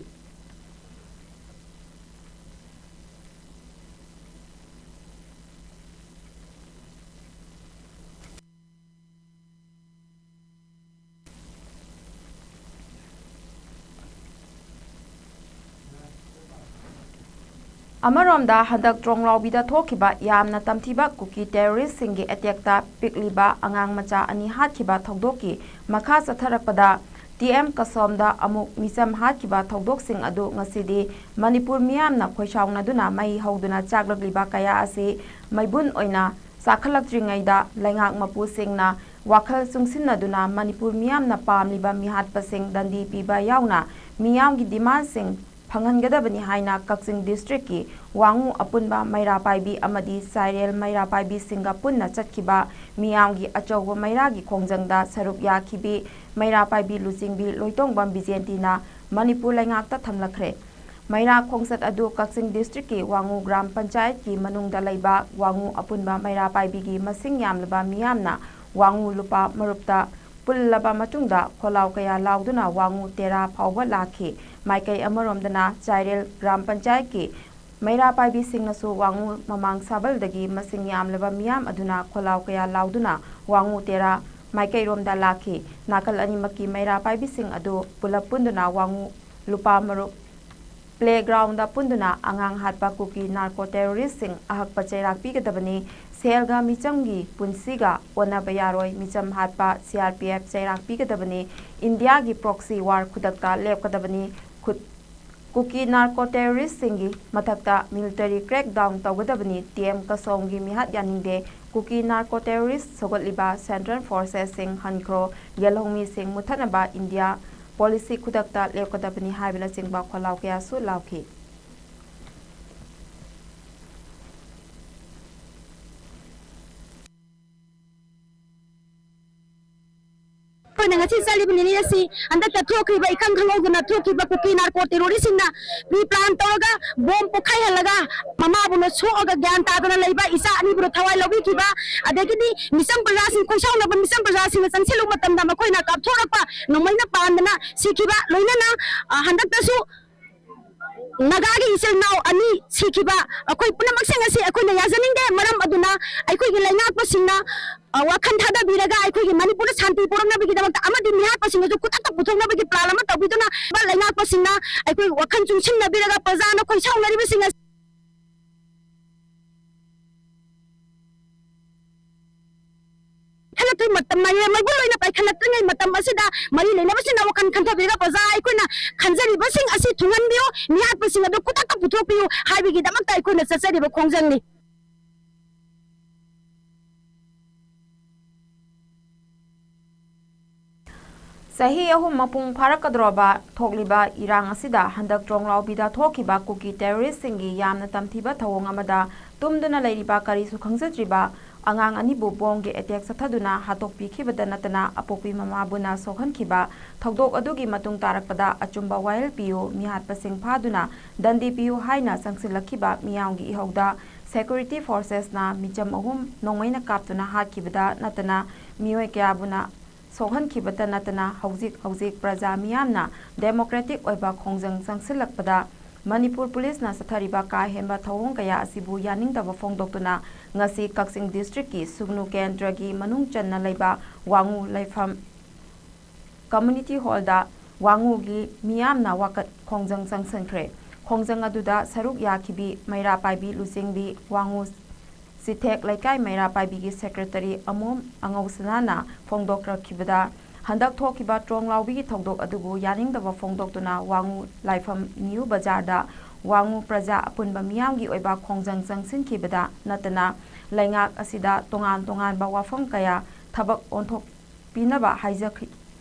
ꯑꯃꯔꯣꯝꯗ, ꯍꯟꯗꯛ ꯇ꯭ꯔꯣꯡꯂꯥꯎꯕꯤꯗ ꯊꯣꯛꯈꯤꯕ ꯌꯥꯝꯅ ꯇꯝꯊꯤꯕ ꯀꯨꯀꯤ terroristꯁꯤꯡꯒꯤ attackꯇ ꯄꯤꯛꯂꯤꯕ ꯑꯉꯥꯡ ꯃꯆꯥ ꯑꯅꯤ ꯍꯥꯠꯈꯤꯕ ꯊꯧꯗꯣꯛꯀꯤ ꯃꯈꯥ ꯆꯠꯊꯔꯛꯄꯗ, ꯇꯤ ꯑꯦꯝ ꯀꯁꯣꯝꯗ ꯑꯃꯨꯛ ꯃꯤꯆꯝ ꯍꯥꯠꯈꯤꯕ ꯊꯧꯗꯣꯛꯁꯤꯡ ꯑꯗꯨ ꯉꯁꯤꯗꯤ ꯃꯅꯤꯄꯨꯔ ꯃꯤꯌꯥꯝꯅ ꯈꯣꯏꯁꯥꯎꯅꯗꯨꯅ ꯃꯩ ꯍꯧꯗꯨꯅ ꯆꯥꯛꯂꯛꯂꯤꯕ ꯀꯌꯥ ꯑꯁꯤ ꯃꯩꯕꯨꯟ ꯑꯣꯏꯅ ꯆꯥꯛꯈꯠꯂꯛꯇ꯭ꯔꯤꯉꯩꯗ ꯂꯩꯉꯥꯛ ꯃꯄꯨꯁꯤꯡꯅ ꯋꯥꯈꯜ ꯆꯨꯡꯁꯤꯟꯅꯗꯨꯅ ꯃꯅꯤꯄꯨꯔ ꯃꯤꯌꯥꯝꯅ ꯄꯥꯝꯂꯤꯕ ꯃꯤꯍꯥꯠꯄꯁꯤꯡ ꯗꯟꯗꯤ ꯄꯤꯕ ꯌꯥꯎꯅ ꯃꯤꯌꯥꯝꯒꯤ ꯗꯤꯃꯥꯟꯁꯤꯡ ꯐꯪꯍꯟꯒꯗꯕꯅꯤ ꯍꯥꯏꯅ ꯀꯛꯆꯤꯡ ꯗꯤꯁꯇ꯭ꯔꯤꯛꯀꯤ ꯋꯥꯉꯨ ꯑꯄꯨꯟꯕ ꯃꯩꯔꯥ ꯄꯥꯏꯕꯤ ꯑꯃꯗꯤ ꯆꯥꯏꯔꯦꯜ ꯃꯩꯔꯥ ꯄꯥꯏꯕꯤꯁꯤꯡꯒ ꯄꯨꯟꯅ ꯆꯠꯈꯤꯕ ꯃꯤꯌꯥꯝꯒꯤ ꯑꯆꯧꯕ ꯃꯩꯔꯥꯒꯤ ꯈꯣꯡꯖꯪꯗ ꯁꯔꯨꯛ ꯌꯥꯈꯤꯕꯤ ꯃꯩꯔꯥ ꯄꯥꯏꯕꯤ ꯂꯨꯆꯤꯡꯕꯤ ꯂꯣꯏꯇꯣꯡꯕꯝ ꯕꯤꯖꯦꯟꯇꯤꯅ ꯃꯅꯤꯄꯨꯔ ꯂꯩꯉꯥꯛꯇ ꯊꯝꯂꯛꯈ꯭ꯔꯦ꯫ ꯃꯩꯔꯥ ꯈꯣꯡꯆꯠ ꯑꯗꯨ ꯀꯛꯆꯤꯡ ꯗꯤꯁꯇ꯭ꯔꯤꯛꯀꯤ ꯋꯥꯉꯨ ꯒ꯭ꯔꯥꯝ ꯄꯟꯆꯥꯌꯠꯀꯤ ꯃꯅꯨꯡꯗ ꯂꯩꯕ ꯋꯥꯉꯨ ꯑꯄꯨꯟꯕ ꯃꯩꯔꯥ ꯄꯥꯏꯕꯤꯒꯤ ꯃꯁꯤꯡ ꯌꯥꯝꯂꯕ ꯃꯤꯌꯥꯝꯅ ꯋꯥꯉꯨ ꯂꯨꯄꯥ ꯃꯔꯨꯞꯇ ꯄꯨꯜꯂꯕ ꯃꯇꯨꯡꯗ ꯈꯣꯜꯂꯥꯎ ꯀꯌꯥ ꯂꯥꯎꯗꯨꯅ ꯋꯥꯉꯨ ꯇꯦꯔꯥ ꯐꯥꯎꯕ ꯂꯥꯛꯈꯤ꯫ ꯃꯥꯏꯀꯩ ꯑꯃꯔꯣꯝꯗꯅ ꯆꯥꯏꯔꯦꯜ ꯒ꯭ꯔꯥꯝ ꯄꯟꯆꯥꯌꯠꯀꯤ ꯃꯩꯔꯥ ꯄꯥꯏꯕꯤꯁꯤꯡꯅꯁꯨ ꯋꯥꯉꯨ ꯃꯃꯥꯡ ꯁꯥꯕꯜꯗꯒꯤ ꯃꯁꯤꯡ ꯌꯥꯝꯂꯕ ꯃꯤꯌꯥꯝ ꯑꯗꯨꯅ ꯈꯣꯜꯂꯥꯎ ꯀꯌꯥ ꯂꯥꯎꯗꯨꯅ ꯋꯥꯉꯨ ꯇꯦꯔꯥ ꯃꯥꯏꯀꯩꯔꯣꯝꯗ ꯂꯥꯛꯈꯤ꯫ ꯅꯥꯀꯜ ꯑꯅꯤꯃꯛꯀꯤ ꯃꯩꯔꯥ ꯄꯥꯏꯕꯤꯁꯤꯡ ꯑꯗꯨ ꯄꯨꯂꯞ ꯄꯨꯟꯗꯨꯅ ꯋꯥꯉꯨ ꯂꯨꯄꯥ ꯃꯔꯨꯞ ꯄ꯭ꯂꯦꯒ꯭ꯔꯥꯎꯟꯗ ꯄꯨꯟꯗꯨꯅ ꯑꯉꯥꯡ ꯍꯥꯠꯄ ꯀꯨꯀꯤ ꯅꯥꯔꯀꯣ ꯇꯦꯔꯣꯔꯤꯁ꯭ꯠꯁꯤꯡ ꯑꯍꯛꯄ ꯆꯩꯔꯥꯛ ꯄꯤꯒꯗꯕꯅꯤ, ꯁꯦꯜꯒ ꯃꯤꯆꯝꯒꯤ ꯄꯨꯟꯁꯤꯒ ꯑꯣꯟꯅꯕ ꯌꯥꯔꯣꯏ, ꯃꯤꯆꯝ ꯍꯥꯠꯄ ꯁꯤ ꯑꯥꯔ ꯄꯤ ꯑꯦꯐ ꯆꯩꯔꯥꯛ ꯄꯤꯒꯗꯕꯅꯤ, ꯏꯟꯗꯤꯌꯥꯒꯤ ꯄ꯭ꯔꯣꯛꯁꯤ ꯋꯥꯔ ꯈꯨꯗꯛꯇ ꯂꯦꯞꯀꯗꯕꯅꯤ, ꯈꯨꯠ-, ꯀꯨꯀꯤ ꯅꯥꯔꯀꯣ ꯇꯦꯔꯣꯔꯤꯁ꯭ꯠꯁꯤꯡꯒꯤ ꯃꯊꯛꯇ ꯃꯤꯂꯤꯇꯔꯤ ꯀ꯭ꯔꯦꯛꯗꯥꯎꯟ ꯇꯧꯒꯗꯕꯅꯤ, ꯇꯤ ꯑꯦꯝ ꯀꯁꯣꯝꯒꯤ ꯃꯤꯍꯥꯠ ꯌꯥꯅꯤꯡꯗꯦ, ꯀꯨꯀꯤ narco terrorist ꯁꯧꯒꯠꯂꯤꯕ central ꯐꯣꯔꯁꯦꯁꯁꯤꯡ ꯍꯟꯈ꯭ꯔꯣ, ꯌꯦꯜꯍꯧꯃꯤꯁꯤꯡ ꯃꯨꯊꯠꯅꯕ India policy ꯈꯨꯗꯛꯇ ꯂꯦꯞꯀꯗꯕꯅꯤ ꯍꯥꯏꯕꯅꯆꯤꯡꯕ ꯈꯣꯜꯂꯥꯎ ꯀꯌꯥꯁꯨ ꯂꯥꯎꯈꯤ꯫ ꯑꯩꯈꯣꯏꯅ ꯉꯁꯤ ꯆꯠꯂꯤꯕ ꯅꯤꯅꯤ ꯑꯁꯤ ꯍꯟꯗꯛꯇ ꯊꯣꯛꯈꯤꯕ ꯏꯈꯪ ꯈꯪꯍꯧꯗꯅ ꯊꯣꯛꯈꯤꯕ ꯀꯨꯀꯤ ꯅꯥꯔꯀꯣ ꯇꯦꯔꯣꯔꯤꯁ꯭ꯠꯁꯤꯡꯅ ꯄ꯭ꯔꯤ ꯄ꯭ꯂꯥꯟ ꯇꯧꯔꯒ ꯕꯣꯝ ꯄꯣꯈꯥꯏꯍꯜꯂꯒ ꯃꯃꯥꯕꯨꯅ ꯁꯣꯛꯑꯒ ꯒ꯭ꯌꯥꯟ ꯇꯥꯗꯅ ꯂꯩꯕ ꯏꯆꯥ ꯑꯅꯤꯕꯨꯅ ꯊꯋꯥꯏ ꯂꯧꯕꯤꯈꯤꯕ, ꯑꯗꯒꯤꯗꯤ ꯃꯤꯆꯝ ꯄ꯭ꯔꯖꯥꯁꯤꯡ ꯈꯣꯏꯁꯥꯎꯅꯕ ꯃꯤꯆꯝ ꯄ꯭ꯔꯖꯥꯁꯤꯡꯅ ꯆꯪꯁꯤꯜꯂꯨꯕ ꯃꯇꯝꯗ ꯃꯈꯣꯏꯅ ꯀꯥꯞꯊꯣꯔꯛꯄ ꯅꯣꯡꯃꯩꯅ ꯄꯥꯟꯗꯅ ꯁꯤꯈꯤꯕ, ꯂꯣꯏꯅꯅ, ꯑ, ꯍꯟꯗꯛꯇꯁꯨ ꯅꯥꯒꯥꯒꯤ ꯏꯆꯤꯜ ꯏꯅꯥꯎ ꯑꯅꯤ ꯁꯤꯈꯤꯕ ꯑꯩꯈꯣꯏ ꯄꯨꯝꯅꯃꯛꯁꯤꯡ ꯑꯁꯤ ꯑꯩꯈꯣꯏꯅ ꯌꯥꯖꯅꯤꯡꯗꯦ꯫ ꯃꯔꯝ ꯑꯗꯨꯅ ꯑꯩꯈꯣꯏꯒꯤ ꯂꯩꯉꯥꯛꯄꯁꯤꯡꯅ, ꯑ, ꯋꯥꯈꯜ ꯊꯥꯗꯕꯤꯔꯒ ꯑꯩꯈꯣꯏꯒꯤ ꯃꯅꯤꯄꯨꯔꯗ ꯁꯥꯟꯇꯤ ꯄꯨꯔꯛꯅꯕꯒꯤꯗꯃꯛꯇ ꯑꯃꯗꯤ ꯃꯤꯍꯥꯠꯄꯁꯤꯡ ꯑꯗꯨ ꯈꯨꯗꯛꯇ ꯄꯨꯊꯣꯛꯅꯕꯒꯤ ꯄ꯭ꯂꯥꯟ ꯑꯃ ꯇꯧꯕꯤꯗꯨꯅ ꯂꯩꯉꯥꯛꯄꯁꯤꯡꯅ ꯑꯩꯈꯣꯏ ꯋꯥꯈꯜ ꯆꯨꯡꯁꯤꯟꯅꯕꯤꯔꯒ ꯄ꯭ꯔꯖꯥꯅ ꯈꯣꯏꯁꯥꯎꯅꯔꯤꯕꯁꯤꯡ ꯑꯁꯤ ꯍꯜꯂꯛꯇ꯭ꯔꯤ ꯃꯩꯕꯨꯜ ꯂꯣꯏꯅ ꯄꯥꯏꯈꯠꯂꯛꯇ꯭ꯔꯤꯉꯩ ꯃꯇꯝ ꯑꯁꯤꯗ ꯃꯔꯤ ꯂꯩꯅꯕꯁꯤꯡꯅ ꯋꯥꯈꯜ ꯈꯟꯊꯕꯤꯔꯒ ꯄ꯭ꯔꯖꯥ ꯑꯩꯈꯣꯏꯅ ꯈꯟꯖꯔꯤꯕꯁꯤꯡ ꯑꯁꯤ ꯊꯨꯡꯍꯟꯕꯤꯌꯨ, ꯃꯤꯍꯥꯠꯄꯁꯤꯡ ꯑꯗꯨ ꯈꯨꯗꯛꯇ ꯄꯨꯊꯣꯛꯄꯤꯌꯨ ꯍꯥꯏꯕꯒꯤꯗꯃꯛꯇ ꯑꯩꯈꯣꯏꯅ ꯆꯠꯆꯔꯤꯕ ꯈꯣꯡꯖꯪꯅꯤ꯫ ꯆꯍꯤ ꯑꯍꯨꯝ ꯃꯄꯨꯡ ꯐꯥꯔꯛꯀꯗꯧꯔꯕ ꯊꯣꯛꯂꯤꯕ ꯏꯔꯥꯡ ꯑꯁꯤꯗ ꯍꯟꯗꯛ ꯇ꯭ꯔꯣꯡꯂꯥꯎꯕꯤꯗ ꯊꯣꯛꯈꯤꯕ ꯀꯨꯀꯤ ꯇꯦꯔꯣꯔꯤꯁꯁꯤꯡꯒꯤ ꯌꯥꯝꯅ ꯇꯝꯊꯤꯕ ꯊꯧꯑꯣꯡ ꯑꯃꯗ ꯇꯨꯝꯗꯨꯅ ꯂꯩꯔꯤꯕ ꯀꯔꯤꯁꯨ ꯈꯪꯖꯗ꯭ꯔꯤꯕ ꯑꯉꯥꯡ ꯑꯅꯤꯕꯨ ꯕꯣꯝꯒꯤ ꯑꯦꯇꯦꯛ ꯆꯠꯊꯗꯨꯅ ꯍꯥꯠꯇꯣꯛꯄꯤꯈꯤꯕꯗ ꯅꯠꯇꯅ ꯑꯄꯣꯛꯄꯤ ꯃꯃꯥꯕꯨꯅ ꯁꯣꯛꯍꯟꯈꯤꯕ ꯊꯧꯗꯣꯛ ꯑꯗꯨꯒꯤ ꯃꯇꯨꯡ ꯇꯥꯔꯛꯄꯗ ꯑꯆꯨꯝꯕ ꯋꯥꯌꯦꯜ ꯄꯤꯌꯨ, ꯃꯤꯍꯥꯠꯄꯁꯤꯡ ꯐꯥꯗꯨꯅ ꯗꯟꯗꯤ ꯄꯤꯌꯨ ꯍꯥꯏꯅ ꯆꯪꯁꯤꯜꯂꯛꯈꯤꯕ ꯃꯤꯌꯥꯝꯒꯤ ꯏꯍꯧꯗ ꯁꯦꯀ꯭ꯌꯨꯔꯤꯇꯤ ꯐꯣꯔꯁꯦꯁꯅ ꯃꯤꯆꯝ ꯑꯍꯨꯝ ꯅꯣꯡꯃꯩꯅ ꯀꯥꯞꯇꯨꯅ ꯍꯥꯠꯈꯤꯕꯗ ꯅꯠꯇꯅ ꯃꯤꯑꯣꯏ ꯀꯌꯥꯕꯨꯅ ꯁꯣꯛꯍꯟꯈꯤꯕꯇ ꯅꯠꯇꯅ ꯍꯧꯖꯤꯛ ꯍꯧꯖꯤꯛ ꯄ꯭ꯔꯖꯥ ꯃꯤꯌꯥꯝꯅ ꯗꯦꯃꯣꯀ꯭ꯔꯦꯇꯤꯛ ꯑꯣꯏꯕ ꯈꯣꯡꯖꯪ ꯆꯪꯁꯤꯜꯂꯛꯄꯗ ꯃꯅꯤꯄꯨꯔ ꯄꯨꯂꯤꯁꯅ ꯆꯠꯊꯔꯤꯕ ꯀꯥ ꯍꯦꯟꯕ ꯊꯧꯑꯣꯡ ꯀꯌꯥ ꯑꯁꯤꯕꯨ ꯌꯥꯅꯤꯡꯗꯕ ꯐꯣꯡꯗꯣꯛꯇꯨꯅ ꯉꯁꯤ ꯀꯛꯆꯤꯡ ꯗꯤꯁꯇ꯭ꯔꯤꯛꯀꯤ ꯁꯨꯒꯅꯨ ꯀꯦꯟꯗ꯭ꯔꯒꯤ ꯃꯅꯨꯡ ꯆꯟꯅ ꯂꯩꯕ ꯋꯥꯉꯨ ꯂꯩꯐꯝ ꯀꯝꯃ꯭ꯌꯨꯅꯤꯇꯤ ꯍꯣꯜꯗ ꯋꯥꯉꯨꯒꯤ ꯃꯤꯌꯥꯝꯅ ꯋꯥꯀꯠ ꯈꯣꯡꯖꯪ ꯆꯪꯁꯤꯟꯈ꯭ꯔꯦ꯫ ꯈꯣꯡꯖꯪ ꯑꯗꯨꯗ ꯁꯔꯨꯛ ꯌꯥꯈꯤꯕꯤ ꯃꯩꯔꯥ ꯄꯥꯏꯕꯤ ꯂꯨꯆꯤꯡꯕꯤ ꯋꯥꯉꯨ ꯆꯤꯊꯦꯛ ꯂꯩꯀꯥꯏ ꯃꯩꯔꯥ ꯄꯥꯏꯕꯤꯒꯤ ꯁꯦꯀ꯭ꯔꯦꯇꯔꯤ ꯑꯃꯣꯝ ꯑꯉꯧꯁꯅꯥꯅ ꯐꯣꯡꯗꯣꯛꯂꯛꯈꯤꯕꯗ, ꯍꯟꯗꯛ ꯊꯣꯛꯈꯤꯕ ꯇ꯭ꯔꯣꯡ ꯂꯥꯎꯕꯤꯒꯤ ꯊꯧꯗꯣꯛ ꯑꯗꯨꯕꯨ ꯌꯥꯅꯤꯡꯗꯕ ꯐꯣꯡꯗꯣꯛꯇꯨꯅ ꯋꯥꯉꯨ ꯂꯥꯏꯐꯝ ꯅ꯭ꯌꯨ ꯕꯖꯥꯔꯗ ꯋꯥꯉꯨ ꯄ꯭ꯔꯖꯥ ꯑꯄꯨꯟꯕ ꯃꯤꯌꯥꯝꯒꯤ ꯑꯣꯏꯕ ꯈꯣꯡꯖꯪ ꯆꯪꯁꯤꯟꯈꯤꯕꯗ ꯅꯠꯇꯅ ꯂꯩꯉꯥꯛ ꯑꯁꯤꯗ ꯇꯣꯉꯥꯟ ꯇꯣꯉꯥꯟꯕ ꯋꯥꯐꯝ ꯀꯌꯥ ꯊꯕꯛ ꯑꯣꯟꯊꯣꯛ ꯄꯤꯅꯕ ꯍꯥꯏꯖꯈꯤ-,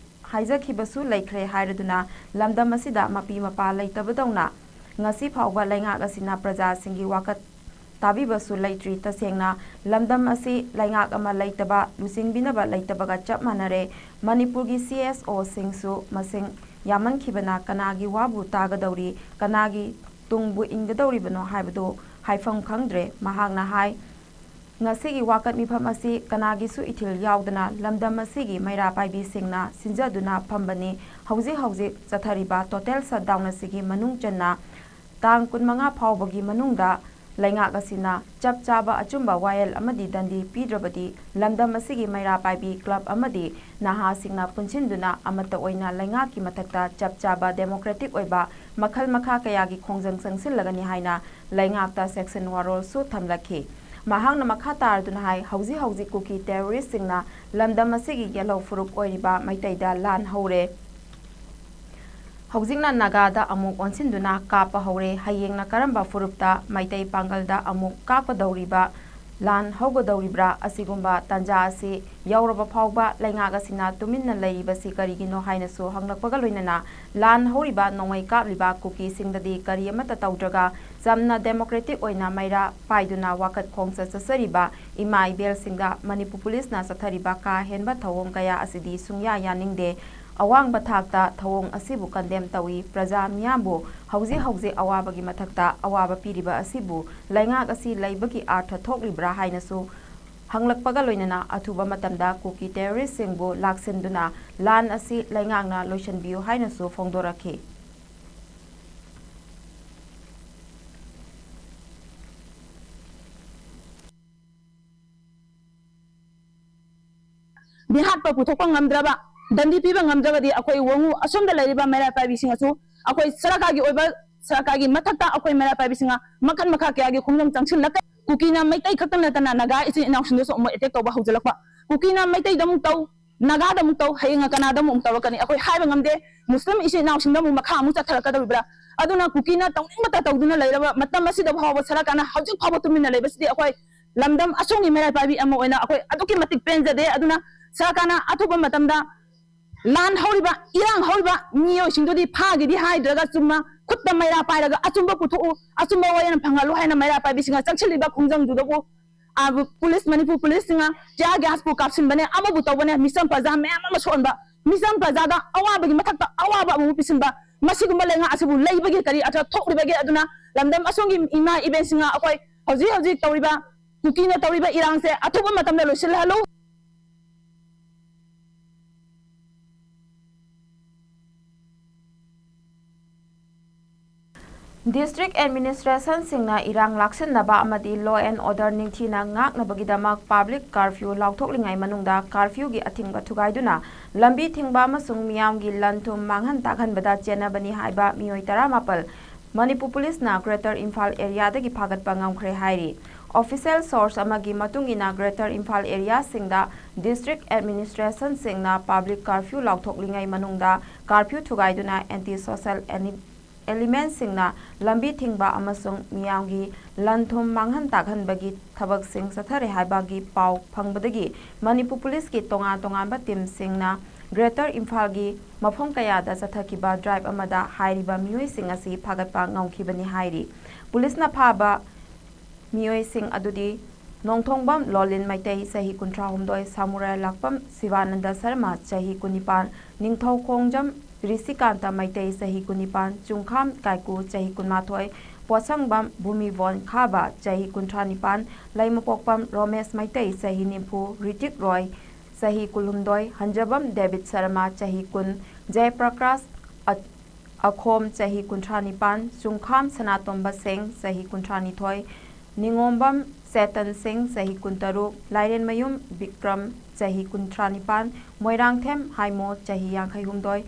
ꯍꯥꯏꯖꯈꯤꯕꯁꯨ ꯂꯩꯈ꯭ꯔꯦ ꯍꯥꯏꯔꯗꯨꯅ ꯂꯝꯗꯝ ꯑꯁꯤꯗ ꯃꯄꯤ ꯃꯄꯥ ꯂꯩꯇꯕꯗꯧꯅ ꯉꯁꯤ ꯐꯥꯎꯕ ꯂꯩꯉꯥꯛ ꯑꯁꯤꯅ ꯄ꯭ꯔꯖꯥꯁꯤꯡꯒꯤ ꯋꯥꯀꯠ ꯇꯥꯕꯤꯕꯁꯨ ꯂꯩꯇ꯭ꯔꯤ꯫ ꯇꯁꯦꯡꯅ ꯂꯝꯗꯝ ꯑꯁꯤ ꯂꯩꯉꯥꯛ ꯑꯃ ꯂꯩꯇꯕ, ꯂꯨꯆꯤꯡꯕꯤꯅꯕ ꯂꯩꯇꯕꯒ ꯆꯞ ꯃꯥꯟꯅꯔꯦ꯫ ꯃꯅꯤꯄꯨꯔꯒꯤ ꯁꯤ ꯑꯦꯁ ꯑꯣꯁꯤꯡꯁꯨ ꯃꯁꯤꯡ ꯌꯥꯝꯃꯟꯈꯤꯕꯅ ꯀꯅꯥꯒꯤ ꯋꯥꯕꯨ ꯇꯥꯒꯗꯧꯔꯤ, ꯀꯅꯥꯒꯤ ꯇꯨꯡꯕꯨ ꯏꯟꯒꯗꯧꯔꯤꯕꯅꯣ ꯍꯥꯏꯕꯗꯨ ꯍꯥꯏꯐꯝ ꯈꯪꯗ꯭ꯔꯦ꯫ ꯃꯍꯥꯛꯅ ꯍꯥꯏ, ꯉꯁꯤꯒꯤ ꯋꯥꯀꯠ ꯃꯤꯐꯝ ꯑꯁꯤ ꯀꯅꯥꯒꯤꯁꯨ ꯏꯊꯤꯜ ꯌꯥꯎꯗꯅ ꯂꯝꯗꯝ ꯑꯁꯤꯒꯤ ꯃꯩꯔꯥ ꯄꯥꯏꯕꯤꯁꯤꯡꯅ ꯁꯤꯟꯖꯗꯨꯅ ꯐꯝꯕꯅꯤ꯫ ꯍꯧꯖꯤꯛ ꯍꯧꯖꯤꯛ ꯆꯠꯊꯔꯤꯕ ꯇꯣꯇꯦꯜ ꯁꯠꯗꯥꯎꯟ ꯑꯁꯤꯒꯤ ꯃꯅꯨꯡ ꯆꯟꯅ ꯇꯥꯡ ꯀꯨꯟꯃꯉꯥ ꯐꯥꯎꯕꯒꯤ ꯃꯅꯨꯡꯗ ꯂꯩꯉꯥꯛ ꯑꯁꯤꯅ ꯆꯞ ꯆꯥꯕ ꯑꯆꯨꯝꯕ ꯋꯥꯌꯦꯜ ꯑꯃꯗꯤ ꯗꯟꯗꯤ ꯄꯤꯗ꯭ꯔꯕꯗꯤ ꯂꯝꯗꯝ ꯑꯁꯤꯒꯤ ꯃꯩꯔꯥ ꯄꯥꯏꯕꯤ ꯀ꯭ꯂꯕ ꯑꯃꯗꯤ ꯅꯍꯥꯁꯤꯡꯅ ꯄꯨꯟꯁꯤꯟꯗꯨꯅ ꯑꯃꯠꯇ ꯑꯣꯏꯅ ꯂꯩꯉꯥꯛꯀꯤ ꯃꯊꯛꯇ ꯆꯞ ꯆꯥꯕ ꯗꯦꯃꯣꯀ꯭ꯔꯦꯇꯤꯛ ꯑꯣꯏꯕ ꯃꯈꯜ ꯃꯈꯥ ꯀꯌꯥꯒꯤ ꯈꯣꯡꯖꯪ ꯆꯪꯁꯤꯜꯂꯒꯅꯤ ꯍꯥꯏꯅ ꯂꯩꯉꯥꯛꯇ ꯁꯦꯛꯁꯟ ꯋꯥꯔꯣꯜꯁꯨ ꯊꯝꯂꯛꯈꯤ꯫ ꯃꯍꯥꯛꯅ ꯃꯈꯥ ꯇꯥꯔꯗꯨꯅ ꯍꯥꯏ, ꯍꯧꯖꯤꯛ ꯍꯧꯖꯤꯛ ꯀꯨꯀꯤ terroristꯁꯤꯡꯅ ꯂꯝꯗꯝ ꯑꯁꯤꯒꯤ ꯌꯦꯜꯍꯧ ꯐꯨꯔꯨꯞ ꯑꯣꯏꯔꯤꯕ ꯃꯩꯇꯩꯗ ꯂꯥꯟ ꯍꯧꯔꯦ꯫ ꯍꯧꯖꯤꯛꯅ ꯅꯥꯒꯥꯗ ꯑꯃꯨꯛ ꯑꯣꯟꯁꯤꯟꯗꯨꯅ ꯀꯥꯞꯄ ꯍꯧꯔꯦ꯫ ꯍꯌꯦꯡꯅ ꯀꯔꯝꯕ ꯐꯨꯔꯨꯞꯇ ꯃꯩꯇꯩ ꯄꯥꯡꯒꯜꯗ ꯑꯃꯨꯛ ꯀꯥꯞꯀꯗꯧꯔꯤꯕ, ꯂꯥꯟ ꯍꯧꯒꯗꯧꯔꯤꯕ꯭ꯔꯥ? ꯑꯁꯤꯒꯨꯝꯕ ꯇꯥꯟꯖꯥ ꯑꯁꯤ ꯌꯧꯔꯕ ꯐꯥꯎꯕ ꯂꯩꯉꯥꯛ ꯑꯁꯤꯅ ꯇꯨꯃꯤꯟꯅ ꯂꯩꯔꯤꯕꯁꯤ ꯀꯔꯤꯒꯤꯅꯣ ꯍꯥꯏꯅꯁꯨ ꯍꯪꯂꯛꯄꯒ ꯂꯣꯏꯅꯅ, ꯂꯥꯟ ꯍꯧꯔꯤꯕ ꯅꯣꯡꯃꯩ ꯀꯥꯞꯂꯤꯕ ꯀꯨꯀꯤꯁꯤꯡꯗꯗꯤ ꯀꯔꯤ ꯑꯃꯠꯇ ꯇꯧꯗ꯭ꯔꯒ ꯆꯝꯅ democratic ꯑꯣꯏꯅ ꯃꯩꯔꯥ ꯄꯥꯏꯗꯨꯅ ꯋꯥꯀꯠ ꯈꯣꯡꯆꯠ ꯆꯠꯆꯔꯤꯕ ꯏꯃꯥ ꯏꯕꯦꯜꯁꯤꯡꯗ ꯃꯅꯤꯄꯨꯔ ꯄꯨꯂꯤꯁꯅ ꯆꯠꯊꯔꯤꯕ ꯀꯥ ꯍꯦꯟꯕ ꯊꯧꯑꯣꯡ ꯀꯌꯥ ꯑꯁꯤꯗꯤ ꯁꯨꯡꯌꯥ ꯌꯥꯅꯤꯡꯗꯦ꯫ ꯑꯋꯥꯡꯕ ꯊꯥꯛꯇ ꯊꯧꯑꯣꯡ ꯑꯁꯤꯕꯨ condemn ꯇꯧꯏ꯫ ꯄ꯭ꯔꯖꯥ ꯃꯤꯌꯥꯝꯕꯨ ꯍꯧꯖꯤꯛ ꯍꯧꯖꯤꯛ ꯑꯋꯥꯕꯒꯤ ꯃꯊꯛꯇ ꯑꯋꯥꯕ ꯄꯤꯔꯤꯕ ꯑꯁꯤꯕꯨ ꯂꯩꯉꯥꯛ ꯑꯁꯤ ꯂꯩꯕꯒꯤ ꯑꯥꯔꯊ ꯊꯣꯛꯂꯤꯕ꯭ꯔꯥ ꯍꯥꯏꯅꯁꯨ ꯍꯪꯂꯛꯄꯒ ꯂꯣꯏꯅꯅ ꯑꯊꯨꯕ ꯃꯇꯝꯗ ꯀꯨꯀꯤ terroristꯁꯤꯡꯕꯨ ꯂꯥꯛꯁꯤꯟꯗꯨꯅ ꯂꯥꯟ ꯑꯁꯤ ꯂꯩꯉꯥꯛꯅ ꯂꯣꯏꯁꯤꯟꯕꯤꯌꯨ ꯍꯥꯏꯅꯁꯨ ꯐꯣꯡꯗꯣꯔꯛꯈꯤ꯫ ꯃꯤꯍꯥꯠꯄ ꯄꯨꯊꯣꯛꯄ ꯉꯝꯗ꯭ꯔꯕ, ꯗꯟꯗꯤ ꯄꯤꯕ ꯉꯝꯗ꯭ꯔꯕꯗꯤ ꯑꯩꯈꯣꯏ ꯋꯥꯉꯨ ꯑꯁꯣꯝꯗ ꯂꯩꯔꯤꯕ ꯃꯩꯔꯥ ꯄꯥꯏꯕꯤꯁꯤꯡ ꯑꯁꯨ ꯑꯩꯈꯣꯏ ꯁꯔꯀꯥꯔꯒꯤ ꯑꯣꯏꯕ, ꯁꯔꯀꯥꯔꯒꯤ ꯃꯊꯛꯇ ꯑꯩꯈꯣꯏ ꯃꯩꯔꯥ ꯄꯥꯏꯕꯤꯁꯤꯡꯅ ꯃꯈꯟ ꯃꯈꯥ ꯀꯌꯥꯒꯤ ꯈꯣꯡꯖꯪ ꯆꯪꯁꯤꯜꯂꯛꯀꯦ꯫ ꯀꯨꯀꯤꯅ ꯃꯩꯇꯩ ꯈꯛꯇ ꯅꯠꯇꯅ ꯅꯥꯒꯥ ꯏꯆꯤꯟ ꯏꯅꯥꯎꯁꯤꯡꯗꯁꯨ ꯑꯃꯨꯛ attack ꯇꯧꯕ ꯍꯧꯖꯤꯜꯂꯛꯄ꯫ ꯀꯨꯀꯤꯅ ꯃꯩꯇꯩꯗ ꯑꯃꯨꯛ ꯇꯧ, ꯅꯥꯒꯥꯗ ꯑꯃꯨꯛ ꯇꯧ, ꯍꯌꯦꯡ ꯀꯅꯥꯗ ꯑꯃꯨꯛ ꯇꯧꯔꯛꯀꯅꯤ, ꯑꯩꯈꯣꯏ ꯍꯥꯏꯕ ꯉꯝꯗꯦ꯫ ꯃꯨꯁꯂꯤꯝ ꯏꯆꯤꯟ ꯏꯅꯥꯎꯁꯤꯡꯗ ꯑꯃꯨꯛ ꯃꯈꯥ ꯑꯃꯨꯛ ꯆꯠꯊꯔꯛꯀꯗꯧꯔꯤꯕ꯭ꯔꯥ? ꯑꯗꯨꯅ ꯀꯨꯀꯤꯅ ꯇꯧꯅꯤꯡꯕꯇ ꯇꯧꯗꯨꯅ ꯂꯩꯔꯕ ꯃꯇꯝ ꯑꯁꯤꯗ ꯐꯥꯎꯕ ꯁꯔꯀꯥꯔꯅ ꯍꯧꯖꯤꯛ ꯐꯥꯎꯕ ꯇꯨꯃꯤꯟꯅ ꯂꯩꯕꯁꯤꯗꯤ ꯑꯩꯈꯣꯏ ꯂꯝꯗꯝ ꯑꯁꯣꯝꯒꯤ ꯃꯩꯔꯥ ꯄꯥꯏꯕꯤ ꯑꯃ ꯑꯣꯏꯅ ꯑꯩꯈꯣꯏ ꯑꯗꯨꯛꯀꯤ ꯃꯇꯤꯛ ꯄꯦꯟꯖꯗꯦ꯫ ꯑꯗꯨꯅ ꯁꯔꯀꯥꯔꯅ ꯑꯊꯨꯕ ꯃꯇꯝꯗ ꯂꯥꯟ ꯍꯧꯔꯤꯕ, ꯏꯔꯥꯡ ꯍꯧꯔꯤꯕ ꯃꯤꯑꯣꯏꯁꯤꯡꯗꯨꯗꯤ ꯐꯥꯒꯤꯗꯤ ꯍꯥꯏꯗ꯭ꯔꯒ ꯆꯨꯝꯅ ꯈꯨꯠꯇ ꯃꯩꯔꯥ ꯄꯥꯏꯔꯒ ꯑꯆꯨꯝꯕ ꯄꯨꯊꯣꯛꯎ, ꯑꯆꯨꯝꯕ ꯋꯥꯌꯦꯜ ꯐꯪꯍꯜꯂꯨ ꯍꯥꯏꯅ ꯃꯩꯔꯥ ꯄꯥꯏꯕꯤꯁꯤꯡꯅ ꯆꯪꯁꯤꯜꯂꯤꯕ ꯈꯣꯡꯖꯪꯗꯨꯗꯕꯨ, ꯑꯥ, ꯄꯨꯂꯤꯁ, ꯃꯅꯤꯄꯨꯔ ꯄꯨꯂꯤꯁꯁꯤꯡꯅ tear gasꯄꯨ ꯀꯥꯞꯁꯤꯟꯕꯅꯦ, ꯑꯃꯕꯨ ꯇꯧꯕꯅꯦ, ꯃꯤꯆꯝ ꯄ꯭ꯔꯖꯥ ꯃꯌꯥꯝ ꯑꯃ ꯁꯣꯛꯍꯟꯕ, ꯃꯤꯆꯝ ꯄ꯭ꯔꯖꯥꯗ ꯑꯋꯥꯕꯒꯤ ꯃꯊꯛꯇ ꯑꯋꯥꯕ ꯑꯃꯨꯛ ꯄꯤꯁꯤꯟꯕ, ꯃꯁꯤꯒꯨꯝꯕ ꯂꯩꯉꯥꯛ ꯑꯁꯤꯕꯨ ꯂꯩꯕꯒꯤ ꯀꯔꯤ ꯑꯔꯊ ꯊꯣꯛꯂꯤꯕꯒꯦ? ꯑꯗꯨꯅ ꯂꯝꯗꯝ ꯑꯁꯣꯝꯒꯤ ꯏꯃꯥ ꯏꯕꯦꯟꯁꯤꯡꯅ ꯑꯩꯈꯣꯏ ꯍꯧꯖꯤꯛ ꯍꯧꯖꯤꯛ ꯇꯧꯔꯤꯕ ꯀꯨꯀꯤꯅ ꯇꯧꯔꯤꯕ ꯏꯔꯥꯡꯁꯦ ꯑꯊꯨꯕ ꯃꯇꯝꯗ ꯂꯣꯏꯁꯤꯜꯍꯜꯂꯨ꯫ District administrationꯁꯤꯡꯅ ꯏꯔꯥꯡ ꯂꯥꯛꯁꯤꯟꯅꯕ ꯑꯃꯗꯤ law and order ꯅꯤꯡꯊꯤꯅ ꯉꯥꯛꯅꯕꯒꯤꯗꯃꯛ public curfew ꯂꯥꯎꯊꯣꯛꯂꯤꯉꯩ ꯃꯅꯨꯡꯗ curfewꯒꯤ ꯑꯊꯤꯡꯕ ꯊꯨꯒꯥꯏꯗꯨꯅ ꯂꯝꯕꯤ ꯊꯤꯡꯕ ꯑꯃꯁꯨꯡ ꯃꯤꯌꯥꯝꯒꯤ ꯂꯟ ꯊꯨꯝ ꯃꯥꯡꯍꯟ ꯇꯥꯛꯍꯟꯕꯗ ꯆꯦꯟꯅꯕꯅꯤ ꯍꯥꯏꯕ ꯃꯤꯑꯣꯏ ꯇꯔꯥꯃꯥꯄꯜ ꯃꯅꯤꯄꯨꯔ ꯄꯨꯂꯤꯁꯅ Greater ꯏꯝꯐꯥꯜ ꯑꯦꯔꯤꯌꯥꯗꯒꯤ ꯐꯥꯒꯠꯄ ꯉꯝꯈ꯭ꯔꯦ ꯍꯥꯏꯔꯤ꯫ Official source ꯑꯃꯒꯤ ꯃꯇꯨꯡ ꯏꯟꯅ, Greater Imphal ꯑꯦꯔꯤꯌꯥꯁꯤꯡꯗ district administrationꯁꯤꯡꯅ public curfew ꯂꯥꯎꯊꯣꯛꯂꯤꯉꯩ ꯃꯅꯨꯡꯗ curfew ꯊꯨꯒꯥꯏꯗꯨꯅ anti social elementꯁꯤꯡꯅ ꯂꯝꯕꯤ ꯊꯤꯡꯕ ꯑꯃꯁꯨꯡ ꯃꯤꯌꯥꯝꯒꯤ ꯂꯟ ꯊꯨꯝ ꯃꯥꯡꯍꯟ ꯇꯥꯛꯍꯟꯕꯒꯤ ꯊꯕꯛꯁꯤꯡ ꯆꯠꯊꯔꯦ ꯍꯥꯏꯕꯒꯤ ꯄꯥꯎ ꯐꯪꯕꯗꯒꯤ ꯃꯅꯤꯄꯨꯔ ꯄꯨꯂꯤꯁꯀꯤ ꯇꯣꯉꯥꯟ ꯇꯣꯉꯥꯟꯕ teamꯁꯤꯡꯅ Greater ꯏꯝꯐꯥꯜꯒꯤ ꯃꯐꯝ ꯀꯌꯥꯗ ꯆꯠꯊꯈꯤꯕ drive ꯑꯃꯗ ꯍꯥꯏꯔꯤꯕ ꯃꯤꯑꯣꯏꯁꯤꯡ ꯑꯁꯤ ꯐꯥꯒꯠꯄ ꯉꯝꯈꯤꯕꯅꯤ ꯍꯥꯏꯔꯤ꯫ ꯄꯨꯂꯤꯁꯅ ꯐꯥꯕ ꯃꯤꯑꯣꯏꯁꯤꯡ ꯑꯗꯨꯗꯤ ꯅꯣꯡꯊꯣꯡꯕꯝ ꯂꯣꯂꯤꯟ ꯃꯩꯇꯩ, ꯆꯍꯤ ꯀꯨꯟꯊ꯭ꯔꯥ ꯍꯨꯝꯗꯣꯏ, ꯁꯥꯃꯨꯔꯥꯏ ꯂꯥꯛꯄꯝ ꯁꯤꯕꯥꯅꯟꯗ ꯁꯔꯃ, ꯆꯍꯤ ꯀꯨꯟꯅꯤꯄꯥꯟ, ꯅꯤꯡꯊꯧꯈꯣꯡꯖꯝ ꯔꯤꯁꯤꯀꯥꯟꯇ ꯃꯩꯇꯩ, ꯆꯍꯤ ꯀꯨꯟꯅꯤꯄꯥꯟ, ꯆꯨꯡꯈꯥꯝ ꯀꯥꯏꯀꯨ, ꯆꯍꯤ ꯀꯨꯟꯃꯥꯊꯣꯏ, ꯄꯣꯠꯁꯪꯕꯝ ꯚꯨꯃꯤꯕꯣꯟ ꯈꯥꯕ, ꯆꯍꯤ ꯀꯨꯟꯊ꯭ꯔꯥ ꯅꯤꯄꯥꯟ, ꯂꯩꯃꯄꯣꯛꯄꯝ ꯔꯣꯃꯦꯁ ꯃꯩꯇꯩ, ꯆꯍꯤ ꯅꯤꯐꯨ, ꯔꯤꯇꯤꯛ ꯔꯣꯏ, ꯆꯍꯤ ꯀꯨꯟꯍꯨꯝꯗꯣꯏ, ꯍꯟꯖꯕꯝ ꯗꯦꯕꯤꯠ ꯁꯔꯃ, ꯆꯍꯤ ꯀꯨꯟ, ꯖꯌꯄ꯭ꯔꯀꯥꯁ ꯑ-, ꯑꯈꯣꯝ, ꯆꯍꯤ ꯀꯨꯟꯊ꯭ꯔꯥ ꯅꯤꯄꯥꯟ, ꯆꯨꯡꯈꯥꯝ ꯁꯅꯥꯇꯣꯝꯕ ꯁꯤꯡ, ꯆꯍꯤ ꯀꯨꯟꯊ꯭ꯔꯥ ꯅꯤꯊꯣꯏ, ꯅꯤꯉꯣꯝꯕꯝ ꯆꯦꯇꯟ ꯁꯤꯡ, ꯆꯍꯤ ꯀꯨꯟꯇꯔꯨꯛ, ꯂꯥꯏꯔꯦꯟꯃꯌꯨꯝ ꯕꯤꯀ꯭ꯔꯝ, ꯆꯍꯤ ꯀꯨꯟꯊ꯭ꯔꯥ ꯅꯤꯄꯥꯟ, ꯃꯣꯏꯔꯥꯡꯊꯦꯝ ꯍꯥꯏꯃꯣ, ꯆꯍꯤ ꯌꯥꯡꯈꯩ ꯍꯨꯝꯗꯣꯏ,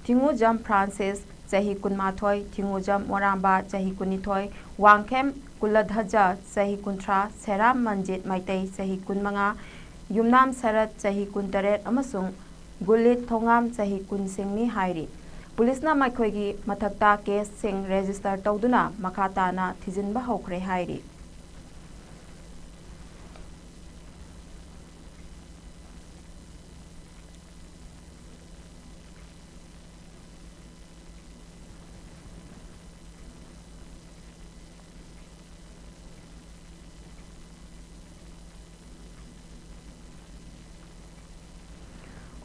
ꯊꯤꯉꯨꯖꯝ ꯐ꯭ꯔꯥꯟꯁꯤꯁ, ꯆꯍꯤ ꯀꯨꯟꯃꯥꯊꯣꯏ, ꯊꯤꯉꯨꯖꯝ ꯃꯣꯔꯥꯝꯕ, ꯆꯍꯤ ꯀꯨꯟꯅꯤꯊꯣꯏ, ꯋꯥꯡꯈꯦꯝ ꯀꯨꯂꯙꯖ, ꯆꯍꯤ ꯀꯨꯟꯊ꯭ꯔꯥ, ꯁꯦꯔꯥꯝ ꯃꯟꯖꯤꯠ ꯃꯩꯇꯩ, ꯆꯍꯤ ꯀꯨꯟꯃꯉꯥ, ꯌꯨꯝꯅꯥꯝ ꯁꯔꯠ, ꯆꯍꯤ ꯀꯨꯟꯇꯔꯦꯠ, ꯑꯃꯁꯨꯡ ꯒꯨꯂꯤꯠ ꯊꯣꯉꯥꯝ, ꯆꯍꯤ ꯀꯨꯟ ꯁꯤꯡꯅꯤ ꯍꯥꯏꯔꯤ꯫ ꯄꯨꯂꯤꯁꯅ ꯃꯈꯣꯏꯒꯤ ꯃꯊꯛꯇ caseꯁꯤꯡ register ꯇꯧꯗꯨꯅ ꯃꯈꯥ ꯇꯥꯅ ꯊꯤꯖꯤꯟꯕ ꯍꯧꯈ꯭ꯔꯦ ꯍꯥꯏꯔꯤ꯫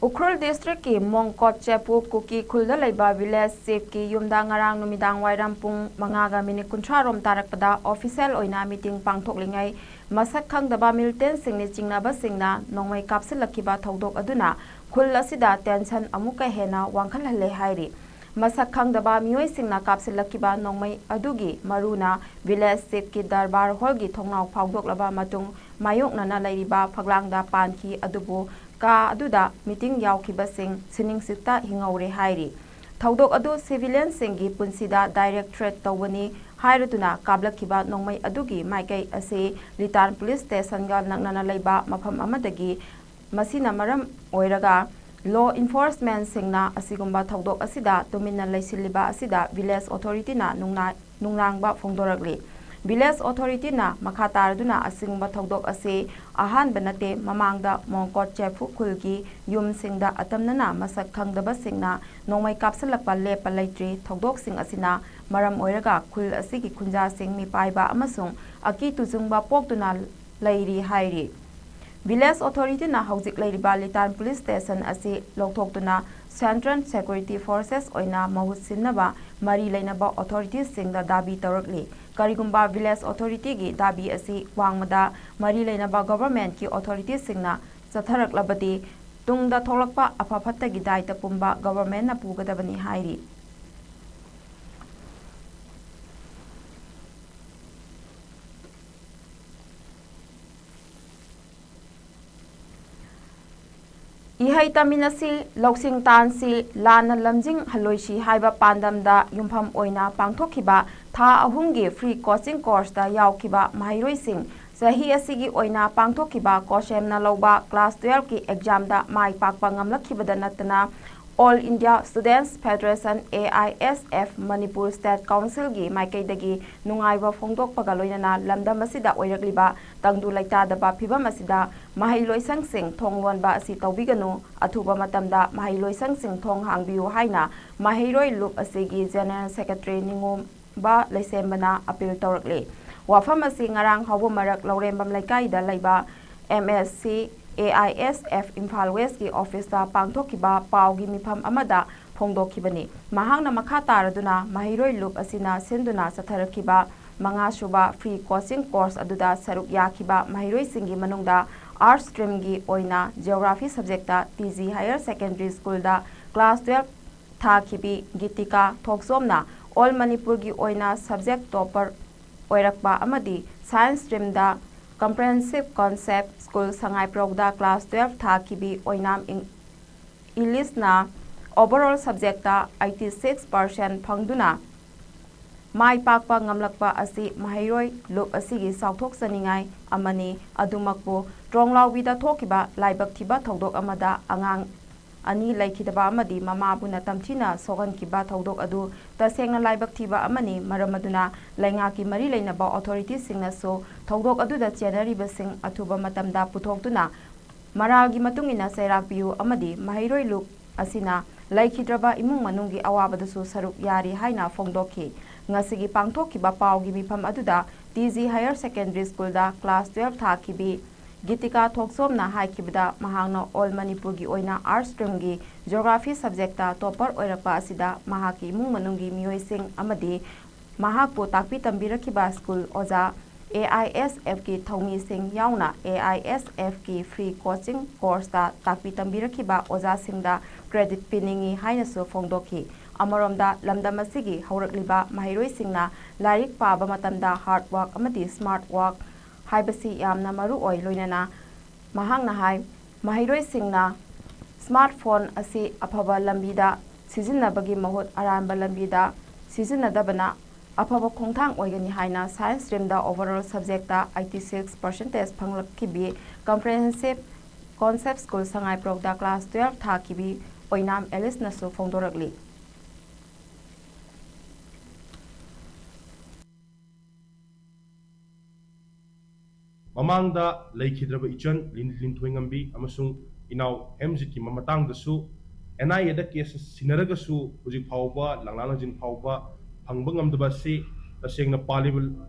ꯎꯈ꯭ꯔꯨꯜ districtꯀꯤ ꯃꯣꯡꯀꯣꯠ ꯆꯦꯄꯨ ꯀꯨꯀꯤ ꯈꯨꯜꯗ ꯂꯩꯕ village chiefꯀꯤ ꯌꯨꯝꯗ ꯉꯔꯥꯡ ꯅꯨꯃꯤꯗꯥꯡ ꯋꯥꯏꯔꯝ ꯄꯨꯡ ꯃꯉꯥꯒ minute ꯀꯨꯟꯊ꯭ꯔꯥ ꯔꯣꯝ ꯇꯥꯔꯛꯄꯗ official ꯑꯣꯏꯅ meeting ꯄꯥꯡꯊꯣꯛꯂꯤꯉꯩ ꯃꯁꯛ ꯈꯪꯗꯕ militantꯁꯤꯡꯅ ꯆꯤꯡꯅꯕꯁꯤꯡꯅ ꯅꯣꯡꯃꯩ ꯀꯥꯞꯁꯤꯜꯂꯛꯈꯤꯕ ꯊꯧꯗꯣꯛ ꯑꯗꯨꯅ ꯈꯨꯜ ꯑꯁꯤꯗ tension ꯑꯃꯨꯛꯀ ꯍꯦꯟꯅ ꯋꯥꯡꯈꯠꯍꯜꯂꯦ ꯍꯥꯏꯔꯤ꯫ ꯃꯁꯛ ꯈꯪꯗꯕ ꯃꯤꯑꯣꯏꯁꯤꯡꯅ ꯀꯥꯞꯁꯤꯜꯂꯛꯈꯤꯕ ꯅꯣꯡꯃꯩ ꯑꯗꯨꯒꯤ ꯃꯔꯨꯅ village chiefꯀꯤ darbar hallꯒꯤ ꯊꯣꯡꯅꯥꯎ ꯐꯥꯎꯗꯣꯛꯂꯕ ꯃꯇꯨꯡ ꯃꯥꯌꯣꯛꯅꯅ ꯂꯩꯔꯤꯕ ꯐꯛꯂꯥꯡꯗ ꯄꯥꯟꯈꯤ, ꯑꯗꯨꯕꯨ ꯀꯥ ꯑꯗꯨꯗ meeting ꯌꯥꯎꯈꯤꯕꯁꯤꯡ ꯁꯤꯅꯤꯡꯁꯤꯠꯇ ꯍꯤꯡꯍꯧꯔꯦ ꯍꯥꯏꯔꯤ꯫ ꯊꯧꯗꯣꯛ ꯑꯗꯨ civilianꯁꯤꯡꯒꯤ ꯄꯨꯟꯁꯤꯗ direct threat ꯇꯧꯕꯅꯤ ꯍꯥꯏꯔꯗꯨꯅ ꯀꯥꯞꯂꯛꯈꯤꯕ ꯅꯣꯡꯃꯩ ꯑꯗꯨꯒꯤ ꯃꯥꯏꯀꯩ ꯑꯁꯤ ꯂꯤꯇꯥꯟ police stationꯒ ꯅꯛꯅꯅ ꯂꯩꯕ ꯃꯐꯝ ꯑꯃꯗꯒꯤ ꯃꯁꯤꯅ ꯃꯔꯝ ꯑꯣꯏꯔꯒ law enforcementꯁꯤꯡꯅ ꯑꯁꯤꯒꯨꯝꯕ ꯊꯧꯗꯣꯛ ꯑꯁꯤꯗ ꯇꯨꯃꯤꯟꯅ ꯂꯩꯁꯤꯜꯂꯤꯕ ꯑꯁꯤꯗ village authorityꯅ ꯅꯨꯡꯅꯥ-, ꯅꯨꯡꯅꯥꯡꯕ ꯐꯣꯡꯗꯣꯔꯛꯂꯤ꯫ Village authorityꯅ ꯃꯈꯥ ꯇꯥꯔꯗꯨꯅ ꯑꯁꯤꯒꯨꯝꯕ ꯊꯧꯗꯣꯛ ꯑꯁꯤ ꯑꯍꯥꯟꯕ ꯅꯠꯇꯦ, ꯃꯃꯥꯡꯗ ꯃꯣꯡꯀꯣꯠ ꯆꯦꯐꯨ ꯈꯨꯜꯒꯤ ꯌꯨꯝꯁꯤꯡꯗ ꯑꯇꯝꯅꯅ ꯃꯁꯛ ꯈꯪꯗꯕꯁꯤꯡꯅ ꯅꯣꯡꯃꯩ ꯀꯥꯞꯁꯤꯜꯂꯛꯄ ꯂꯦꯞꯄ ꯂꯩꯇ꯭ꯔꯤ꯫ ꯊꯧꯗꯣꯛꯁꯤꯡ ꯑꯁꯤꯅ ꯃꯔꯝ ꯑꯣꯏꯔꯒ ꯈꯨꯜ ꯑꯁꯤꯒꯤ ꯈꯨꯟꯖꯥꯁꯤꯡ ꯃꯤꯄꯥꯏꯕ ꯑꯃꯁꯨꯡ ꯑꯀꯤ ꯇꯨꯖꯨꯡꯕ ꯄꯣꯛꯇꯨꯅ ꯂꯩꯔꯤ ꯍꯥꯏꯔꯤ꯫ Village authorityꯅ ꯍꯧꯖꯤꯛ ꯂꯩꯔꯤꯕ ꯂꯤꯇꯥꯟ police station ꯑꯁꯤ ꯂꯧꯊꯣꯛꯇꯨꯅ central security forces ꯑꯣꯏꯅ ꯃꯍꯨꯠ ꯁꯤꯟꯅꯕ ꯃꯔꯤ ꯂꯩꯅꯕ authoritiesꯁꯤꯡꯗ ꯗꯥꯕꯤ ꯇꯧꯔꯛꯂꯤ꯫ ꯀꯔꯤꯒꯨꯝꯕ village authorityꯒꯤ ꯗꯥꯕꯤ ꯑꯁꯤ ꯋꯥꯡꯃꯗ ꯃꯔꯤ ꯂꯩꯅꯕ governmentꯀꯤ authoritiesꯁꯤꯡꯅ ꯆꯠꯊꯔꯛꯂꯕꯗꯤ ꯇꯨꯡꯗ ꯊꯣꯛꯂꯛꯄ ꯑꯐ ꯐꯠꯇꯒꯤ ꯗꯥꯏꯇ ꯄꯨꯝꯕ governmentꯅ ꯄꯨꯒꯗꯕꯅꯤ ꯍꯥꯏꯔꯤ꯫ ꯏꯍꯩ ꯇꯝꯃꯤꯟꯅꯁꯤ, ꯂꯧꯁꯤꯡ ꯇꯥꯟꯁꯤ, ꯂꯥꯟꯅ ꯂꯝꯖꯤꯡꯍꯜꯂꯣꯏꯁꯤ ꯍꯥꯏꯕ ꯄꯥꯟꯗꯝꯗ ꯌꯨꯝꯐꯝ ꯑꯣꯏꯅ ꯄꯥꯡꯊꯣꯛꯈꯤꯕ ꯊꯥ ꯑꯍꯨꯝꯒꯤ free coaching courseꯇ ꯌꯥꯎꯈꯤꯕ ꯃꯍꯩꯔꯣꯏꯁꯤꯡ ꯆꯍꯤ ꯑꯁꯤꯒꯤ ꯑꯣꯏꯅ ꯄꯥꯡꯊꯣꯛꯈꯤꯕ COHEMꯅ ꯂꯧꯕ class twelveꯀꯤ examꯗ ꯃꯥꯏ ꯄꯥꯛꯄ ꯉꯝꯂꯛꯈꯤꯕꯗ ꯅꯠꯇꯅ All India Students Federation, AISF, Manipur State Councilꯒꯤ ꯃꯥꯏꯀꯩꯗꯒꯤ ꯅꯨꯡꯉꯥꯏꯕ ꯐꯣꯡꯗꯣꯛꯄꯒ ꯂꯣꯏꯅꯅ ꯂꯝꯗꯝ ꯑꯁꯤꯗ ꯑꯣꯏꯔꯛꯂꯤꯕ ꯇꯪꯗꯨ ꯂꯩꯇꯥꯗꯕ ꯐꯤꯚꯝ ꯑꯁꯤꯗ ꯃꯍꯩꯂꯣꯏꯁꯪꯁꯤꯡ ꯊꯣꯡ ꯂꯣꯟꯕ ꯑꯁꯤ ꯇꯧꯕꯤꯒꯅꯨ, ꯑꯊꯨꯕ ꯃꯇꯝꯗ ꯃꯍꯩꯂꯣꯏꯁꯪꯁꯤꯡ ꯊꯣꯡ ꯍꯥꯡꯕꯤꯌꯨ ꯍꯥꯏꯅ ꯃꯍꯩꯔꯣꯏ ꯂꯨꯞ ꯑꯁꯤꯒꯤ General Secretary ꯅꯤꯉꯣꯝ ꯕ ꯂꯩꯁꯦꯝꯕꯅ appeal ꯇꯧꯔꯛꯂꯤ꯫ ꯋꯥꯐꯝ ꯑꯁꯤ ꯉꯔꯥꯡ ꯍꯥꯎꯕ ꯃꯔꯛ ꯂꯧꯔꯦꯝꯕꯝ ꯂꯩꯀꯥꯏꯗ ꯂꯩꯕ MSC AISF ꯏꯝꯐꯥꯜ Westꯀꯤ officeꯇ ꯄꯥꯡꯊꯣꯛꯈꯤꯕ ꯄꯥꯎꯒꯤ ꯃꯤꯐꯝ ꯑꯃꯗ ꯐꯣꯡꯗꯣꯛꯈꯤꯕꯅꯤ꯫ ꯃꯍꯥꯛꯅ ꯃꯈꯥ ꯇꯥꯔꯗꯨꯅ ꯃꯍꯩꯔꯣꯏ ꯂꯨꯞ ꯑꯁꯤꯅ ꯁꯤꯟꯗꯨꯅ ꯆꯠꯊꯔꯛꯈꯤꯕ ꯃꯉꯥꯁꯨꯕ free coaching course ꯑꯗꯨꯗ ꯁꯔꯨꯛ ꯌꯥꯈꯤꯕ ꯃꯍꯩꯔꯣꯏꯁꯤꯡꯒꯤ ꯃꯅꯨꯡꯗ arts streamꯒꯤ ꯑꯣꯏꯅ Geography subjectꯇ TG Higher Secondary Schoolꯗ class twelve ꯊꯥꯈꯤꯕꯤ ꯒꯤꯇꯤꯀꯥ ꯊꯣꯛꯆꯣꯝꯅ All Manipurꯒꯤ ꯑꯣꯏꯅ subject topper ꯑꯣꯏꯔꯛꯄ ꯑꯃꯗꯤ science streamꯗ Comprehensive Concept School ꯁꯉꯥꯏꯄ꯭ꯔꯧꯗ class twelve ꯊꯥꯈꯤꯕꯤ ꯑꯣꯏꯅꯥꯝ ꯏꯪ-, ꯏꯂꯤꯁꯅ Overall subjectꯇ eighty six percent ꯐꯪꯗꯨꯅ ꯃꯥꯏ ꯄꯥꯛꯄ ꯉꯝꯂꯛꯄ ꯑꯁꯤ ꯃꯍꯩꯔꯣꯏ ꯂꯨꯞ ꯑꯁꯤꯒꯤ ꯆꯥꯎꯊꯣꯛꯆꯅꯤꯡꯉꯥꯏ ꯑꯃꯅꯤ꯫ ꯑꯗꯨꯃꯛꯄꯨ ꯇ꯭ꯔꯣꯡꯂꯥꯎꯕꯤꯗ ꯊꯣꯛꯈꯤꯕ ꯂꯥꯏꯕꯛ ꯊꯤꯕ ꯊꯧꯗꯣꯛ ꯑꯃꯗ ꯑꯉꯥꯡ ꯑꯅꯤ ꯂꯩꯈꯤꯗꯕ ꯑꯃꯗꯤ ꯃꯃꯥꯕꯨ ꯅꯝꯊꯤꯅ ꯁꯣꯛꯍꯟꯈꯤꯕ ꯊꯧꯗꯣꯛ ꯑꯗꯨ ꯇꯁꯦꯡꯅ ꯂꯥꯏꯕꯛ ꯊꯤꯕ ꯑꯃꯅꯤ꯫ ꯃꯔꯝ ꯑꯗꯨꯅ ꯂꯩꯉꯥꯛꯀꯤ ꯃꯔꯤ ꯂꯩꯅꯕ ꯑꯣꯊꯣꯔꯤꯇꯤꯁꯤꯡꯅꯁꯨ ꯊꯧꯗꯣꯛ ꯑꯗꯨꯗ ꯆꯦꯟꯅꯔꯤꯕꯁꯤꯡ ꯑꯊꯨꯕ ꯃꯇꯝꯗ ꯄꯨꯊꯣꯛꯇꯨꯅ ꯃꯔꯥꯜꯒꯤ ꯃꯇꯨꯡ ꯏꯟꯅ ꯆꯩꯔꯥꯛ ꯄꯤꯌꯨ ꯑꯃꯗꯤ ꯃꯍꯩꯔꯣꯏ ꯂꯨꯞ ꯑꯁꯤꯅ ꯂꯩꯈꯤꯗ꯭ꯔꯕ ꯏꯃꯨꯡ ꯃꯅꯨꯡꯒꯤ ꯑꯋꯥꯕꯗꯁꯨ ꯁꯔꯨꯛ ꯌꯥꯔꯤ ꯍꯥꯏꯅ ꯐꯣꯡꯗꯣꯛꯈꯤ꯫ ꯉꯁꯤꯒꯤ ꯄꯥꯡꯊꯣꯛꯈꯤꯕ ꯄꯥꯎꯒꯤ ꯃꯤꯐꯝ ꯑꯗꯨꯗ T G Higher Secondary Schoolꯗ class twelve ꯊꯥꯈꯤꯕꯤ ꯒꯤꯇꯤꯀꯥ ꯊꯣꯛꯆꯣꯝꯅ ꯍꯥꯏꯈꯤꯕꯗ, ꯃꯍꯥꯛꯅ All Manipurꯒꯤ ꯑꯣꯏꯅ Arts streamꯒꯤ Geography subjectꯇ topper ꯑꯣꯏꯔꯛꯄ ꯑꯁꯤꯗ ꯃꯍꯥꯛꯀꯤ ꯏꯃꯨꯡ ꯃꯅꯨꯡꯒꯤ ꯃꯤꯑꯣꯏꯁꯤꯡ ꯑꯃꯗꯤ ꯃꯍꯥꯛꯄꯨ ꯇꯥꯛꯄꯤ ꯇꯝꯕꯤꯔꯛꯈꯤꯕ school ꯑꯣꯖꯥ, A I S Fꯀꯤ ꯊꯧꯃꯤꯁꯤꯡ ꯌꯥꯎꯅ A I S Fꯀꯤ free coaching courseꯇ ꯇꯥꯛꯄꯤ ꯇꯝꯕꯤꯔꯛꯈꯤꯕ ꯑꯣꯖꯥꯁꯤꯡꯗ credit ꯄꯤꯅꯤꯡꯏ ꯍꯥꯏꯅꯁꯨ ꯐꯣꯡꯗꯣꯛꯈꯤ꯫ ꯑꯃꯔꯣꯝꯗ, ꯂꯝꯗꯝ ꯑꯁꯤꯒꯤ ꯍꯧꯔꯛꯂꯤꯕ ꯃꯍꯩꯔꯣꯏꯁꯤꯡꯅ ꯂꯥꯏꯔꯤꯛ ꯄꯥꯕ ꯃꯇꯝꯗ hard work ꯑꯃꯗꯤ smart work ꯍꯥꯏꯕꯁꯤ ꯌꯥꯝꯅ ꯃꯔꯨ ꯑꯣꯏ꯫ ꯂꯣꯏꯅꯅ ꯃꯍꯥꯛꯅ ꯍꯥꯏ, ꯃꯍꯩꯔꯣꯏꯁꯤꯡꯅ smartphone ꯑꯁꯤ ꯑꯐꯕ ꯂꯝꯕꯤꯗ ꯁꯤꯖꯤꯟꯅꯕꯒꯤ ꯃꯍꯨꯠ ꯑꯔꯥꯟꯕ ꯂꯝꯕꯤꯗ ꯁꯤꯖꯤꯟꯅꯗꯕꯅ ꯑꯐꯕ ꯈꯣꯡꯊꯥꯡ ꯑꯣꯏꯒꯅꯤ ꯍꯥꯏꯅ Science streamꯗ overall subjectꯇ eighty six percentage ꯐꯪꯂꯛꯈꯤꯕꯤ Comprehensive Concept School ꯁꯉꯥꯏꯄ꯭ꯔꯧꯗ class twelve ꯊꯥꯈꯤꯕꯤ ꯑꯣꯏꯅꯥꯝ ꯑꯦꯂꯤꯁꯅꯁꯨ ꯐꯣꯡꯗꯣꯔꯛꯂꯤ꯫ ꯃꯃꯥꯡꯗ ꯂꯩꯈꯤꯗ꯭ꯔꯕ ꯏꯆꯟ ꯂꯤꯟ-, ꯂꯤꯟꯊꯣꯏꯉꯝꯕꯤ ꯑꯃꯁꯨꯡ ꯏꯅꯥꯎ ꯍꯦꯝꯖꯤꯠꯀꯤ ꯃ-, ꯃꯇꯥꯡꯗꯁꯨ N I Aꯗ case ꯁꯤꯟꯅꯔꯒꯁꯨ ꯍꯧꯖꯤꯛ ꯐꯥꯎꯕ ꯂꯥꯡꯂꯥꯡ ꯂꯥꯡꯖꯤꯟ ꯐꯥꯎꯕ ꯐꯪꯕ ꯉꯝꯗꯕ ꯑꯁꯤ ꯇꯁꯦꯡꯅ ꯄꯥꯜꯂꯤꯕ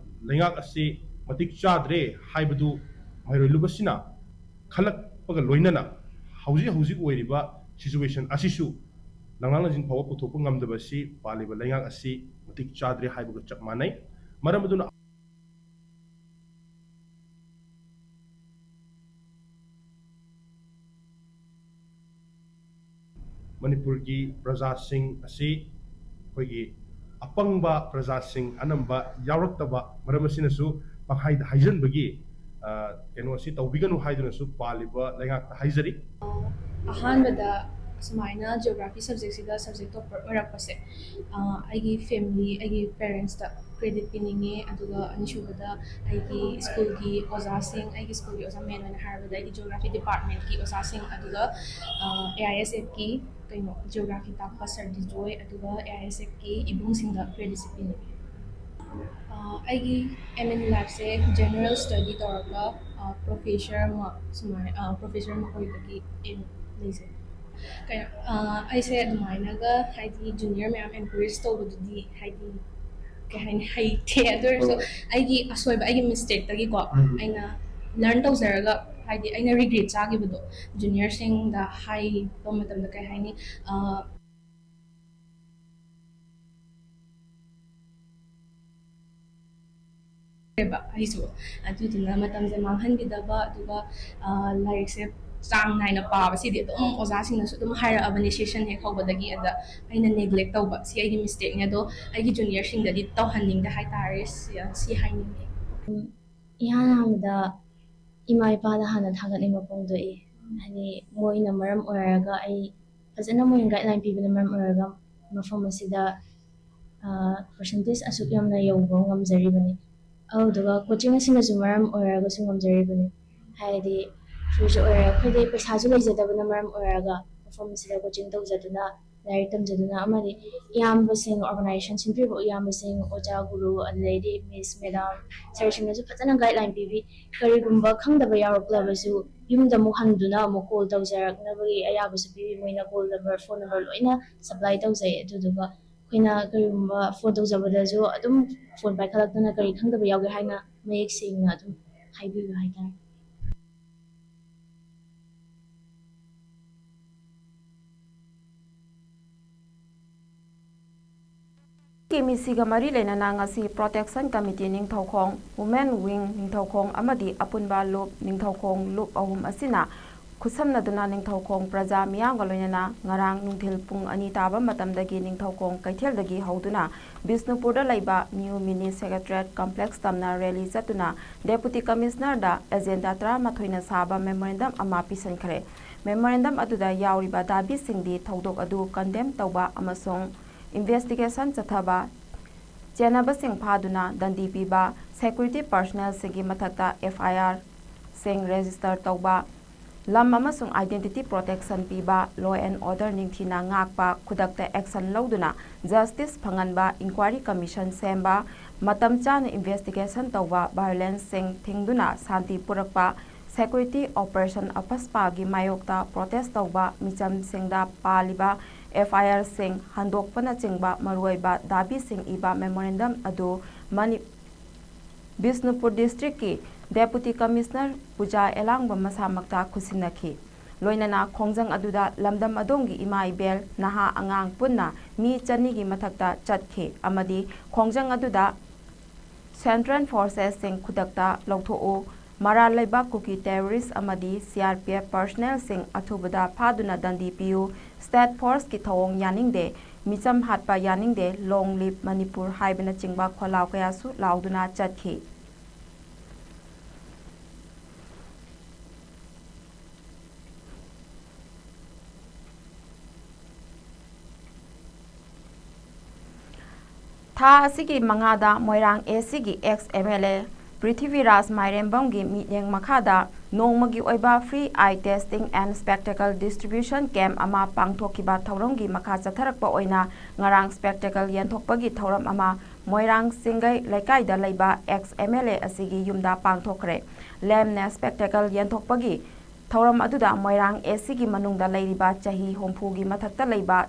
ꯂꯩꯉꯥꯛ ꯑꯁꯤ ꯃꯇꯤꯛ ꯆꯥꯗ꯭ꯔꯦ ꯍꯥꯏꯕꯗꯨ ꯃꯍꯩꯔꯣꯏ ꯂꯨꯞ ꯑꯁꯤꯅ ꯈꯜꯂꯛꯄꯒ ꯂꯣꯏꯅꯅ ꯍꯧꯖꯤꯛ ꯍꯧꯖꯤꯛ ꯑꯣꯏꯔꯤꯕ situation ꯑꯁꯤꯁꯨ ꯂꯥꯡꯂꯥꯡ ꯂꯥꯡꯖꯤꯟ ꯐꯥꯎꯕ ꯄꯨꯊꯣꯛꯄ ꯉꯝꯗꯕ ꯑꯁꯤ ꯄꯥꯜꯂꯤꯕ ꯂꯩꯉꯥꯛ ꯑꯁꯤ ꯃꯇꯤꯛ ꯆꯥꯗ꯭ꯔꯦ ꯍꯥꯏꯕꯒ ꯆꯞ ꯃꯥꯟꯅꯩ꯫ ꯃꯔꯝ ꯑꯗꯨꯅ ꯃꯅꯤꯄꯨꯔꯒꯤ ꯄ꯭ꯔꯖꯥꯁꯤꯡ ꯑꯁꯤ ꯑꯩꯈꯣꯏꯒꯤ ꯑꯄꯪꯕ ꯄ꯭ꯔꯖꯥꯁꯤꯡ ꯑꯅꯝꯕ ꯌꯥꯎꯔꯛꯇꯕ ꯃꯔꯝ ꯑꯁꯤꯅꯁꯨ ꯄꯪꯍꯥꯏꯗ ꯍꯥꯏꯖꯟꯕꯒꯤ, ꯑ, ꯀꯩꯅꯣ ꯑꯁꯤ ꯇꯧꯕꯤꯒꯅꯨ ꯍꯥꯏꯗꯨꯅꯁꯨ ꯄꯥꯜꯂꯤꯕ ꯂꯩꯉꯥꯛꯇ ꯍꯥꯏꯖꯔꯤ꯫ ꯑꯍꯥꯟꯕꯗ ꯁꯨꯃꯥꯏꯅ ꯖꯤꯑꯣꯒ꯭ꯔꯥꯐꯤ ꯁꯕꯖꯦꯛꯁꯤꯗ ꯁꯕꯖꯦꯛ ꯇꯣꯄꯔ ꯑꯣꯏꯔꯛꯄꯁꯦ, ꯑ, ꯑꯩꯒꯤ ꯐꯦꯃꯤꯂꯤ, ꯑꯩꯒꯤ ꯄꯦꯔꯦꯟꯁꯇ ꯀ꯭ꯔꯦꯗꯤꯠ ꯄꯤꯅꯤꯡꯉꯤ꯫ ꯑꯗꯨꯒ ꯑꯅꯤꯁꯨꯕꯗ ꯑꯩꯒꯤ ꯁ꯭ꯀꯨꯜꯒꯤ ꯑꯣꯖꯥꯁꯤꯡ, ꯑꯩꯒꯤ ꯁ꯭ꯀꯨꯜꯒꯤ ꯑꯣꯖꯥ, ꯃꯦꯟ ꯑꯣꯏꯅ ꯍꯥꯏꯔꯕꯗ ꯑꯩꯒꯤ ꯖꯤꯑꯣꯒ꯭ꯔꯥꯐꯤ ꯗꯤꯄꯥꯔꯠꯃꯦꯟꯠꯀꯤ ꯑꯣꯖꯥꯁꯤꯡ, ꯑꯗꯨꯒ, ꯑ, ꯑꯦ ꯑꯥꯏ ꯑꯦꯁ ꯑꯦꯐꯀꯤ ꯀꯩꯅꯣ, ꯖꯤꯑꯣꯒ꯭ꯔꯥꯐꯤ ꯇꯥꯛꯄ ꯁꯥꯔ ꯗꯤꯖꯣꯏ, ꯑꯗꯨꯒ ꯑꯦ ꯑꯥꯏ ꯑꯦꯁ ꯑꯦꯐꯀꯤ ꯏꯕꯨꯡꯁꯤꯡꯗ ꯀ꯭ꯔꯦꯗꯤꯠꯁꯦ ꯄꯤꯅꯤꯡꯉꯤ꯫ ꯑ, ꯑꯩꯒꯤ ꯑꯦꯝ ꯏꯟ ꯂꯥꯏꯐꯁꯦ ꯖꯦꯅꯔꯦꯜ ꯁ꯭ꯇꯗꯤ ꯇꯧꯔꯒ, ꯑ, ꯄ꯭ꯔꯣꯐꯦꯁꯔ ꯑꯃ ꯁꯨꯃꯥꯏꯅ, ꯑ, ꯄ꯭ꯔꯣꯐꯦꯁꯔ ꯑꯃ ꯑꯣꯏꯕꯒꯤ ꯑꯦꯝ ꯂꯩꯖꯩ꯫ ꯀꯩꯅꯣ, ꯑ, ꯑꯩꯁꯦ ꯑꯗꯨꯃꯥꯏꯅꯒ ꯍꯥꯏꯗꯤ ꯖꯨꯅꯤꯌꯔ ꯃꯌꯥꯝ ꯑꯦꯟꯀꯔꯦꯖ ꯇꯧꯕꯗꯨꯗꯤ ꯍꯥꯏꯗꯤ ꯀꯩ ꯍꯥꯏꯅꯤ, ꯍꯩꯇꯦ꯫ ꯑꯗꯨ ꯑꯣꯏꯔꯁꯨ ꯍꯣꯏ꯫ ꯑꯩꯒꯤ ꯑꯁꯣꯏꯕ, ꯑꯩꯒꯤ ꯃꯤꯁꯇꯦꯛꯇꯒꯤꯀꯣ ꯎꯝ꯫ ꯑꯩꯅ ꯂꯔꯟ ꯇꯧꯖꯔꯒ ꯍꯥꯏꯗꯤ ꯑꯩꯅ ꯔꯤꯒ꯭ꯔꯦꯠ ꯆꯥꯈꯤꯕꯗꯣ ꯖꯨꯅꯤꯌꯔꯁꯤꯡꯗ ꯍꯥꯏꯕ ꯃꯇꯝꯗ ꯀꯩ ꯍꯥꯏꯅꯤ, ꯑ, ꯕ ꯑꯩꯁꯨ꯫ ꯑꯗꯨꯗꯨꯅ ꯃꯇꯝꯁꯦ ꯃꯥꯡꯍꯟꯕꯤꯗꯕ, ꯑꯗꯨꯒ, ꯑ, ꯂꯥꯏꯔꯤꯛꯁꯦ ꯆꯥꯡ ꯅꯥꯏꯅ ꯄꯥꯕꯁꯤꯗꯤ ꯑꯗꯨꯝ ꯑꯣꯖꯥꯁꯤꯡꯅꯁꯨ ꯑꯗꯨꯝ ꯍꯥꯏꯔꯛꯑꯕꯅꯦ ꯁꯦꯁꯟ ꯍꯦꯛ ꯍꯧꯕꯗꯒꯤ꯫ ꯑꯗ ꯑꯩꯅ ꯅꯦꯒ꯭ꯂꯦꯛ ꯇꯧꯕ, ꯁꯤ ꯑꯩꯒꯤ ꯃꯤꯁꯇꯦꯛꯅꯦ꯫ ꯑꯗꯣ ꯑꯩꯒꯤ ꯖꯨꯅꯤꯌꯔꯁꯤꯡꯗꯗꯤ ꯇꯧꯍꯟꯅꯤꯡꯗꯦ ꯍꯥꯏꯇꯥꯔꯦ꯫ ꯁꯤ, ꯁꯤ ꯍꯥꯏꯅꯤꯡꯉꯦ꯫ ꯏꯍꯥꯟ ꯍꯥꯟꯕꯗ ꯏꯃꯥ ꯏꯄꯥꯗ ꯍꯥꯟꯅ ꯊꯥꯒꯠꯅꯤꯡꯕ ꯐꯣꯡꯗꯣꯛꯏ꯫ ꯍꯥꯏꯗꯤ ꯃꯣꯏꯅ ꯃꯔꯝ ꯑꯣꯏꯔꯒ ꯑꯩ ꯐꯖꯅ ꯃꯣꯏꯅ ꯒꯥꯏꯗꯂꯥꯏꯟ ꯄꯤꯕꯅ ꯃꯔꯝ ꯑꯣꯏꯔꯒ ꯃꯐꯝ ꯑꯁꯤꯗ, ꯑ, ꯄꯔꯁꯦꯟꯇꯦꯖ ꯑꯁꯨꯛ ꯌꯥꯝꯅ ꯌꯧꯕ ꯉꯝꯖꯔꯤꯕꯅꯤ꯫ ꯑꯗꯨꯗꯨꯒ ꯀꯣꯆꯤꯡ ꯑꯁꯤꯅꯁꯨ ꯃꯔꯝ ꯑꯣꯏꯔꯒꯁꯨ ꯉꯝꯖꯔꯤꯕꯅꯤ꯫ ꯍꯥꯏꯗꯤ ꯐ꯭ꯔꯤꯁꯨ ꯑꯣꯏꯔꯦ, ꯑꯩꯈꯣꯏꯗꯤ ꯄꯩꯁꯥꯁꯨ ꯂꯩꯖꯗꯕꯅ ꯃꯔꯝ ꯑꯣꯏꯔꯒ ꯃꯐꯝ ꯑꯁꯤꯗ ꯀꯣꯆꯤꯡ ꯇꯧꯖꯗꯨꯅ, ꯂꯥꯏꯔꯤꯛ ꯇꯝꯖꯗꯨꯅ, ꯑꯃꯗꯤ ꯏꯌꯥꯝꯕꯁꯤꯡ, ꯑꯣꯔꯒꯅꯥꯏꯖꯦꯁꯟ ꯁꯤꯟꯕꯤꯔꯤꯕ ꯏꯌꯥꯝꯕꯁꯤꯡ, ꯑꯣꯖꯥ ꯒꯨꯔꯨ, ꯑꯗꯨꯗꯩꯗꯤ ꯃꯤꯁ, ꯃꯦꯗꯥꯝ, ꯁꯥꯔꯁꯤꯡꯅꯁꯨ ꯐꯖꯅ ꯒꯥꯏꯗꯂꯥꯏꯟ ꯄꯤꯕꯤ꯫ ꯀꯔꯤꯒꯨꯝꯕ ꯈꯪꯗꯕ ꯌꯥꯎꯔꯛꯂꯕꯁꯨ ꯌꯨꯝꯗ ꯑꯃꯨꯛ ꯍꯟꯗꯨꯅ ꯑꯃꯨꯛ ꯀꯣꯜ ꯇꯧꯖꯔꯛꯅꯕꯒꯤ ꯑꯌꯥꯕꯁꯨ ꯄꯤꯕꯤ꯫ ꯃꯣꯏꯅ ꯀꯣꯜ ꯅꯝꯕꯔ, ꯐꯣꯟ ꯅꯝꯕꯔ ꯂꯣꯏꯅ ꯁꯄ꯭ꯂꯥꯏ ꯇꯧꯖꯩ꯫ ꯑꯗꯨꯗꯨꯒ ꯑꯩꯈꯣꯏꯅ ꯀꯔꯤꯒꯨꯝꯕ ꯐꯣꯟ ꯇꯧꯖꯕꯗꯁꯨ ꯑꯗꯨꯝ ꯐꯣꯟ ꯄꯥꯏꯈꯠꯂꯛꯇꯨꯅ ꯀꯔꯤ ꯈꯪꯗꯕ ꯌꯥꯎꯒꯦ ꯍꯥꯏꯅ ꯃꯌꯦꯛ ꯁꯦꯡꯅ ꯑꯗꯨꯝ ꯍꯥꯏꯕꯤꯕ ꯍꯥꯏꯇꯥꯔꯦ꯫ ꯀꯦ ꯃꯤꯁꯤꯒ ꯃꯔꯤ ꯂꯩꯅꯅ ꯉꯁꯤ protection committee Ningthoukhong, women wing Ningthoukhong ꯑꯃꯗꯤ ꯑꯄꯨꯟꯕ ꯂꯨꯞ ꯅꯤꯡꯊꯧꯈꯣꯡ ꯂꯨꯞ ꯑꯍꯨꯝ ꯑꯁꯤꯅ ꯈꯨꯠꯁꯝꯅꯗꯨꯅ ꯅꯤꯡꯊꯧꯈꯣꯡ ꯄ꯭ꯔꯖꯥ ꯃꯤꯌꯥꯝꯒ ꯂꯣꯏꯅꯅ ꯉꯔꯥꯡ ꯅꯨꯡꯊꯤꯜ ꯄꯨꯡ ꯑꯅꯤ ꯇꯥꯕ ꯃꯇꯝꯗꯒꯤ ꯅꯤꯡꯊꯧꯈꯣꯡ ꯀꯩꯊꯦꯜꯗꯒꯤ ꯍꯧꯗꯨꯅ ꯕꯤꯁꯅꯨꯄꯨꯔꯗ ꯂꯩꯕ ꯅ꯭ꯌꯨ ꯃꯤꯅꯤ ꯁꯦꯀ꯭ꯔꯦꯇꯔꯤꯌꯦꯠ ꯀꯝꯄ꯭ꯂꯦꯛꯁ ꯇꯝꯅ ꯔꯦꯂꯤ ꯆꯠꯇꯨꯅ ꯗꯦꯄꯨꯇꯤ ꯀꯃꯤꯁꯅꯔꯗ ꯑꯦꯖꯦꯟꯗꯥ ꯇꯔꯥꯃꯥꯊꯣꯏꯅ ꯁꯥꯕ ꯃꯦꯃꯣꯔꯦꯟꯗꯝ ꯑꯃ ꯄꯤꯁꯤꯟꯈ꯭ꯔꯦ꯫ Memorandum ꯑꯗꯨꯗ ꯌꯥꯎꯔꯤꯕ ꯗꯥꯕꯤꯁꯤꯡꯗꯤ ꯊꯧꯗꯣꯛ ꯑꯗꯨ condemn ꯇꯧꯕ ꯑꯃꯁꯨꯡ investigation ꯆꯠꯊꯕ, ꯆꯦꯟꯅꯕꯁꯤꯡ ꯐꯥꯗꯨꯅ ꯗꯟꯗꯤ ꯄꯤꯕ, security personnelꯁꯤꯡꯒꯤ ꯃꯊꯛꯇ FIRꯁꯤꯡ register ꯇꯧꯕ, ꯂꯝ ꯑꯃꯁꯨꯡ identity protection ꯄꯤꯕ, law and order ꯅꯤꯡꯊꯤꯅ ꯉꯥꯛꯄ, ꯈꯨꯗꯛꯇ action ꯂꯧꯗꯨꯅ justice ꯐꯪꯍꯟꯕ, inquiry commission ꯁꯦꯝꯕ, ꯃꯇꯝ ꯆꯥꯅ investigation ꯇꯧꯕ, violenceꯁꯤꯡ ꯊꯤꯡꯗꯨꯅ ꯁꯥꯟꯇꯤ ꯄꯨꯔꯛꯄ, security operation ꯑꯄꯁꯄꯥꯒꯤ ꯃꯥꯌꯣꯛꯇ protest ꯇꯧꯕ ꯃꯤꯆꯝꯁꯤꯡꯗ ꯄꯥꯜꯂꯤꯕ FIRꯁꯤꯡ ꯍꯟꯗꯣꯛꯄꯅꯆꯤꯡꯕ ꯃꯔꯨꯑꯣꯏꯕ ꯗꯥꯕꯤꯁꯤꯡ ꯏꯕ memorandum ꯑꯗꯨ ꯃꯅꯤ-, ꯕꯤꯁꯅꯨꯄꯨꯔ districtꯀꯤ Deputy Commissioner ꯄꯨꯖꯥ ꯑꯦꯂꯥꯡꯕꯝ ꯃꯁꯥꯃꯛꯇ ꯈꯨꯠꯁꯤꯟꯅꯈꯤ꯫ ꯂꯣꯏꯅꯅ ꯈꯣꯡꯖꯪ ꯑꯗꯨꯗ ꯂꯝꯗꯝ ꯑꯗꯣꯝꯒꯤ ꯏꯃꯥ ꯏꯕꯦꯜ, ꯅꯍꯥ ꯑꯉꯥꯡ ꯄꯨꯟꯅ ꯃꯤ ꯆꯅꯤꯒꯤ ꯃꯊꯛꯇ ꯆꯠꯈꯤ ꯑꯃꯗꯤ ꯈꯣꯡꯖꯪ ꯑꯗꯨꯗ Central Forcesꯁꯤꯡ ꯈꯨꯗꯛꯇ ꯂꯧꯊꯣꯛꯎ, ꯃꯔꯥꯜ ꯂꯩꯕ ꯀꯨꯀꯤ terrorist ꯑꯃꯗꯤ CRPF personnelꯁꯤꯡ ꯑꯊꯨꯕꯗ ꯐꯥꯗꯨꯅ ꯗꯟꯗꯤ ꯄꯤꯌꯨ, state forceꯀꯤ ꯊꯧꯑꯣꯡ ꯌꯥꯅꯤꯡꯗꯦ, ꯃꯤꯆꯝ ꯍꯥꯠꯄ ꯌꯥꯅꯤꯡꯗꯦ, long live ꯃꯅꯤꯄꯨꯔ ꯍꯥꯏꯕꯅꯆꯤꯡꯕ ꯈꯣꯜꯂꯥꯎ ꯀꯌꯥꯁꯨ ꯂꯥꯎꯗꯨꯅ ꯆꯠꯈꯤ꯫ ꯊꯥ ꯑꯁꯤꯒꯤ ꯃꯉꯥꯗ ꯃꯣꯏꯔꯥꯡ ACꯒꯤ ex MLA ꯄ꯭ꯔꯤꯊꯤꯕꯤꯔꯥꯖ ꯃꯥꯏꯔꯦꯝꯕꯝꯒꯤ ꯃꯤꯠꯌꯦꯡ ꯃꯈꯥꯗ ꯅꯣꯡꯃꯒꯤ ꯑꯣꯏꯕ free eye testing and spectacle distribution camp ꯑꯃ ꯄꯥꯡꯊꯣꯛꯈꯤꯕ ꯊꯧꯔꯝꯒꯤ ꯃꯈꯥ ꯆꯠꯊꯔꯛꯄ ꯑꯣꯏꯅ ꯉꯔꯥꯡ spectacle ꯌꯦꯟꯊꯣꯛꯄꯒꯤ ꯊꯧꯔꯝ ꯑꯃ ꯃꯣꯏꯔꯥꯡ ꯆꯤꯡꯒꯩ ꯂꯩꯀꯥꯏꯗ ꯂꯩꯕ ex MLA ꯑꯁꯤꯒꯤ ꯌꯨꯝꯗ ꯄꯥꯡꯊꯣꯛꯈ꯭ꯔꯦ꯫ ꯂꯦꯝꯅ spectacle ꯌꯦꯟꯊꯣꯛꯄꯒꯤ ꯊꯧꯔꯝ ꯑꯗꯨꯗ ꯃꯣꯏꯔꯥꯡ ACꯒꯤ ꯃꯅꯨꯡꯗ ꯂꯩꯔꯤꯕ ꯆꯍꯤ ꯍꯨꯝꯐꯨꯒꯤ ꯃꯊꯛꯇ ꯂꯩꯕ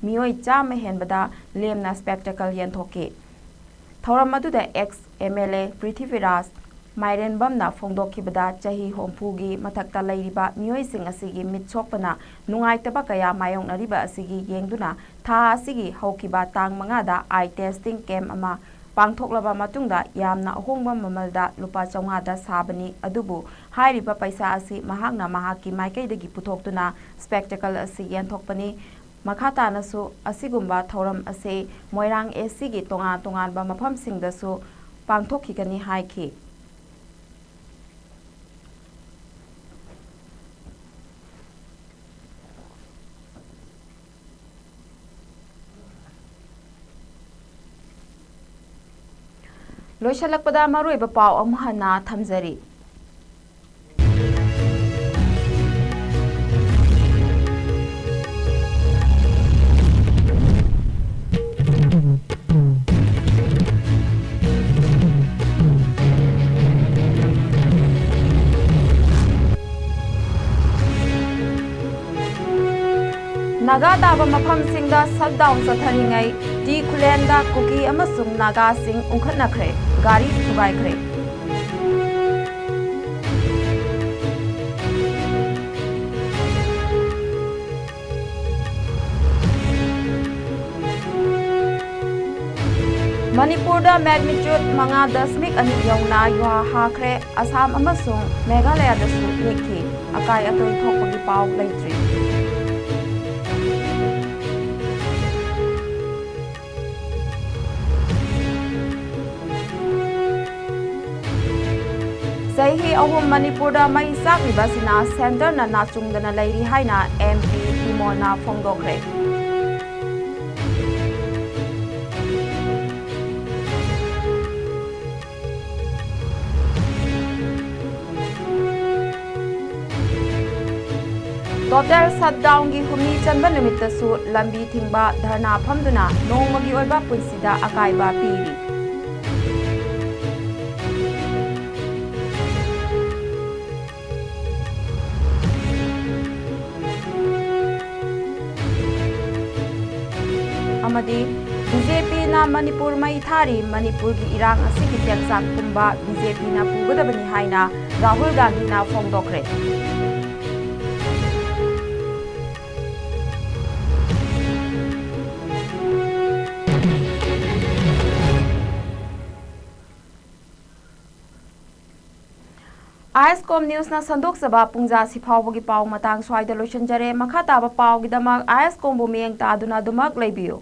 ꯃꯤꯑꯣꯏ ꯆꯥꯝꯃ ꯍꯦꯟꯕꯗ ꯂꯦꯝꯅ spectacle ꯌꯦꯟꯊꯣꯛꯈꯤ꯫ ꯊꯧꯔꯝ ꯑꯗꯨꯗ ex MLA ꯄ꯭ꯔꯤꯊꯤꯕꯤꯔꯥꯖ ꯃꯥꯏꯔꯦꯝꯕꯝꯅ ꯐꯣꯡꯗꯣꯛꯈꯤꯕꯗ, ꯆꯍꯤ ꯍꯨꯝꯐꯨꯒꯤ ꯃꯊꯛꯇ ꯂꯩꯔꯤꯕ ꯃꯤꯑꯣꯏꯁꯤꯡ ꯑꯁꯤꯒꯤ ꯃꯤꯠ ꯁꯣꯛꯄꯅ ꯅꯨꯡꯉꯥꯏꯇꯕ ꯀꯌꯥ ꯃꯥꯌꯣꯛꯅꯔꯤꯕ ꯑꯁꯤꯒꯤ ꯌꯦꯡꯗꯨꯅ ꯊꯥ ꯑꯁꯤꯒꯤ ꯍꯧꯈꯤꯕ ꯇꯥꯡ ꯃꯉꯥꯗ eye testing camp ꯑꯃ ꯄꯥꯡꯊꯣꯛꯂꯕ ꯃꯇꯨꯡꯗ ꯌꯥꯝꯅ ꯑꯍꯣꯡꯕ ꯃꯃꯜꯗ ꯂꯨꯄꯥ ꯆꯥꯝꯃꯉꯥꯗ ꯁꯥꯕꯅꯤ꯫ ꯑꯗꯨꯕꯨ ꯍꯥꯏꯔꯤꯕ ꯄꯩꯁꯥ ꯑꯁꯤ ꯃꯍꯥꯛꯅ ꯃꯍꯥꯛꯀꯤ ꯃꯥꯏꯀꯩꯗꯒꯤ ꯄꯨꯊꯣꯛꯇꯨꯅ spectacle ꯑꯁꯤ ꯌꯦꯟꯊꯣꯛꯄꯅꯤ꯫ ꯃꯈꯥ ꯇꯥꯅꯁꯨ ꯑꯁꯤꯒꯨꯝꯕ ꯊꯧꯔꯝ ꯑꯁꯤ ꯃꯣꯏꯔꯥꯡ ACꯒꯤ ꯇꯣꯉꯥꯟ ꯇꯣꯉꯥꯟꯕ ꯃꯐꯝꯁꯤꯡꯗꯁꯨ ꯄꯥꯡꯊꯣꯛꯈꯤꯒꯅꯤ ꯍꯥꯏꯈꯤ꯫ ꯂꯣꯏꯁꯤꯜꯂꯛꯄꯗ ꯃꯔꯨꯑꯣꯏꯕ ꯄꯥꯎ ꯑꯃꯨꯛ ꯍꯟꯅ ꯊꯝꯖꯔꯤ꯫ ꯅꯥꯒꯥ ꯇꯥꯕ ꯃꯐꯝꯁꯤꯡꯗ ꯁꯠꯗꯥꯎꯟ ꯆꯠꯊꯔꯤꯉꯩ ꯇꯤ ꯈꯨꯂꯦꯟꯗ ꯀꯨꯀꯤ ꯑꯃꯁꯨꯡ ꯅꯥꯒꯥꯁꯤꯡ ꯎꯪꯈꯠꯅꯈ꯭ꯔꯦ, ꯒꯥꯔꯤ ꯊꯨꯒꯥꯏꯈ꯭ꯔꯦ꯫ ꯃꯅꯤꯄꯨꯔꯗ magnitude ꯃꯉꯥ ꯗꯁꯃꯤꯛ ꯑꯅꯤ ꯌꯧꯅ ꯌꯨꯍꯥ ꯍꯥꯈ꯭ꯔꯦ꯫ ꯑꯁꯥꯝ ꯑꯃꯁꯨꯡ ꯃꯦꯘꯥꯂꯌꯥꯗꯁꯨ ꯅꯤꯛꯈꯤ꯫ ꯑꯀꯥꯏ ꯑꯇꯣꯏ ꯊꯣꯛꯄꯒꯤ ꯄꯥꯎ ꯂꯩꯇ꯭ꯔꯤ꯫ ꯆꯍꯤ ꯑꯍꯨꯝ ꯃꯅꯤꯄꯨꯔꯗ ꯃꯩ ꯆꯥꯛꯂꯤꯕ ꯑꯁꯤꯅ ꯁꯦꯟꯇꯔꯅ ꯅꯥꯆꯨꯡꯗꯅ ꯂꯩꯔꯤ ꯍꯥꯏꯅ MP ꯏꯃꯣꯅ ꯐꯣꯡꯗꯣꯛꯈ꯭ꯔꯦ꯫ Total shutdown ꯒꯤ ꯍꯨꯝꯅꯤ ꯆꯟꯕ ꯅꯨꯃꯤꯠꯇꯁꯨ ꯂꯝꯕꯤ ꯊꯤꯡꯕ, ꯙꯔꯅꯥ ꯐꯝꯗꯨꯅ ꯅꯣꯡꯃꯒꯤ ꯑꯣꯏꯕ ꯄꯨꯟꯁꯤꯗ ꯑꯀꯥꯏꯕ ꯄꯤꯔꯤ꯫ ꯑꯃꯗꯤ BJP ꯅ ꯃꯅꯤꯄꯨꯔ ꯃꯩ ꯊꯥꯔꯤ, ꯃꯅꯤꯄꯨꯔꯒꯤ ꯏꯔꯥꯡ ꯑꯁꯤꯒꯤ ꯇꯦꯛꯆꯥꯛ ꯄꯨꯝꯕ BJP ꯅ ꯄꯨꯒꯗꯕꯅꯤ ꯍꯥꯏꯅ ꯔꯥꯍꯨꯜ ꯒꯥꯟꯙꯤꯅ ꯐꯣꯡꯗꯣꯛꯈ꯭ꯔꯦ꯫ ISCOM News ꯅ ꯁꯟꯗꯣꯛꯆꯕ ꯄꯨꯡꯖꯥꯁꯤ ꯐꯥꯎꯕꯒꯤ ꯄꯥꯎ ꯃꯇꯥꯡ ꯁ꯭ꯋꯥꯏꯗ ꯂꯣꯏꯁꯤꯟꯖꯔꯦ꯫ ꯃꯈꯥ ꯇꯥꯕ ꯄꯥꯎꯒꯤꯗꯃꯛ ISCOM ꯕꯨ ꯃꯤꯠꯌꯦꯡ ꯇꯥꯗꯨꯅ ꯑꯗꯨꯃꯛ ꯂꯩꯕꯤꯌꯨ꯫